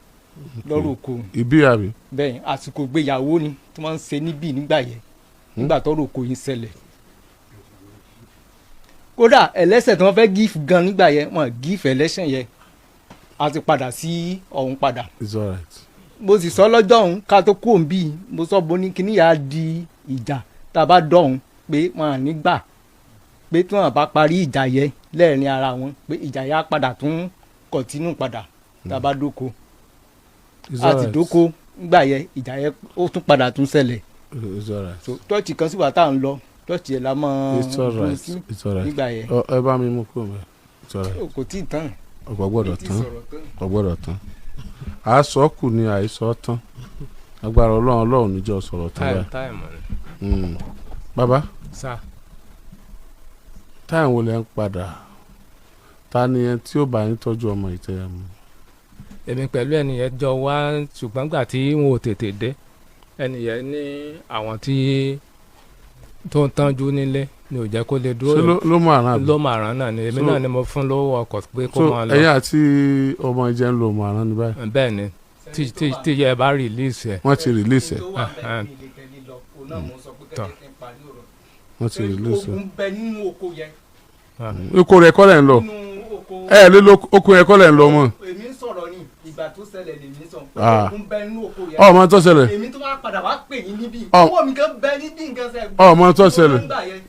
lọ́rọ̀ oko yìí. Ibi àbí? Bẹ́ẹ̀, àsìkò ìgbéyàwó ni tí wọ́n ń ṣe níbí nígbà yẹn, nígbà tọ́rọ̀ oko yìí ṣẹlẹ̀. Kódà ẹlẹ́sẹ̀ tí wọ́n fẹ́ gífù gan nígbà yẹn, wọ́n gífù ẹlẹ́sẹ̀ yẹn, a ti padà sí ọ̀hún padà. It's alright. Mo sì sọ lọ́jọ́ ọ̀hún ká tó kú òǹbí, mo sọ bó ní kíní yà á di ìjà tá a bá dọ̀hún, pé wọn à ní gbà pé tí wọn bá parí ìjà yẹn lẹ́ẹ̀rin ara wọn, pé ìjà yẹn á padà tún continue padà tá a bá dóko. It's A ti alright. dóko nígbà yẹn, ìjà yẹn ó tún padà tún ṣẹlẹ̀. It's alright. So church kan sì wà tá à ń lọ, church yẹn la máa It's alright. dúró sí It's alright. nígbà yẹn. Ọ ẹ bá mi mú kúrò mẹ́. It's alright. Kò tí ì tán. Ọ̀pọ̀ gbọ́dọ̀ Kò tí ì tán. sọ̀rọ̀ tán. Kò gbọ́dọ̀ tán. Àásọ kù ni àìsọ tán. Agbára Ọlọ́run, Ọlọ́run níjọ́ sọ̀rọ̀ tán báyìí. Time ni. Bàbá, Sá. Time wo lẹ ń padà? Ta ni ẹ tí ó bá yín tọ́jú ọmọ ìtẹ́ mu? Èmi pẹ̀lú ẹnìyẹn jọ wá, ṣùgbọ́n gbà tí wọn ò tètè dé, ẹnìyẹn ní àwọn tí tó ń tọ́jú nílé ni ò jẹ́ kó lè Ṣé dúró. ló mọ àrùn àbí? Ló máa rán náà ni èmi náà ni mo fún lówó ọkọ̀ pé kó So máa lọ. ẹ̀yin àti ọmọ ìjẹ́ ń lo ọmọ àrùn ní báyìí? Bẹ́ẹ̀ ni, tí yẹ bá release ẹ̀. Wọ́n ti release ẹ̀. Tó wà bẹ́ẹ̀ ni ilé tẹ́lẹ̀ lọ, òun náà mo sọ pé Tọ́. kẹ́kẹ́ kí n parí ọ̀rọ̀. Wọ́n ti release ẹ̀. Ogun bẹ nínú oko yẹn. Oko rẹ̀ kọ́ lẹ̀ ń lọ. Nínú oko. Ẹ lé oko yẹn kọ́ lẹ̀ ń lọ mọ́. Èmi ń sọ̀rọ̀ ni, ìgbà tó ṣẹlẹ̀ lèmi sọ pé ogun bẹ nínú oko yẹn. Ọmọ tó ṣẹlẹ̀. Èmi tó wá padà wá pè yín níbí, owó mi kan bẹ níbí nǹkan sẹ. Ọmọ tó ṣẹlẹ̀.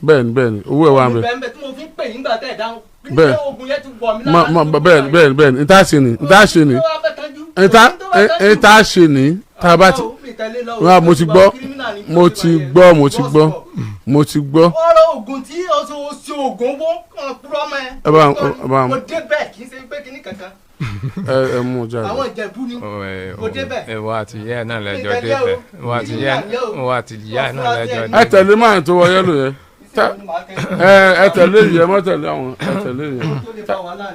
Bẹ́ẹ̀ ni, bẹ́ẹ̀ ni, owó ẹ̀ wà ń bẹ̀. Bẹ́ẹ̀ bẹ́ẹ̀ tí mo fi ń pè yín gbà tẹ̀ dáhùn. Bẹ́ẹ̀. Nígbà ogun yẹn ti wọ̀ mí Mọ mọ bẹ́ẹ̀ ni, bẹ́ẹ̀ ni, bẹ́ẹ̀ ni, n tá ṣe ni, n tá ṣe ni, n tá ṣe ni, tá a bá ti. Wá, mo ti gbọ́, mo ti gbọ́, mo ti gbọ́, mo ti gbọ́. Ọ̀rọ̀ ogun tí o ṣe, o ṣe oògùn owó kan kúrò mọ́ ẹ. Ẹ bá Mo débẹ̀, kì í ṣe pé kíní kankan. Ẹ mú un jáde. Àwọn Ìjẹ̀bú ni. Mo débẹ̀. Ìwọ àti ìyá ẹ̀ náà lẹ́jọ́ Ìtẹ̀lé o. débẹ̀. Ìwọ àti ìyá ẹ̀ náà lẹ́jọ́ Ẹ débẹ̀. tẹ̀lé máa tó wọ yellow yẹn. Ẹ tẹ̀lé yẹn, mọ́ tẹ̀lé àwọn, ẹ tẹ̀lé yẹn.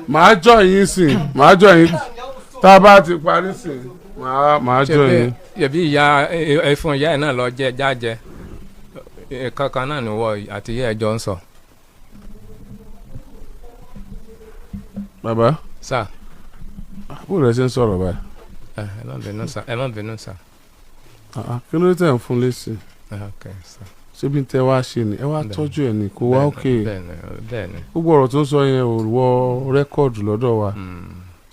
Màá jọ yín sìn, màá jọ yín tá a bá ti parí sìn, màá jọ yín. Ṣebí ìyá ẹ fún ìyá ẹ̀ náà lọ jẹ jájẹ kankan náà ni wọ àti ìyá ẹ̀ jọ ń sọ. Bàbá, Sá. bó rẹ ṣe ń sọ̀rọ̀ báyìí? Ẹ má bínú sá, ẹ má bínú sá. Ah, ah, kí ló dé tẹ̀ ń fún lésì? Ok sá. Ṣé bí n tẹ wá ṣe ni ẹ wá tọ́jú ẹ̀ ní kó wá òkè? Bẹ́ẹ̀ni, bẹ́ẹ̀ni. Gbogbo ọ̀rọ̀ tó ń sọ yẹn ò wọ record lọ́dọ̀ wa.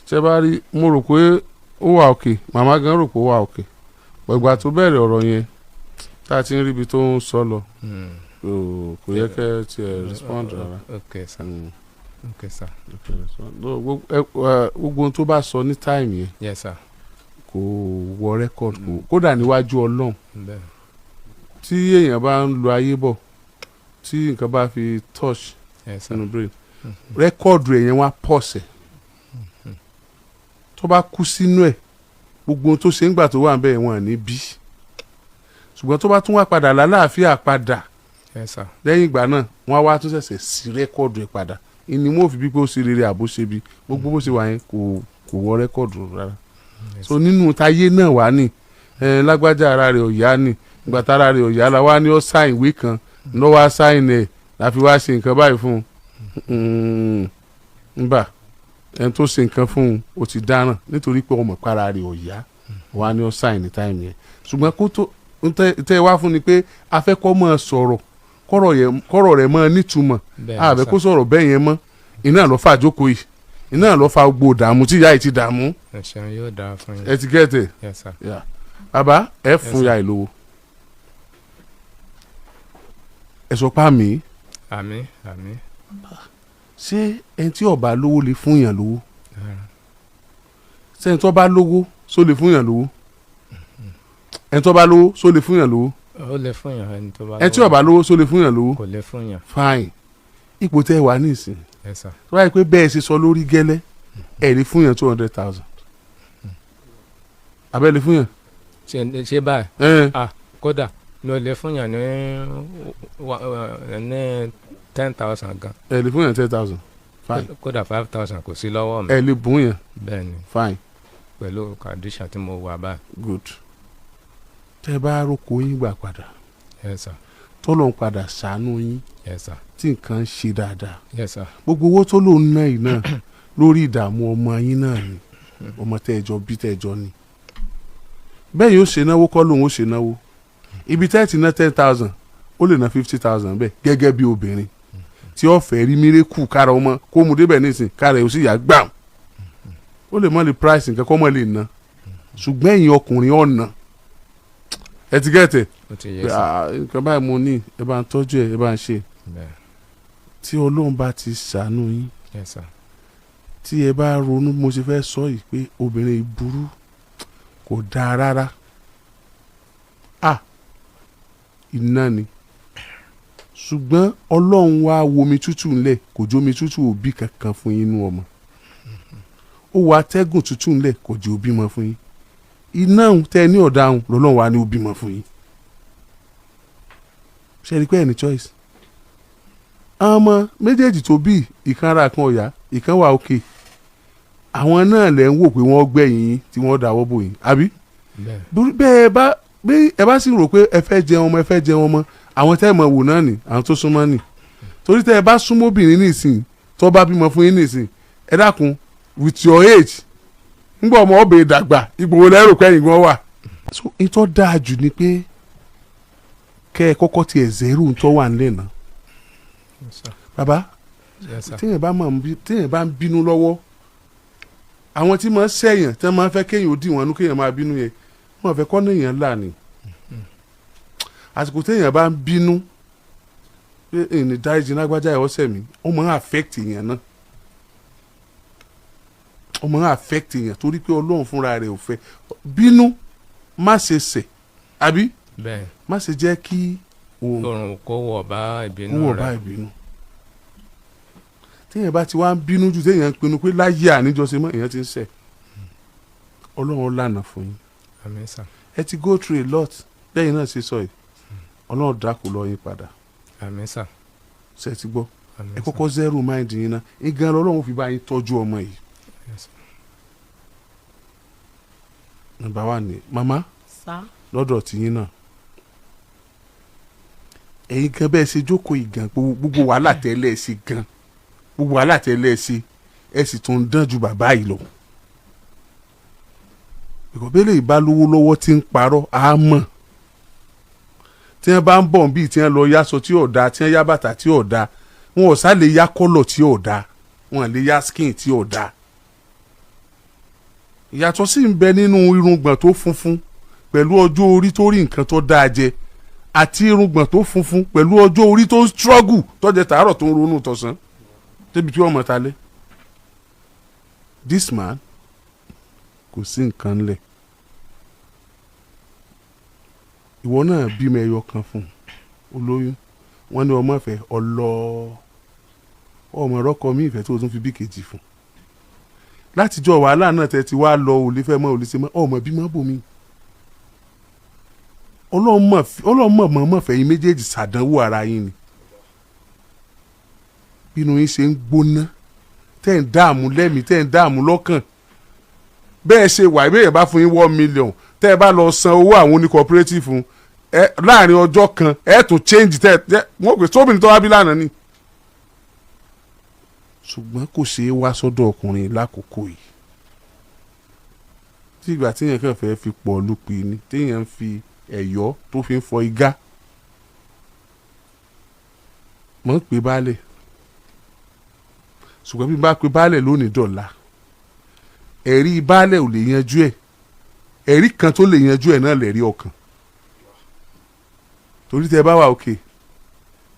Ṣé bá rí, mo rò pé ó wà òkè, màmá gan rò pé ó wà òkè ìgbà tó bẹ̀rẹ̀ ọ̀rọ̀ yẹn, tá a ti ń ríbi tó ń sọ lọ, kò yẹ kẹ́ ẹ tiẹ̀ respond rárá. Ok sá. Ok sá. Kẹ́ ẹ respond. No, gbogbo ohun tó bá sọ ní time yẹn Yes sir. kò wọ record, kò kódà níwájú Ọlọ́run. Tí èèyàn bá ń lo ayé bọ̀, tí nǹkan bá fi touch Yes sir. sínú brain, record èèyàn wá pọ̀sẹ̀ tó bá kú sínú ẹ̀, gbogbo ohun tó ṣe ń gbà tó wà ń bẹ́ẹ̀ wọ́n ní bí, ṣùgbọ́n tó bá tún wá padà lálàáfíà padà Yes sir. lẹ́yìn ìgbà náà, wọ́n á wá tún ṣẹ̀ṣẹ̀ sí record ẹ̀ padà, ìní wọn ò fi bí pé ó ṣe rere àbó ṣe bí. Gbogbo bó ṣe wà yẹn kò wọ record rárá. So nínú táyé náà wà ní ẹ lágbájá, ara rẹ̀ ò yá ni, ìgbà tára rẹ̀ ò yá la wá ní ó sign ìwé kan ló wá sign ẹ̀ la fi wá ṣe nǹkan báyìí fún un. Nbà ẹni tó ṣe nǹkan fún un, ó ti dáràn nítorí pé ọmọ ìpara rẹ̀ ò yá, wá ní ó sign ní time yẹn. Ṣùgbọ́n kó tó tẹ́ ẹ wá fún ni pé a fẹ́ kọ́ máa sọ̀rọ̀, kọ́rọ̀ rẹ̀ máa nítumọ̀. Àbẹ̀ kó sọ̀rọ̀ bẹ́ẹ̀ yẹn mọ́, iná ló fà jókòó yìí, iná ló fa gbogbo dààmú tí ìyá yìí ti dààmú. Ẹ ṣeun, yóò dáa fún yín. Ẹ ti gẹ́tẹ̀? Yes sir. Yeah. Bàbá, ẹ fún ya ìlówó, ẹ sọ pa mí. Àmín, àmín. Ṣé ẹni tí ó bá lówó lè fún yàn lówó? Ṣé ẹni tó bá lówó só lè fún yàn lówó? Ẹni tó bá lówó só lè fún yàn lówó? Ó lè fún yàn, ẹni tó bá. Ẹni tí ó bá lówó só lè fún yàn lówó? Kò lè fún yàn. Fine. Ipò tẹ́ ẹ wà nísìn, Yes sir. tó bá yẹ pé bẹ́ẹ̀ ṣe sọ lórí gẹ́lẹ́, ẹ lè fún yàn 200,000, abẹ́ lè fún yàn? Ṣe báyìí? Ẹ. Ah, kódà. Mi ò lè fún yàn ní ní 10,000 gan. Ẹ lè fún yàn 10,000, fine. Kódà 5,000 kò sí lọ́wọ́ mi. Ẹ lè bùn yàn? Bẹ́ẹ̀ ni. Fine. Pẹ̀lú condition tí mo wà báyìí. Good. Tẹ́ bá roko yín gbà padà, Yes sir. tọ́lọ̀ ń padà ṣàánú yín, Yes sir. tí nǹkan ń ṣe dáadáa, Yes sir. gbogbo owó tó lòun ná yìí náà lórí ìdààmú ọmọ yín náà ni, ọmọ tẹ́ ẹ jọ bí, tẹ́ ẹ jọ ní. Bẹ́ẹ̀ yóò ṣe náwó kọ́ lòun ó ṣe náwó. Ibi tẹ́ ẹ ti ná 10,000, ó lè ná 50,000 bẹ́ẹ̀, gẹ́gẹ́ bí obìnrin tí ó fẹ́ rí miracle, kára ọmọ kó mu débẹ̀ nísìn, kára ẹ̀ ó sì yá gbàm. Ó lè mọ́ lè price nǹkan kọ́ mọ́ lè ná, ṣùgbọ́n ẹ̀yin ọkùnrin ọ̀nà ẹ ti gẹ̀tẹ̀. Ó ti yé sir. Ah, nǹkan báyìí mo ní, ẹ bá ń tọ́jú ẹ, ẹ bá ń ṣe. Bẹ́ẹ̀. Tí Ọlọ́run bá ti ṣàánú yín, Yes sir. tí ẹ bá ronú bí mo ṣe fẹ́ sọ yìí pé obìnrin yìí burú, kò dáa rárá, ah, iná ni. Ṣùgbọ́n Ọlọ́run wá womi tútù ńlẹ̀, kò jómi tútù òbí kankan fún yín inú ọmọ. Ó wọ atẹ́gùn tútù ńlẹ̀, kò jẹ́ òbí mọ́ fún yín. Iná òun tẹ́ ẹ ní ọ̀dà òun lọ́lọ́run wá ní òbí mọ́ fún yín. Ṣe é rí pé ẹ ní choice? Àwọn ọmọ méjèèjì tó bí, ìkan ara kan ọ̀yà, ìkan wà òkè. Àwọn náà lẹ̀ ń wò pé wọ́n gbẹ̀yìn yín tí wọ́n dáwọ́ bò yín, àbí? Bẹ́ẹ̀. Bẹ́ẹ̀ bá bí ẹ bá sì rò pé ẹ fẹ́ jẹun ọmọ, ẹ fẹ́ jẹun ọmọ, àwọn tẹ́ ẹ mọ̀ wò náà nì, àwọn tó súnmọ́ nì. Torí tẹ́ ẹ bá súnmọ́ obìnrin nísìn, tó bá bímọ fún yín nísìn, ẹ dákun, with your age, ńgbà ọmọ ọbẹ̀ dàgbà, ipò wo lẹ́rù kẹ́yìn gan wà? So ìtọ́ dáa jù ni pé kẹ́ ẹ kọ́kọ́ tiẹ̀ zero ń tọ́ wà nílẹ̀ náà. Yes sir. Bàbá, Yes sir. téèyàn bá mọ̀ ń bí, téèyàn bá ń bínú lọ́wọ́, àwọn tí máa ń sẹ̀yàn, tí wọ́n máa ń fẹ́ kéèyàn ó dì wọ́n nú, kéèyàn máa bínú yẹn, wọ́n fẹ́ kọ́ néèyàn là ní. Àsìkò téèyàn bá ń bínú pé èèyàn dáríjì lágbájá ẹ̀ ọ́sẹ̀ mi, ó máa ń affect èèyàn náà, ó máa ń affect èèyàn, torí pé Ọlọ́run fúnra rẹ̀ ò fẹ́ bínú. Má ṣe ṣẹ̀, àbí? Bẹ́ẹ̀. Má ṣe jẹ́ kí òun Oòrùn kó wọ̀ bá ìbínú kó wọ̀ bá rẹ̀. ìbínú. Téèyàn bá ti wá ń bínú jù, téèyàn ń pinnu pé láyé àníjọsẹ mọ́, èèyàn ti ń ṣẹ̀. Ọlọ́run lànà fún yín. Àmín sir. Ẹ ti go through a lot lẹ́yìn náà ṣe sọ yìí. Ọlọ́run dákú lọ yín padà. Àmín sir. Ṣe ti gbọ́? Àmín Ẹ sir. kọ́kọ́ zero mind yín náà, ìgan lọ́lọ́run fi bá yín tọ́jú ọmọ yìí. Yes sir. Number one ni mama. Sá. Lọ́dọ̀ tìyín náà, ẹ̀yin gan, bẹ́ẹ̀ ṣe jókòó ìgàn, gbogbo wàhálà tẹ́lẹ̀ ẹ̀ ṣe gan, gbogbo wàhálà tẹ́lẹ̀ ẹ̀ ṣe, ẹ̀ sì tún ń dán ju bàbá yìí lọ. Ìkọ̀bẹ́lẹ̀ ìbálòwò lọ́wọ́ tí ń parọ́, á mọ̀ tí wọ́n bá ń bọ̀ bíi tí wọ́n lọ yáṣọ tí ò dáa, tí wọ́n yá bàtà tí ò dáa, wọn ò sá lè yá colour tí ò dáa, wọn lè yá skin tí ò dáa. Ìyàtọ̀ sì ń bẹ nínú irùngbọ̀n tó funfun pẹ̀lú ọjọ́ orí tó rí nǹkan tó dáa jẹ, àti irùngbọ̀n tó funfun pẹ̀lú ọjọ́ orí tó ń struggle, tó jẹ tàárọ̀, tó ń ronú tọ̀sán débi tí wọ́n mọ̀ ta lé. This man, kò sí nǹkan ńlẹ̀. Ìwọ náà bímọ ẹyọ kan fún un, olóyún, wọn ní ọmọ ìfẹ́ ọlọ, ọmọ ọrọkọ mi ìfẹ́ tó tún fi bí kejì fún látijọ́. Wàhálà náà tẹ ti wá lọ, ò lè fẹ́ mọ́, ò lè ṣe mọ́, ọmọ bímọ bòmí. Ọlọ́run mọ̀ mọ̀ mọ̀ fẹ̀yìn méjèèjì ṣàdánwò ara yín ni. Bínú yín ṣe ń gbóná, tẹ́ ń dààmú lẹ́mìí, tẹ́ ń dààmú lọ́kàn, bẹ́ẹ̀ ṣe wà, ìbéèrè bá fún yín 1 million, tẹ́ ẹ bá lọ san owó àwọn oní cooperative fún ẹ láàrin ọjọ́ kan, ẹ tún change tẹ́ ẹ wọ́n pè sóbìnrin tó wá bí lánàá ni. Ṣùgbọ́n kò ṣeé wá sọ́dọ̀ ọkùnrin lákòókò yìí, tí ìgbà téèyàn kàn fẹ́ fi pọ̀ lùpì ni, téèyàn ń fi ẹ̀yọ́ tó fi ń fọ igá mọ̀ ń pè baálẹ̀. Ṣùgbọ́n bí n bá pe baálẹ̀ lónìí dọ̀la, ẹ̀rí baálẹ̀ ò lè yanjú ẹ̀. Ẹ̀rí kan tó lè yanjú ẹ̀ náà lẹ̀rí ọkàn, torí tẹ́ bá wà òkè,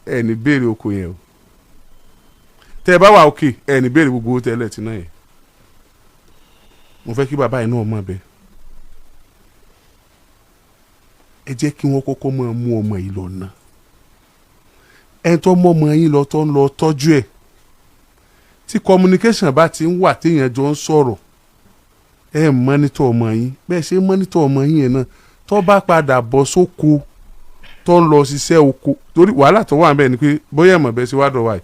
ẹ̀ ní béèrè oko yẹn o. Tẹ́ bá wà òkè, ẹ̀ ní béèrè gbogbo owó tẹ́lẹ̀ tí náà yẹn. Mo fẹ́ kí bàbá yìí náà mọ̀ bẹ́ẹ̀. Ẹ jẹ́ kí wọ́n kọ́kọ́ máa mú ọmọ yìí lọ ná. Ẹni tó mọ́ ọmọ yín lọ, tó ń lọ tọ́jú ẹ̀, tí communication bá ti ń wà, téèyàn jọ ń sọ̀rọ̀, ẹ monitor ọmọ yín. Bẹ́ẹ̀ ṣe monitor ọmọ yín yẹn náà, tó bá padà bọ́ sóko. Tó ń lọ ṣiṣẹ́ oko, torí wàhálà tó wà níbẹ̀ ni pé bóyá ẹ̀mọ̀ bẹ́ẹ̀ ṣe wá dọ̀ wáyé,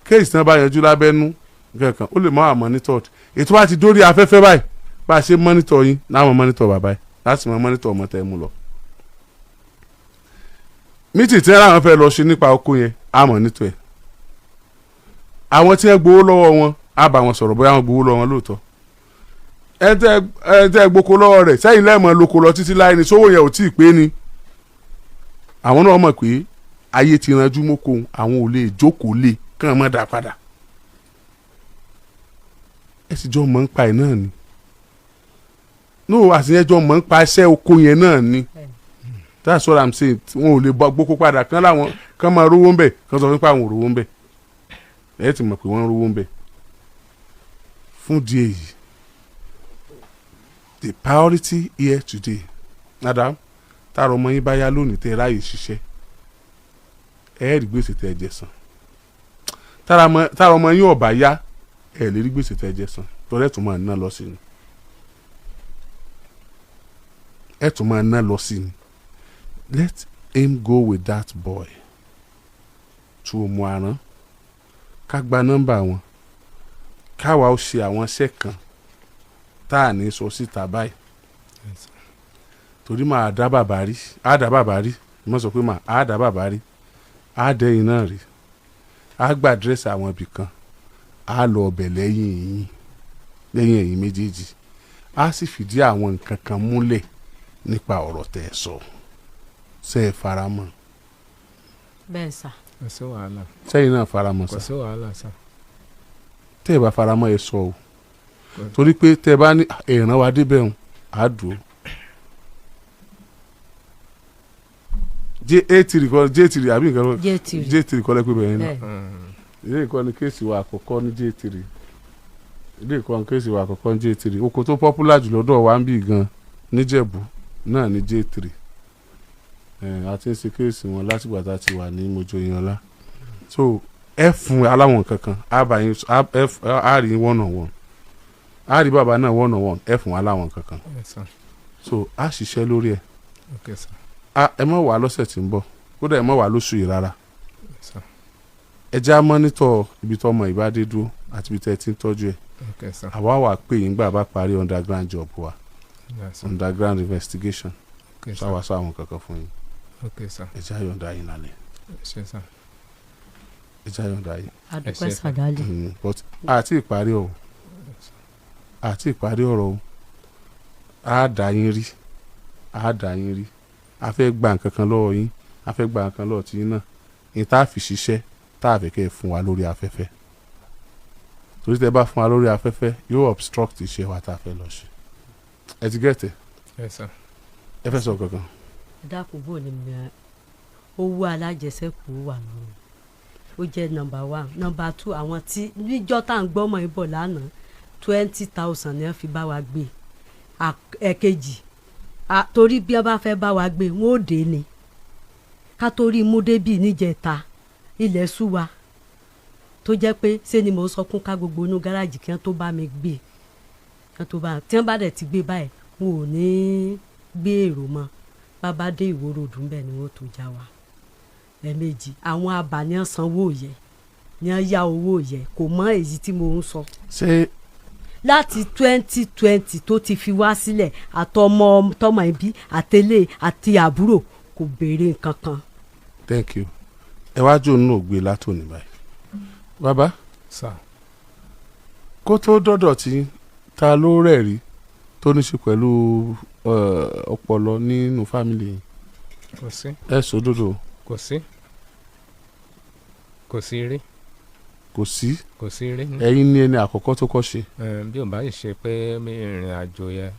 case náà bá yanjú lábẹ́nú nǹkan kan, ó lè mọ́ àmọ́ monitor ètò bá ti dórí afẹ́fẹ́ báyìí. Bá a ṣe monitor yín láwọn monitor bàbá yìí láti mọ monitor ọmọ tẹ́ ẹ mú lọ. Meeting tí wọ́n fẹ́ lọ ṣe nípa oko yẹn, á monitor ẹ̀. Àwọn tí wọ́n gbowó lọ́wọ́ wọn, á bá wọn sọ̀rọ̀ bóyá wọ́n gbowó lọ́wọ́ wọn lóòótọ́. Ẹ tẹ́ gboko lọ́wọ́ rẹ̀ sẹ́yìn lẹ́ẹ̀mọ́ lóko lọ títí láì ní sówó yẹn ò tí ì pé ni. Àwọn náà mọ̀ pé ayé ti ranjú mọ́kò, àwọn ò lè jókòó lé kàn mọ́ dá padà. Ẹ sì jọ mọ̀ ń pa ẹ̀ náà ni no, àtìyẹn jọ mọ̀ ń pa iṣẹ́ oko yẹn náà ni. That's what I'm saying. Wọn ò lè bọ gboko padà kán láwọn kán máa rówó ń bẹ̀, kán sọ fún pé àwọn ò rówó ń bẹ̀. Ẹ ti mọ̀ pé wọ́n ń rówó ń bẹ̀. Fún díẹ̀ yìí, the priority here today, madam, táàrọ̀ ọmọ yín bá yá lónìí, tẹ́ ẹ ráàyè ṣiṣẹ́, ẹ rí gbèsè tẹ́ ẹ jẹ san. Táàrọ̀ ọmọ yín ò bá yá, ẹ lè rí gbèsè tẹ́ ẹ jẹ san, torí ẹ tún máa ná lọ sí ni, ẹ tún máa ná lọ sí ni. Let him go with that boy to Òmùaran, ká gba nọ́mbà wọn, káwa ó ṣe àwọn iṣẹ́ kan tá à ní sọ síta báyìí, torí máa dá bàbá rí, á dá bàbá rí. Mo sọ pé máa á dá bàbá rí, á dẹ́yìn náà rí, á gba àdírẹ́sì àwọn ibì kan, á lọ ọbẹ̀ lẹ́yìn yín, lẹ́yìn ẹ̀yìn méjèèjì, á sì fìdí àwọn nǹkan kan múlẹ̀ nípa ọ̀rọ̀ tẹ́ ẹ sọ. Ṣe é faramọ́? Bẹ́ẹ̀ sà. Kò sí wàhálà. Sẹ́yìn náà faramọ́? Kò Sà? sí wàhálà sà. Tẹ́ ẹ bá faramọ́, ẹ sọ o, torí pé tẹ́ ẹ bá ní ẹ̀ràn wa débẹ̀ ń á dùn ó. J A3 kọ́, J3 àbí nǹkan lọ? J3. J3 kọ́ lẹ́pẹ́ bẹ̀rẹ̀ náà. Bẹ́ẹ̀. Ilé ìkọ́ ni case wa àkọ́kọ́ ní J3. Ilé ìkọ́ ni case wa àkọ́kọ́ ní J3. Oko tó popular jù lọ́dọ̀ wa ń bì gan níjẹ̀bú náà ní J3. Ẹ̀ a ti ń ṣe case wọn látìgbà tá a ti wà ní Mojoyinọlá. So ẹ fún aláwọn kankan, á bá yín, á rí one on one, á rí bàbá náà one on one, ẹ fún aláwọn kankan. Yes, sir. So á ṣiṣẹ́ lórí ẹ̀. Okay, sir. Ẹ má wà lọ́sẹ̀ tí ń bọ̀, kódà ẹ má wà lóṣù yìí rárá. Yes, sir. Ẹ já monitor ibi tó ọmọ ìbádé dúró àti ibi tẹ́ ẹ ti ń tọ́jú ẹ̀. Okay, sir. Àwa wà pé yín gbà bá parí underground job wa, Yes, sir. underground investigation. Okay, sir. Sáwà sọ àwọn kankan fún yín. Okay, sir. Ẹ já yọ̀ǹda yín lálẹ́. Ṣé, sir. Ẹ já yọ̀ǹda yín. Adúpẹ́. Ẹ ṣé. Sàdálì. But àti ìparí ọ̀rọ̀, àti ìparí ọ̀rọ̀ o. Á dá yín rí, á dá yín rí. A fẹ́ gba nǹkan kan lọ́wọ́ yín, a fẹ́ gba nǹkan lọ́wọ́ tiyín náà ní tá a fi ṣiṣẹ́, tá a fẹ́ kẹ́ ẹ fún wa lórí afẹ́fẹ́, torí tẹ́ bá fún wa lórí afẹ́fẹ́, yóò obstruct iṣẹ́ wa tá a fẹ́ lọ ṣe. Ẹ ti gẹ̀tẹ̀? Yes, sir. Ẹ fẹ́ sọ kankan? Ẹ dákun, bò ní mi, owó alájẹsẹ́kù wà lọ́rùn, ó jẹ́ number one. Number two, àwọn tí níjọ́ tá à ń gbọ́mọ ibọ̀ lánàá, 20,000 ni wọ́n fi bá wa gbé. Ẹ̀kejì, torí bí wọ́n bá fẹ́ bá wa gbé, wọ́n ò dé ni ká torí mú débì níjẹta, ilẹ̀ sú wa, tó jẹ́ pé ṣé ni mò ń sọkún ká gbogbo inú gáràjì kí wọ́n tó bá mi gbé, kí wọ́n tó bá tí wọ́n bá dẹ̀ ti gbé báyìí, wọn ò ní gbé èrò mọ́. Bàbá dé Ìwó Road ńbẹ̀ ni wọ́n tó já wa ẹ̀ẹ̀mejì. Àwọn abàníyàn sanwó yẹ ní wọ́n yá owó yẹ, kò mọ èyí tí mo ń sọ. Ṣé Láti 2020 tó ti fi wá sílẹ̀, àtọmọ tọmọ ẹbí àtẹlé àti àbúrò, kò béèrè nǹkan kan. Thank you. Ẹ wá jò nínú ògbé látòní báyìí, bàbá. Sir. Kó tó dọ́dọ̀ tí ta ló rẹ̀ rí tó ní ṣe pẹ̀lú ọpọlọ nínú family yìí? Kò sí. Ẹ sòdodo. Kò sí, kò sí rí. Kò sí? Kò sí rí. Ẹ̀yin ní ẹni àkọ́kọ́ tó kọ́ ṣe? Bí ò bá yìí ṣe pé mi ìrìn àjò yẹn.